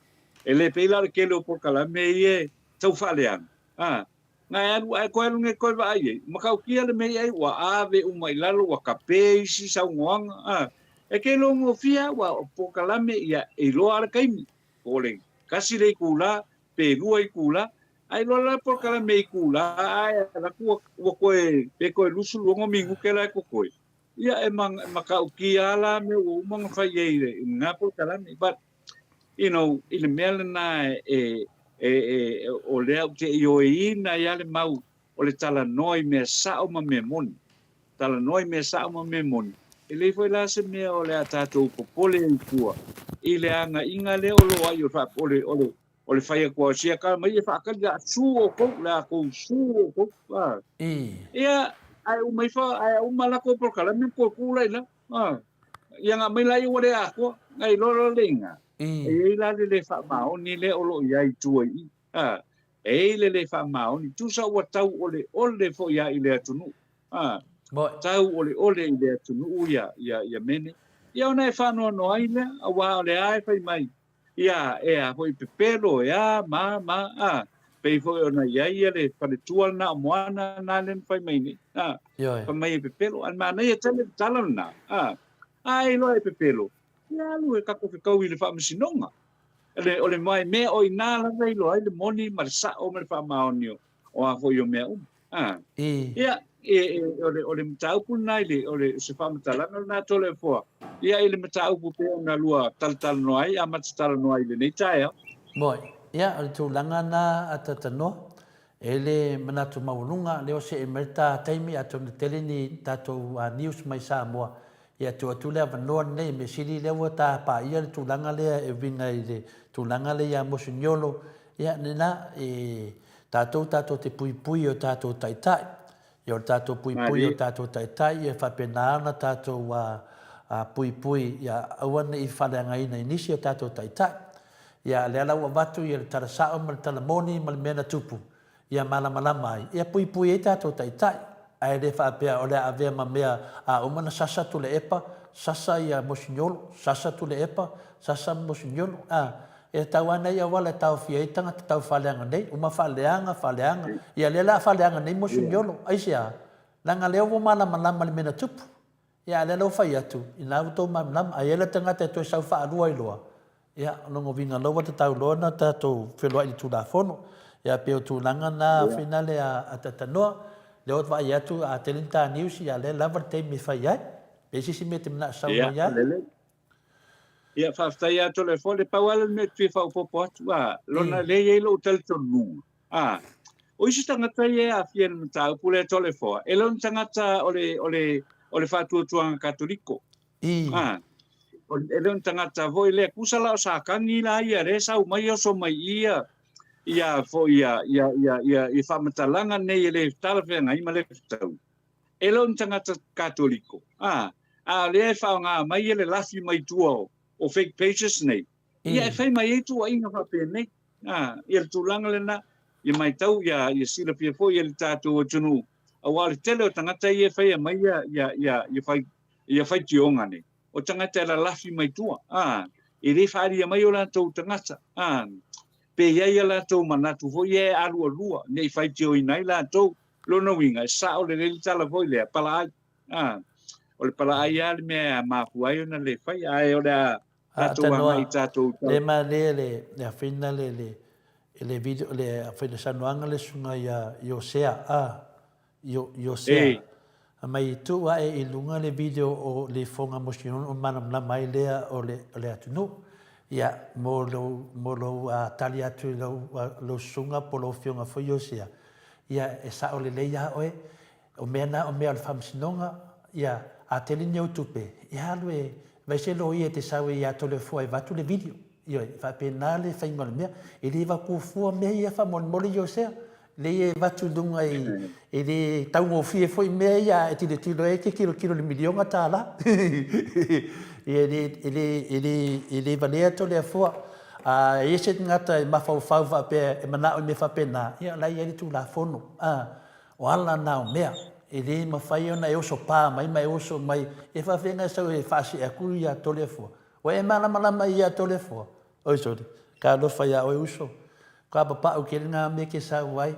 e le pei la o le tele o polokalame ia e tau faaleaga. A, na e alu, ae toe alu nei toe vaai i ai, matautia le mea i ai, ua ave uma i lalo, ua kape isi saunoaga. A, e te iloa gofie lava, ua o polokalame ia e iloa lava le taimi, po o le tasi le itula, pe lua itula, ae iloa la le polokalame itula, ae alu atu ua, ua toe, pe toe 26 minute la e totoe, ia e matautia lava la mea ua uma ona fai i ai i lena polokalame. But, you know, i le mea lena e, e, e, o lea ou te ioeina ai lava le mau o le talanoa i mea sao ma mea moni. Talanoa i mea sao ma mea moni. E leai foi la se mea o le a tatou popole ai fua i le agaiga lea o lo o ai o le, o le, o le fai atu o sia tala mai e faatali le a su outou, le a tou su outou. A. Ia, ae uma ifo, ae uma latou polokalame ma toe tu la i lalo. A. Ia na aumai laia ua le atoa, na iloa loa le iga. E i ai la le le faamaoni lea o lo o i ai i tua i i. A. E i ai le le faamaoni, tusa ua tauoleole foi lava i le atunuu. A. Tauoleole i le atunuu ia, ia, ia mea nei. Ia ona e faanoanoa ai lea, aua o lea lava e fai mai, ia, e a foi pepelo, e a, ma, ma, a. Pei foi ona i ai le faletua lena o Moana lena lea na fai mai nei, a. Fai mai e pepelo, ae manaia tele le tala lena, a. A e iloa e pepelo, ia alu e tatou fetau i le faamasinoga. Le, o le mea o i ina lava e iloa ai le moni ma le sao ma le faamaoni o, o a foi o mea uma. A. Ia, e, e, o le, o le mataupu lena i le, o le, se faamatalaga lena Toleafoa, ia i le mataupu pei ona lua talatalanoa ai, amata talanoa ai i lenei taeao. Moi, ia, o le tulaga lena a Tatanoa, e le manatu maualuga, lea ua see mai le ta taimi, atonu e tele ni tatou news mai Samoa, ia tuu atu le avanoa lenei, mea sili lea ua ta paia le tulaga lea e uiga i le tulaga lea ia Moseniolo, ia lena, e tatou tatou te puipui i o tatou taitai. Ia o le tatou puipui i o tatou taitai, ia faapena ona tatou puipui ia aua ne i faaleagaina i nisi o tatou taitai. Ia lea la ua avatu ia le tala sao ma le tala moni ma le mea na tupu, ia malamalama ai, ia puipui ai tatou taitai, ae le faapea o le a avea ma mea a uma ona sasa Tuilaepa, sasa ia Mosiniolo, sasa Tuilaepa, sasa Mosiniolo, a, e tatau lava nai auala e taofia ai tagata taufaaleaga nei, uma faaleaga, faaleaga, ia lea la a faaleaga nei Mosiniolo, aisea? Leaga lea ua malamalama i le mea na tupu. Ia, a o lea la ua fai atu, ina ua outou malamalama, a i ai le tagata e toe sau faalua ai loa, ia, o lona uiga loa ua tatau loa ona tatou feloai i le Tulafono. Ia, pei o tulaga na finale a Tatanoa, lea ua vaai atu a tele ni ta news, ia, lea e lava le taimi e fai ai. Pe i ai se isi mea e te manao e saunoa i ai? Ia, faafetai lava Toleafoa, le pau lava lea o le mea ou te fia faaopoopo atu, a, lona, lea e i ai lou talitonuga, a, o isi tagata ia e aafia i le mataupu lea Toleafoa, e le o ni tagata o le, o le, o le faatuatuaga Katoliko. A, e le o ni tagata foi lea, tusa la o Satani la ia, lea e sau mai oso mai i ia, ia foi ia, ia, ia, ia, ia faamatalaga nei e le talafeagai ma le fetaui. E le o ni tagata Katoliko, a, a o lea e faaaoga mai e le lafi mai tua o, o fake pages nei, ia e fai mai ai tuuaiga faapenei, a, ia le tulaga lena, ia matau, ia, ia silafia foi e le tatou atunuu, aua o le tele o tagata ia e faia mai ia, ia, ia, ia, fai, ia faitioga nei, o tagata e lalafi mai tua, a, e le faaalia mai o latou tagata, a, pe i ai a latou manatu foi ia e alualua, ne i faitioina ai latou, Lona uiga, e sao lelei le tala foi lea, palaai. A, o le palaai lava le mea e mafua ai ona le faia, ae o le a tatou agai i tatou tala. Le malie le le afina le le le video le afina saunoaga le susuga ia Iosea a Io Iosea a mai tuu ae i luga le video o le ifoga Mosinono o malamalama ai lea o le o le atunuu ia mo lou mo lou tali atu i lou lou susuga po o lou afioga foi Iosea Ia, e sao lelei iā oe, o mea na o mea o le faamasinoga, ia, a tele ni ou tupe, ia alu e vaai se loia e te sau ai iā Toleafoa e avatu le video. Ioe, e faapena le faiga o le mea. E le vaku fua mea ia faamolemole Iosea. Leai e avatu i luga i, e le taugofie foi mea ia e tilotilo ai e te tilotilo i le miliona tālā. Ia, e le, e le, e le, e le valea Toleafoa. A i ai se tagata e mafaufau faapea e manao i mea faapena, ia o la e i ai le Tulafono. A, o ala na o mea. E le mafai ona e oso pa mai ma e oso mai, e faafeaga e sau e faasee atu ia Toleafoa. Ua e malamalama ia Toleafoa? Oi sole, talofa ia oe uso. Ka papau tele na mea e te sau ai.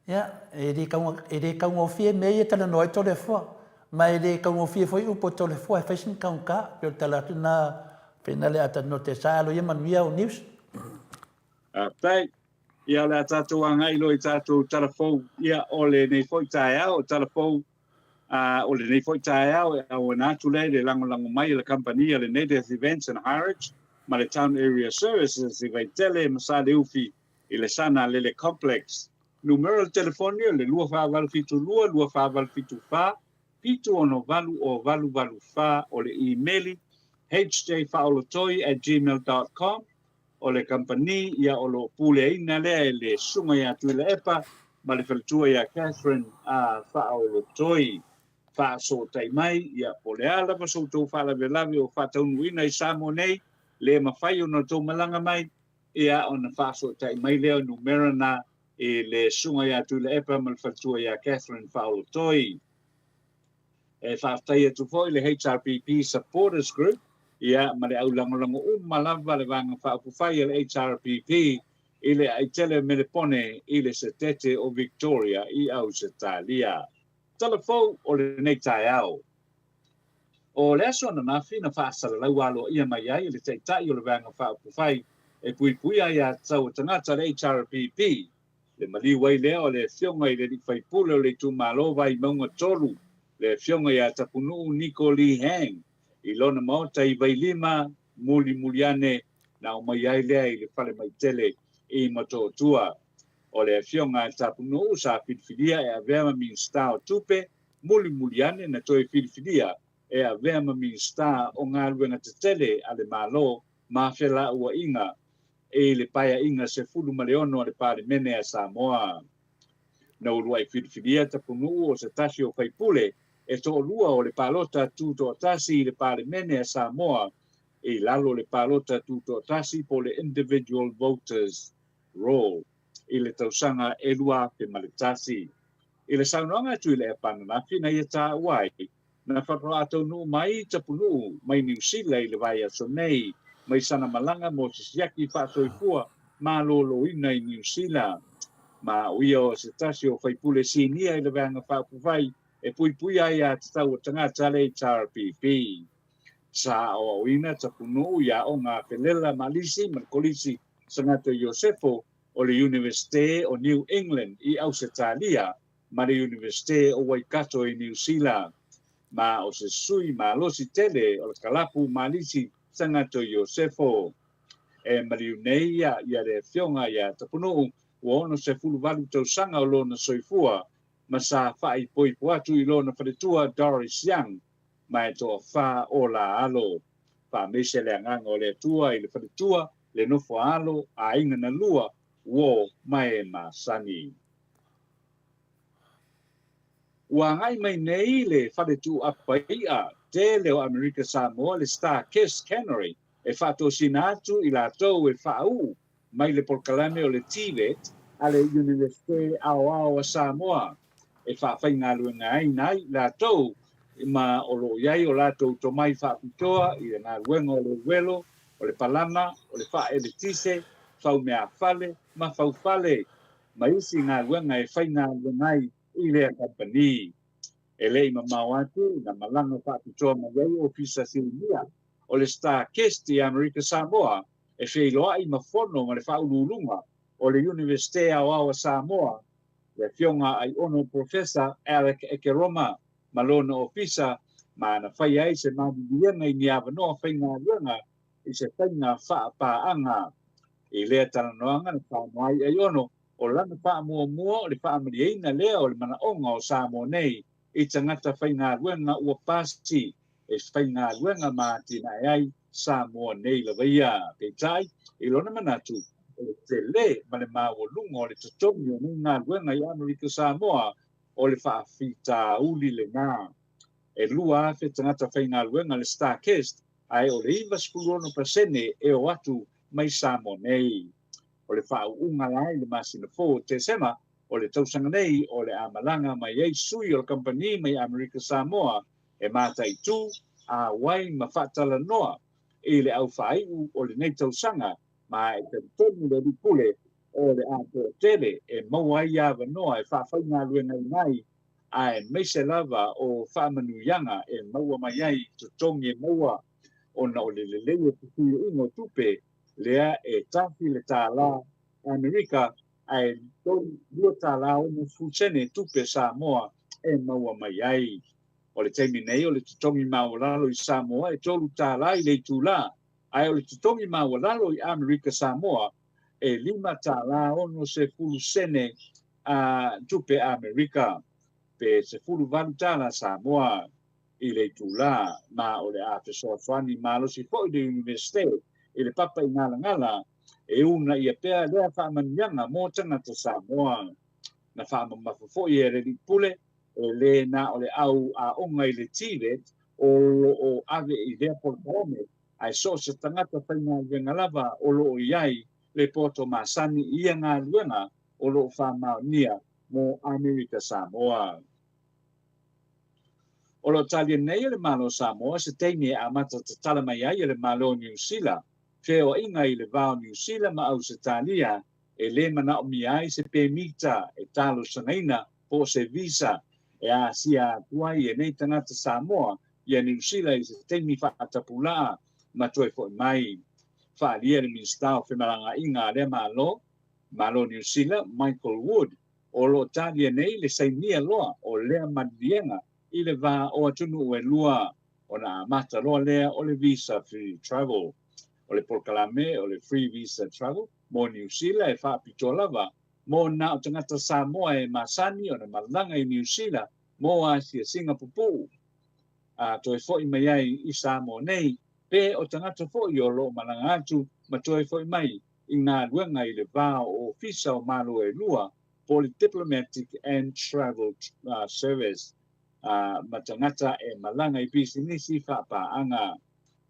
Ia, e le tau, e le taugofie mea ia e talanoa ai Toleafoa. Ma e le taugofie foi upu a Toleafoa e fai sina taugata. Pei o le tala atu lena, pei na le a talanoa te sa alo ia manuia au news. Faafetai. Ia, o le a tatou agai loa i tatou tala fou, ia, o lenei foi taeao, o tala fou a, o lenei foi taeao e auina atu lea i le lagolago mai a le kamupani a le Native Events and Hirage ma le Town Area Services i Vaitele ma Saleufi i le Sana Lele Complex. Numera o le telefoni o le 2472 2474 768 0884 o le imeli hjfaolotoi@gmail.com o le kamupani ia o lo o puleaina lea e le Susuga ia Tuilaepa ma le faletua ia Catherine a Faaolotoi. Faasootai mai ia po o le a lava so outou faalavelave o faataunuuina i Samoa nei, le mafai ona outou malaga mai, ia ona faasootai mai lea o numera na i le Susuga ia Tuilaepa ma le faletua ia Catherine Faaolotoi. E faafetai atu foi le HRPP Supporters Group ia ma le aulagolago uma lava le Vaega Faaupufai a le HRPP i le aitele o Melepone i le Setete o Victoria i Ausetalia. Tala fou o lenei taeao. O le aso ananafi na faasalalau aloaia mai ai e le Taitai o le Vaega Faaupufai e Puipuia Aiatatau a Tagata le HRPP, le maliu ai lea o le Afioga i le Alii Faipule o le Itumalo Vaimauga 3, le Afioga ia Tapunuu Niko Lee Hang, i lona maota i Vailima, mulimuli ane na aumai ai lea i le falemaitele i Motootua. O le Afioga a Tapunuu sa filifilia e avea ma Minisita o Tupe, mulimuli ane na toe filifilia e avea ma Minisita o Galuega Tetele a le Malo ma Felauaiga i le Paeaiga 16 a le Palemene a Samoa. Na uluai filifilia Tapunuu o se tasi o faipule e toalua o le palota tutoatasi i le Palemene a Samoa i lalo o le palota tutoatasi po o le Individual Voters Roll i le tausaga e 2001. I le saunoaga a Tuilaepa ananafi na ia taua ai, na faatoa taunuu mai Tapunuu mai Niu Sila i le vaiaso nei mai sana malaga mo se siaki faasoifua malōlōina i Niu Sila. Ma o ia o se tasi o faipule sinia i le Vaega Faaupufai e puipuia ai aiatatau a tagata a le HRPP. Sa aoaoina Tapunuu i aoga a Felela ma Alisi ma le Kolisi Sagato Iosefo o le Iunivesite o New England i Ausetalia ma le Iunivesite o Waikato i Niu Sila. Ma o se sui malosi tele o le kalapu Malisi Sagato Iosefo. E maliu nei ia ia le Afioga ia Tapunuu ua 68 tausaga o lona soifua ma sa faaipoipo atu i lona faletua Doris Young ma e toafa o la alo. Faamaise le agaga o le Atua i le faletua, le nofo a alo, aiga na lua, uo ma e masani. Ua agai mai nei le fale tuuapa iʻa tele o Amerika Samoa le Star Kiss Cannery e faatosina atu i latou e faauu mai le polokalame o le TVET a le Iunivesite Aoao a Samoa e faafaigaluegaina ai latou ma o lo o i ai o latou tomai faapitoa i le galuega o le uelo, o le palama, o le faaeletise, faumeafale ma faufale, ma isi galuega e faigaluega ai i lea kamupani. E le i mamao atu na malaga faapitoa mai ai Ofisa Sinia o le Star Kist i Amerika Samoa e feiloai ma fono ma le Faauluuluga o le Iunivesite Aoao a Samoa, le Afioga Aiono Professor Alec Ekeroma ma lona ofisa, ma na fai ai se maliliega i ni avanoa faigaluega i se faiga faapaaga. I lea talanoaga na saunoa ai Aiono, o lana faamuamua o le faamalieina lea o le manaoga o Samoa nei i tagata faigaluega ua pasi e faigaluega ma atinae ai Samoa nei lava ia. Peitai, i lona manatu, o le tele ma le maualuga o le totogi o nei galuega i Amerika Samoa, o le faafitauli lena. E 2,000 tagata faigaluega le StarKist, ae o le 96% e o atu mai Samoa nei. O le faauuga la i le masina fou o Tesema o le tausaga nei o le a malaga mai ai sui o le kamupani mai Amerika Samoa e mataitu, auai ma faatalanoa i le au faaiu o lenei tausaga ma e talitonu le Alii Pule o le a toatele e maua ai avanoa e faafaigaluegaina ai aemaise lava o faamanuiaga e maua mai ai i totogi e maua ona o le lelei o fesuiaiga o tupe lea e tafi le tālā Amerika ae $2.60 sene tupe Samoa e maua mai ai. O le taimi nei o le totogi maualalo i Samoa e $3 i le itulā, ae o le totogi maualalo i Amerika Samoa e $5.60 sene a tupe Amerika, pe $18 Samoa i le itulā, ma o le a fesoasoani malosi foi le Iunivesite i le papa i Galagala e uunaia pea lea faamanuiaga mo tagata Samoa. Na faamamafa foi e le Alii Pule e lē na o le au aoga i le TVET o lo o ave i lea polokalame, ae so o se tagata faigaluega lava o lo o i ai le poto masani i ia galuega o lo o faamaonia mo Amerika Samoa. O lo o talia nei e le Malo o Samoa se taimi e amata tatala mai ai e le Malo o Niu Sila feoaiga i le va o Niu Sila ma Ausetalia e lē manaomia ai se pemita e talosagaina po o se visa e asia atu ai e nei tagata Samoa ia Niu Sila i se taimi faatapulaa ma toe foi mai. Faaalia le Minisita o Femalagaaiga a lea Malo, Malo Niu Sila, Michael Wood, o lo o talia nei le sainia loa o lea maliliega i le va o atunuu e lua, ona amata loa lea o le Visa Free Travel. O le polokalame o le Free Visa Travel mo Niu Sila e faapitoa lava mo na o tagata Samoa e masani ona malaga i Niu Sila mo asiasiga pupuu a toe foi mai ai i Samoa nei, pe o tagata foi o lo o malaga atu ma toe foi mai i galuega i le va o Ofisa o Malo e lua po o le Diplomatic and Travel Service ma tagata e malaga i pisinisi faapaaga.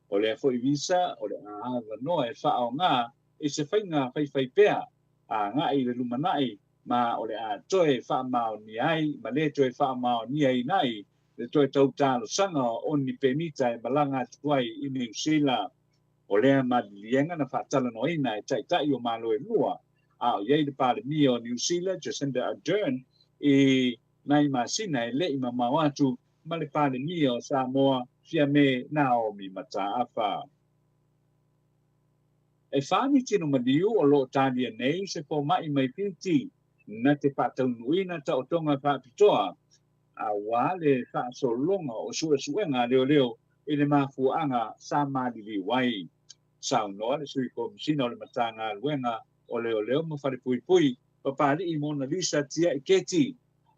O lea foi visa o le a avanoa e faaaoga i se faiga faifaipea agai i le lumanai ma o le a toe faamaonia ai ma lē toe faamaoniaina ai le toe tau talosaga o ni pemita e malaga atu ai i Niu Sila. O lea maliliega na faatalanoaina e taitai o Malo e lua, a o i ai le Palemia o Niu Sila, Jacinda Ardern, i nai masina e le i mamao atu ma le Palemia o Samoa, Fiame Naomi Mataafa. E fa ni tino maliu o lo o talia nei se fomai mai Fiti na te faataunuuina taotoga faapitoa aua le faasologa o suesuega a leoleo i le mafuaaga sa maliliu ai. Saunoa le Sui Komisina o le Matagaluega o Leoleo ma Falepuipui, Papali'i Mona Lisa Tia'i Keti,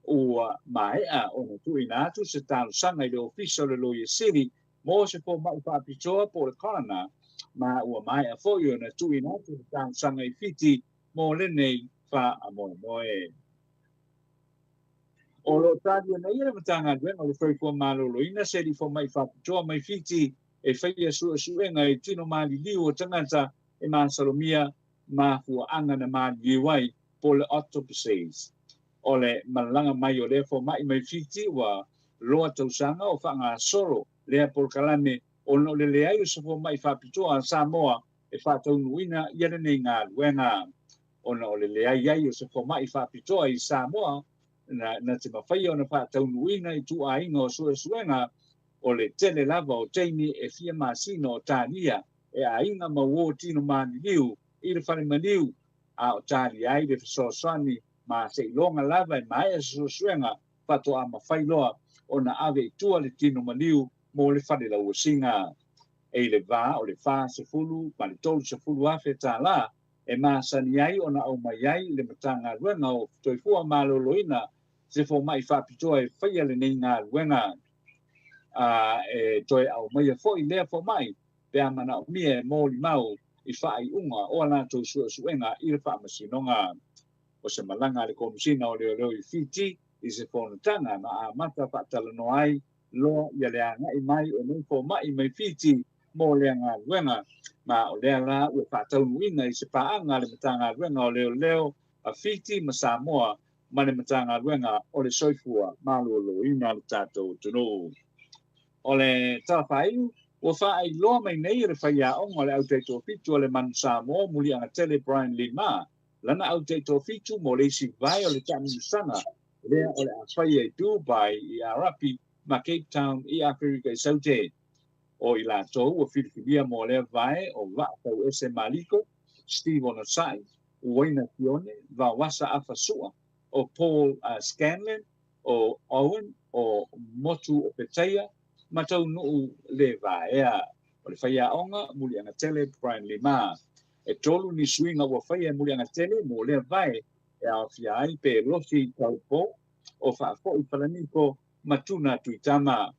ua maea ona tuuina atu se talosaga i le Ofisa o le Loia Sili mo se fomai faapitoa po o le coroner, ma ua maea foi ona tuuina atu le talosaga i Fiti mo lenei faamoemoe. O lo o talia nei e le Matagaluega o le Soifua Maloloina se alii fomai faapitoa mai Fiti e faia suesuega i tino maliliu o tagata e masalomia mafuaaga na maliliu ai po o le autopsies. O le malaga mai o lea fomai mai Fiti ua loa tausaga o faagasolo lea polokalame ona o le leai o se fomai faapitoa a Samoa e faataunuuina ia lenei galuega. Ona o le leai ai o se fomai faapitoa i Samoa na, na te mafaia ona faataunuuina i tuaiga o suesuega, o le tele lava o taimi e fia masina o talia e aiga ma uō tino maliliu i le fale maliu, a o talia ai le fesoasoani ma seiloga lava e maea se suesuega faatoa mafai loa ona ave i tua le tino maliu mo le fale lauasiga. E i le va o le 40 ma le 30 afe tālā e masani ai ona aumai ai le Matagaluega o Soifua Maloloina se fomai faapitoa e faia lenei galuega, a e toe aumaia foi lea fomai pe a manaomia e molimau i faaiuga o a latou suesuega i le faamasinoga. O se malaga a le Komisina o Leoleo i Fiti i se fonotaga na amata faatalanoa ai loa ia le agai mai o nei fomai mai Fiti mo lea galuega, ma o lea la ua faataunuuina i se paaga a le Matagaluega o Leoleo a Fiti ma Samoa ma le Matagaluega o le Soifua Maloloina o le tatou atunuu. O le tala faaiu, ua faailoa mai nei e le faiaoga o le Au Taitoafitu a le Manu Samoa Muliagatele Brian Lima lana Au Taitoafitu mo le isi vae o le taamilosaga lea o le a faia i Dubai i Arapi ma Cape Town i Aferika i Saute. O i latou ua filifilia mo lea vae o Vaa Tauese Maliko, Steve Onosai, Uaina Sione, Vaoasa Afa Sua, o Paul Scanlon, o Owen, o Motu Opetaia, ma Taunuu Le Vaea. O le faiaoga Muliagatele Brian Lima. E tolu ni suiga ua faia e Muliagatele mo lea vae e aofia ai Pelosi Taupo, o Faafoi Falaniko ma Tuna Tuitama.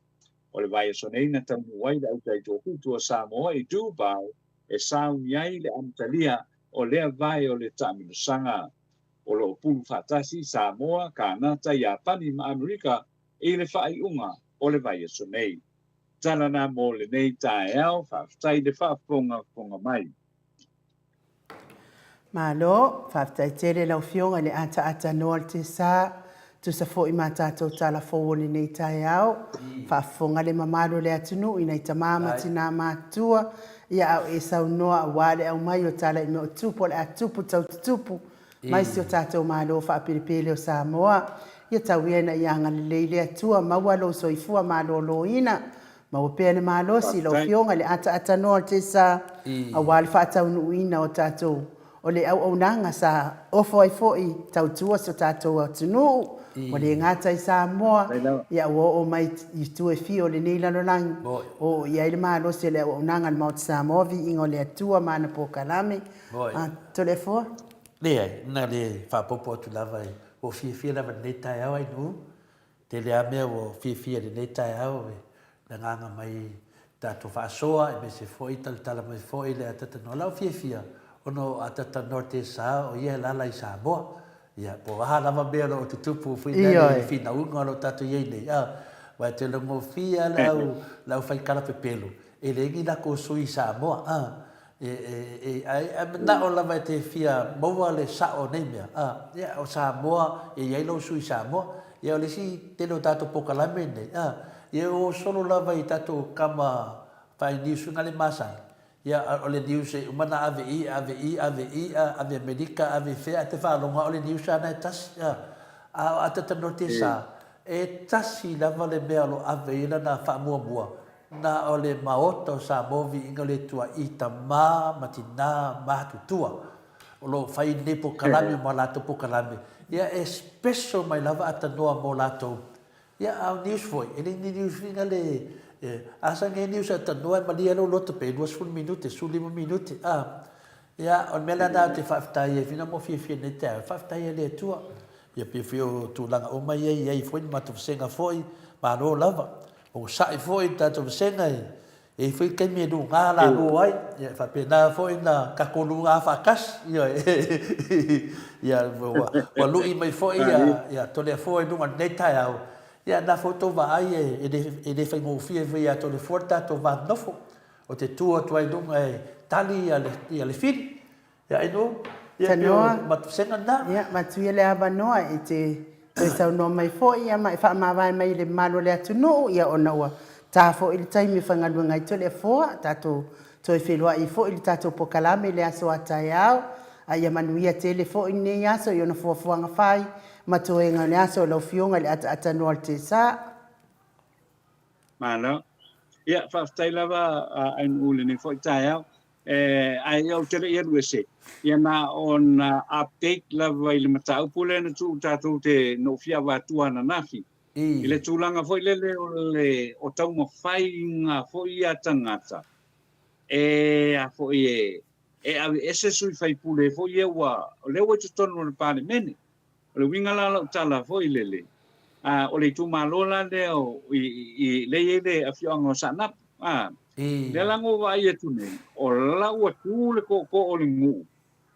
O le vaiaso nei na taunuu ai le Au Taitoafitu o Samoa i Dubai e sauni ai le amatalia o lea vae o le taamilosaga. O lo o pulu faatasi Samoa, Kanata, Iapani ma Amerika i le faaiuga o le vaiaso nei. Tala na mo lenei taeao, faafetai le faafogafoga mai. Malo, faafetai tele lau Afioga i le ataata noa o le Tesa, tusa foi ma tatou tala fou o lenei taeao. Faafofoga le mamalu o le atunuu i nai tama ma tinā matutua, ia a o e saunoa aua le aumai o tala i mea o tupu o le a tupu tau tutupu mai si o tatou Malo faapelepele o Samoa. Ia tau ia ina ia agalelei le Atua, maua lou soifua maloloina Maua pea le malosi i lau Afioga i le ataatanoa o le Tesa aua le faataunuuina o tatou o le auaunaga sa ofo ai foi tautua si o tatou atunuu ua le gata i Samoa ia ua oo mai i itu e fia o lenei lalolagi oo i ai le malosi o le auaunaga a le Maota Samoa viiga o le Atua ma ana polokalame. Toleafoa. Leai, na le faaopoopo atu lava, ua fiafia lava i lenei taeao Ainuu. Tele a mea ua fiafia i lenei taeao i le agaga mai i tatou faasoa aemaise foi talatala mai foi le Atatanoa. Lau fiafia ona o Atatanoa Tesa o ia e alala i Samoa. Ia po o aha lava mea o lo o tutupu foi lea i finauga o lo o tatou i ai nei, a, aua e tele gofie lava le au le au fai kala pepelo e leai ni lakou sui i Samoa, a. E, ae manao lava e te fia maua le sao o nei mea, a, ia, o Samoa, e i ai lou sui Samoa. Ia, o le isi tele o tatou polokalame nei, a, ia e o solo lava i tatou kama fai news foi nale masani. Ia, o le news e uma na ave i, ave i, ave i, a, ave Amerika, ave fea, ae te faalogo lava o le news lava na e tasi, a. A o Atatanua Tesa, e tasi lava le mea o lo o ave i ai lana faamuamua, Na o le Maota o Samoa Viiga o le Atua i tamā ma tinā matutua o lo o fai lenei polokalame ma latou polokalame, ia e special mai lava atanoa mo latou. Ia a o news foi, e le ni news foi na le, a sa nge news atanoa e malie ai lou loto pe 20 minute, 15 minute, a. Ia, o le mea lena ou te faafetai ai, fina mo fiafia nei taeao, faafetai ai le Atua. Ia pei foi o tulaga uma ia e i ai foi le matou vasega foi, malo lava. Onosai foi le tatou vasega e i ai foi taimi e luga lalua ai, ia e faapena foi ona tatou luga faatasi, ioe. Ia ua lui mai foi ia Toleafoa i luga i lenei taeao, ia na foi tou vaai e le faigofie foi ia Toleafoa le tatou va nonofo. Ou te tu atu ai i luga e tali ia le fili, Ia ai no, ia pei o matusega lena. Ia, matuia le avanoa e te toe saunoa mai foi ia ma e faamavae mai i le mamalu o le atunuu, ia ona ua ta foi le taimi e faigaluega ai Toleafoa, tatou toe feiloai foi i le tatou polokalame i le aso a taeao, a ia manuia tele foi lenei aso i ona fuafuaga fai ma toega o le aso o lau Afioga i le ataatanoa o le Tesa. Malo. Ia, faafetai lava a Ainuu i lenei foi taeao. Ae ou te le i alu ese, ia na ona update lava i le mataupu lea na tuu tatou te na ou fia avatua ananafi. I le tulaga foi lele o le o taumafaiga foi ia tagata e a foi e e aveese sui faipule foi ia ua o lea ua i totonu o le Palemene. O le uiga la o lau tala foi lele, a, o le itumalo la lea o, i, i, lea e i ai le afioaga o Saanapu, a, lea la na ou vaai atu nei, o la ua tu le tootoo o le nuu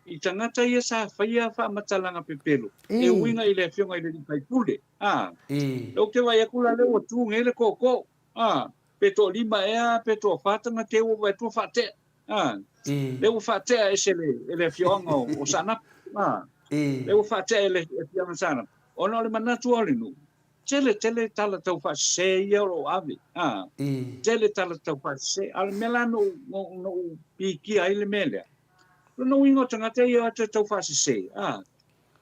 i tagata ia sa faia faamatalaga pepelo e uiga i le afioga i le alii faipule, a. Lea ou te vaai atu la lea ua tu nei le tootoo, a. Pe toalima ea pe toafa tagata ia ua vaai atu ua faatea. A, lea ua faatea ese le, e le afioaga o, o Saanapu. A, lea ua faatea e le afioaga o Saanapu, ona o le manatu o le nuu, tele tele tala tau faasese ia o lo o ave. A, tele tala tau faasese. A o le mea la na ou, na ou pikia ai le mea lea, o lona uiga o tagata ia o atu e tau faasese, a,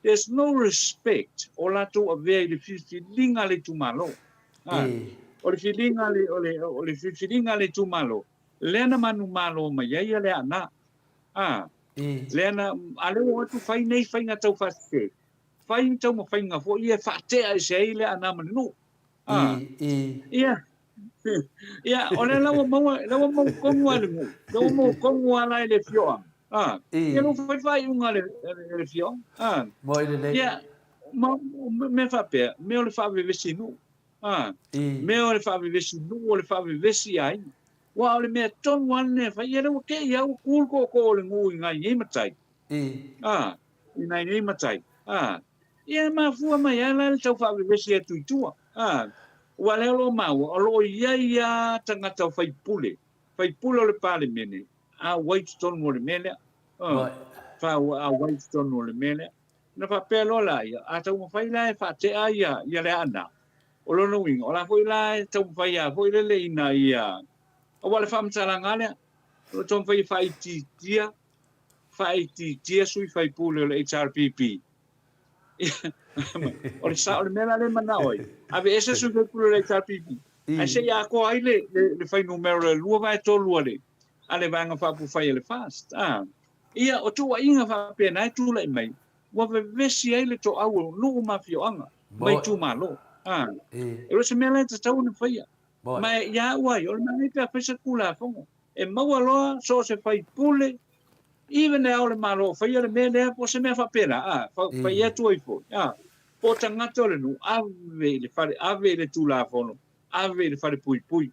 there's no respect o latou avea i le filifiliga a le itumalo. A, o le filiga a le, o le, o le filifiliga a le itumalo, lea na manumalo mai ai le Aana. A, lea na, a lea ua o atu fai nei faiga taufaasese, fai ni taumafaiga foi ia e faatea ese ai le Aana ma le nuu. A, ia, ia, o lea la ua maua, lea ua maua tonu lava e le nuu, lea ua maua tonu lava la e le afioaga. A, ia lea ua fai faaiuga a le, a le afioaga. A, ia, ma, mea faapea, mea o le faavevesi nuu. A, mea o le faavevesi nuu, o le faavevesi aiga. Aua o le mea tonu lava lenei e fai, ia lea ua te i lava ua tu le tootoo o le nuu i nai nei matai. A, i nai nei matai. A, ia e mafua mai lava la le tau faavevesi atu i tua. A, aua o lea o lo o maua, o lo o i ai lava tagata faipule, faipule o le Palemene, auai i totonu o le mea lea. A, auai i totonu o le mea lea. Ona faapea loa laia, a taumafai la e faatea ia, ia le Aana, o lona uiga, o la foi la e taumafai lava foi lele ina ia, aua o le faamatalaga lava lea, o lo o taumafai e faaitiitia, faaitiitia sui faipule o le HRPP. O le sa, o le mea la lea e manao ai, aveese sui faipule o le HRPP, ae se i atoa ai le, le, le fuainumera o le 2/3 a le, a le Vaega Faaupufai a le FAST. A. Ia, o tuuaiga faapena e tulai mai, ua vevesi ai le toau o nuu ma afioaga, ma itumalo. A, e le o se mea la e tatau ona faia. Ma e, ia au ai, o le manaia pe a fai se Tulafono, e maua loa so o se faipule, even e ao le Malo o faia le mea lea, po o se mea faapena, a, fai atu ai foi, a, po o tagata o le nuu, ave i le fale, ave i le Tulafono, ave i le fale puipui.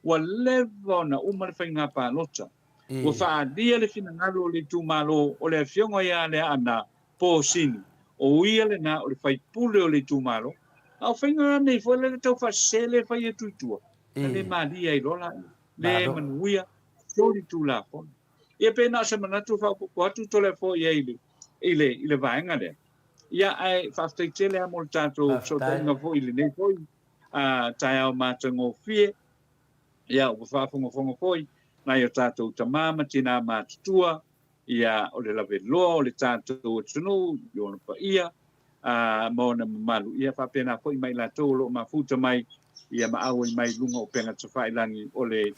Ua leva ona uma le faiga palota. Ua faaalia le finagalo o le itumalo o le Afioga ia Leaana Posini, o ia lena o le faipule o le itumalo. A o faiga nei foi lele tau faasese le fai atu i tua, na le malie ai loa laia, le manuia, soli tulafono. Ia pe na o se manatu e faaopoopo atu Toleafoa i ai i le, i le vaega lea. Ia, ae faafetai tele lava mo le tatou fesootaiga foi i lenei foi taeao matagofie. Ia, ua faafogafoga foi nai o tatou tama ma tinā matutua, ia, o le laveloa o le tatou atunuu i ona paia ma ona mamalu. Ia faapena foi ma i latou o lo o mafuta mai, ia ma auai mai i luga o upega tafailagi o le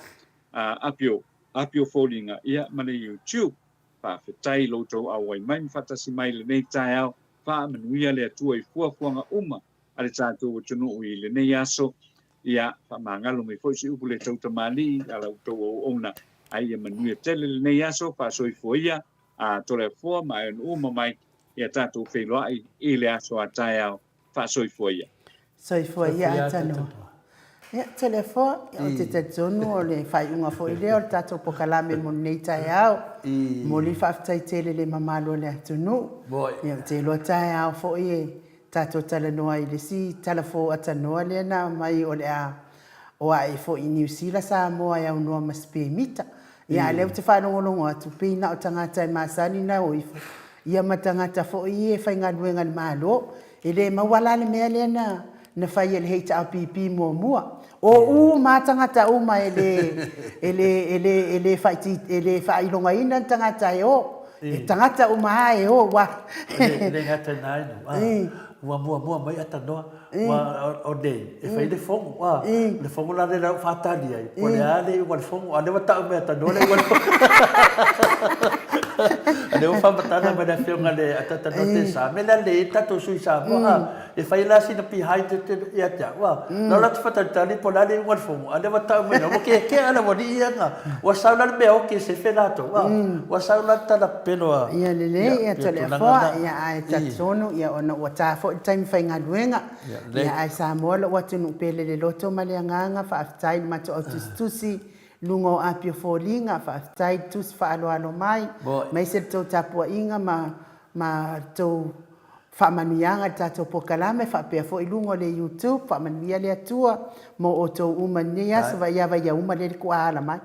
Apio, Apio Foliga, ia, ma le YouTube. Faafetai i lo outou auai mai ma faatasi mai i lenei taeao. Faamanuia le Atua i fuafuaga uma a le tatou atunuu i lenei aso. Ia, faamagalo mai foi se upu le tautamalii a la outou auauna, a ia manuia tele lenei aso, faasoifua ia, a Toleafoa ma Aeonu'u ma mai, ia tatou feiloai i le aso a taeao, faasoifua ia. Soifua ia Atanoa. Ia, Toleafoa, ou te talitonu o le faaiuga foi lea o le tatou pokalame mo lenei taeao. Momoli le faafetai tele i le mamalu o le atunuu. Ia, ou te iloa taeao foi e Tatou talanoa i le isi tala fou atanoa lea na aumai o le a o ae foi i Niu Sila Samoa e aunoa ma se pemita. Ia a lea ou te faalogologo atu pei na o tagata e masani na o ifo ia ma tagata foi ia e faigaluega i le Malo. E le maua la le mea lea na na fai e le HRPP muamua. O uma lava tagata uma e le e le e le e le faaiti e le faailogaina ni tagata e o. E tagata uma lava e o aua E le gata i na inu, a ua muamua mai atanoa, ua o nei, e fai le fono, a le fono la lea ua faatali ai, po o le a le iuga o le fono, a o lea ua tau mai atanoa le iuga o le fono. A lea ua faamatala mai le afioga i le Atatanoa Tesa, mea lea lelei ai le tatou sui Samoa, a. E fai la sina behind ia te au, a. Na o atu faatalitali po o le a le iuga o le fono, a o lea ua tau mai ua kekea le aualii ia na, ua sau la le mea oki e sefe latou, a. Ua sau la le tala pepelo a. Ia lelei, ia Toleafoa, ia ae talitonu, ia ona ua ta foi le taimi faigaluega, ia ae Samoa lou atunuu pele le loto ma le agaga, faafetai i le matou au tusitusi, luga o Apia Foliga, faafetai i le tusi faaaloalo mai, aemaise le tou tapuaiga ma ma le tou. Faamanuiaga i le tatou polokalame faapea foi luga o le YouTube. Faamanuia le Atua mo outou uma i lenei aso. Vaai a vaia uma lea le tuaala mai.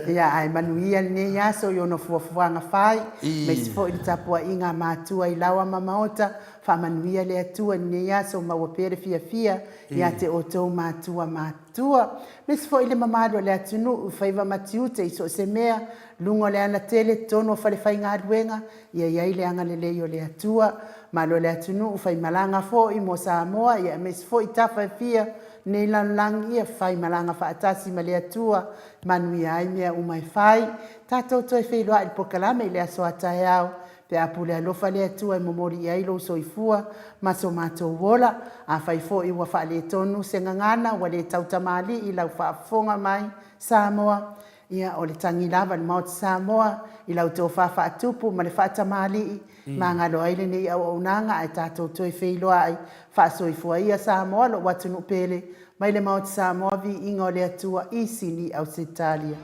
Ia, ae manuia lenei aso i ona fuafuaga fai, aemaise foi le tapuaiga a matua i laoa ma maota. Faamanuia le Atua i lenei aso, maua pea le fiafia ia te outou matua matutua. Aemaise foi le mamalu o le atunuu i faiva ma tiute i so o se mea, luga o le alatele, totonu o falefaigaluega, ia i ai le agalelei o le Atua. Malo le atunuu, faimalaga foi mo Samoa, ia aemaise foi tafa e fia nei lalolagi, ia faimalaga faatasi ma le Atua, manuia ai mea uma e fai. Tatou toe feiloai i le polokalame i le aso a taeao, pe a pule alofa le Atua e momoli i ai lou soifua ma so matou ola. Afai foi ua faaletonu se gagana, ua le tautamalii i lau faafofoga mai, Samoa, Ia, o le tagi lava i le Maota Samoa i lau tofa faatupu ma le faatamalii, magalo ai lenei auaunaga ae tatou toe feiloai. Faasoifua ia Samoa, lou atunuu pele, mai le Maota Samoa, viiga o le Atua i Sini, Ausetalia.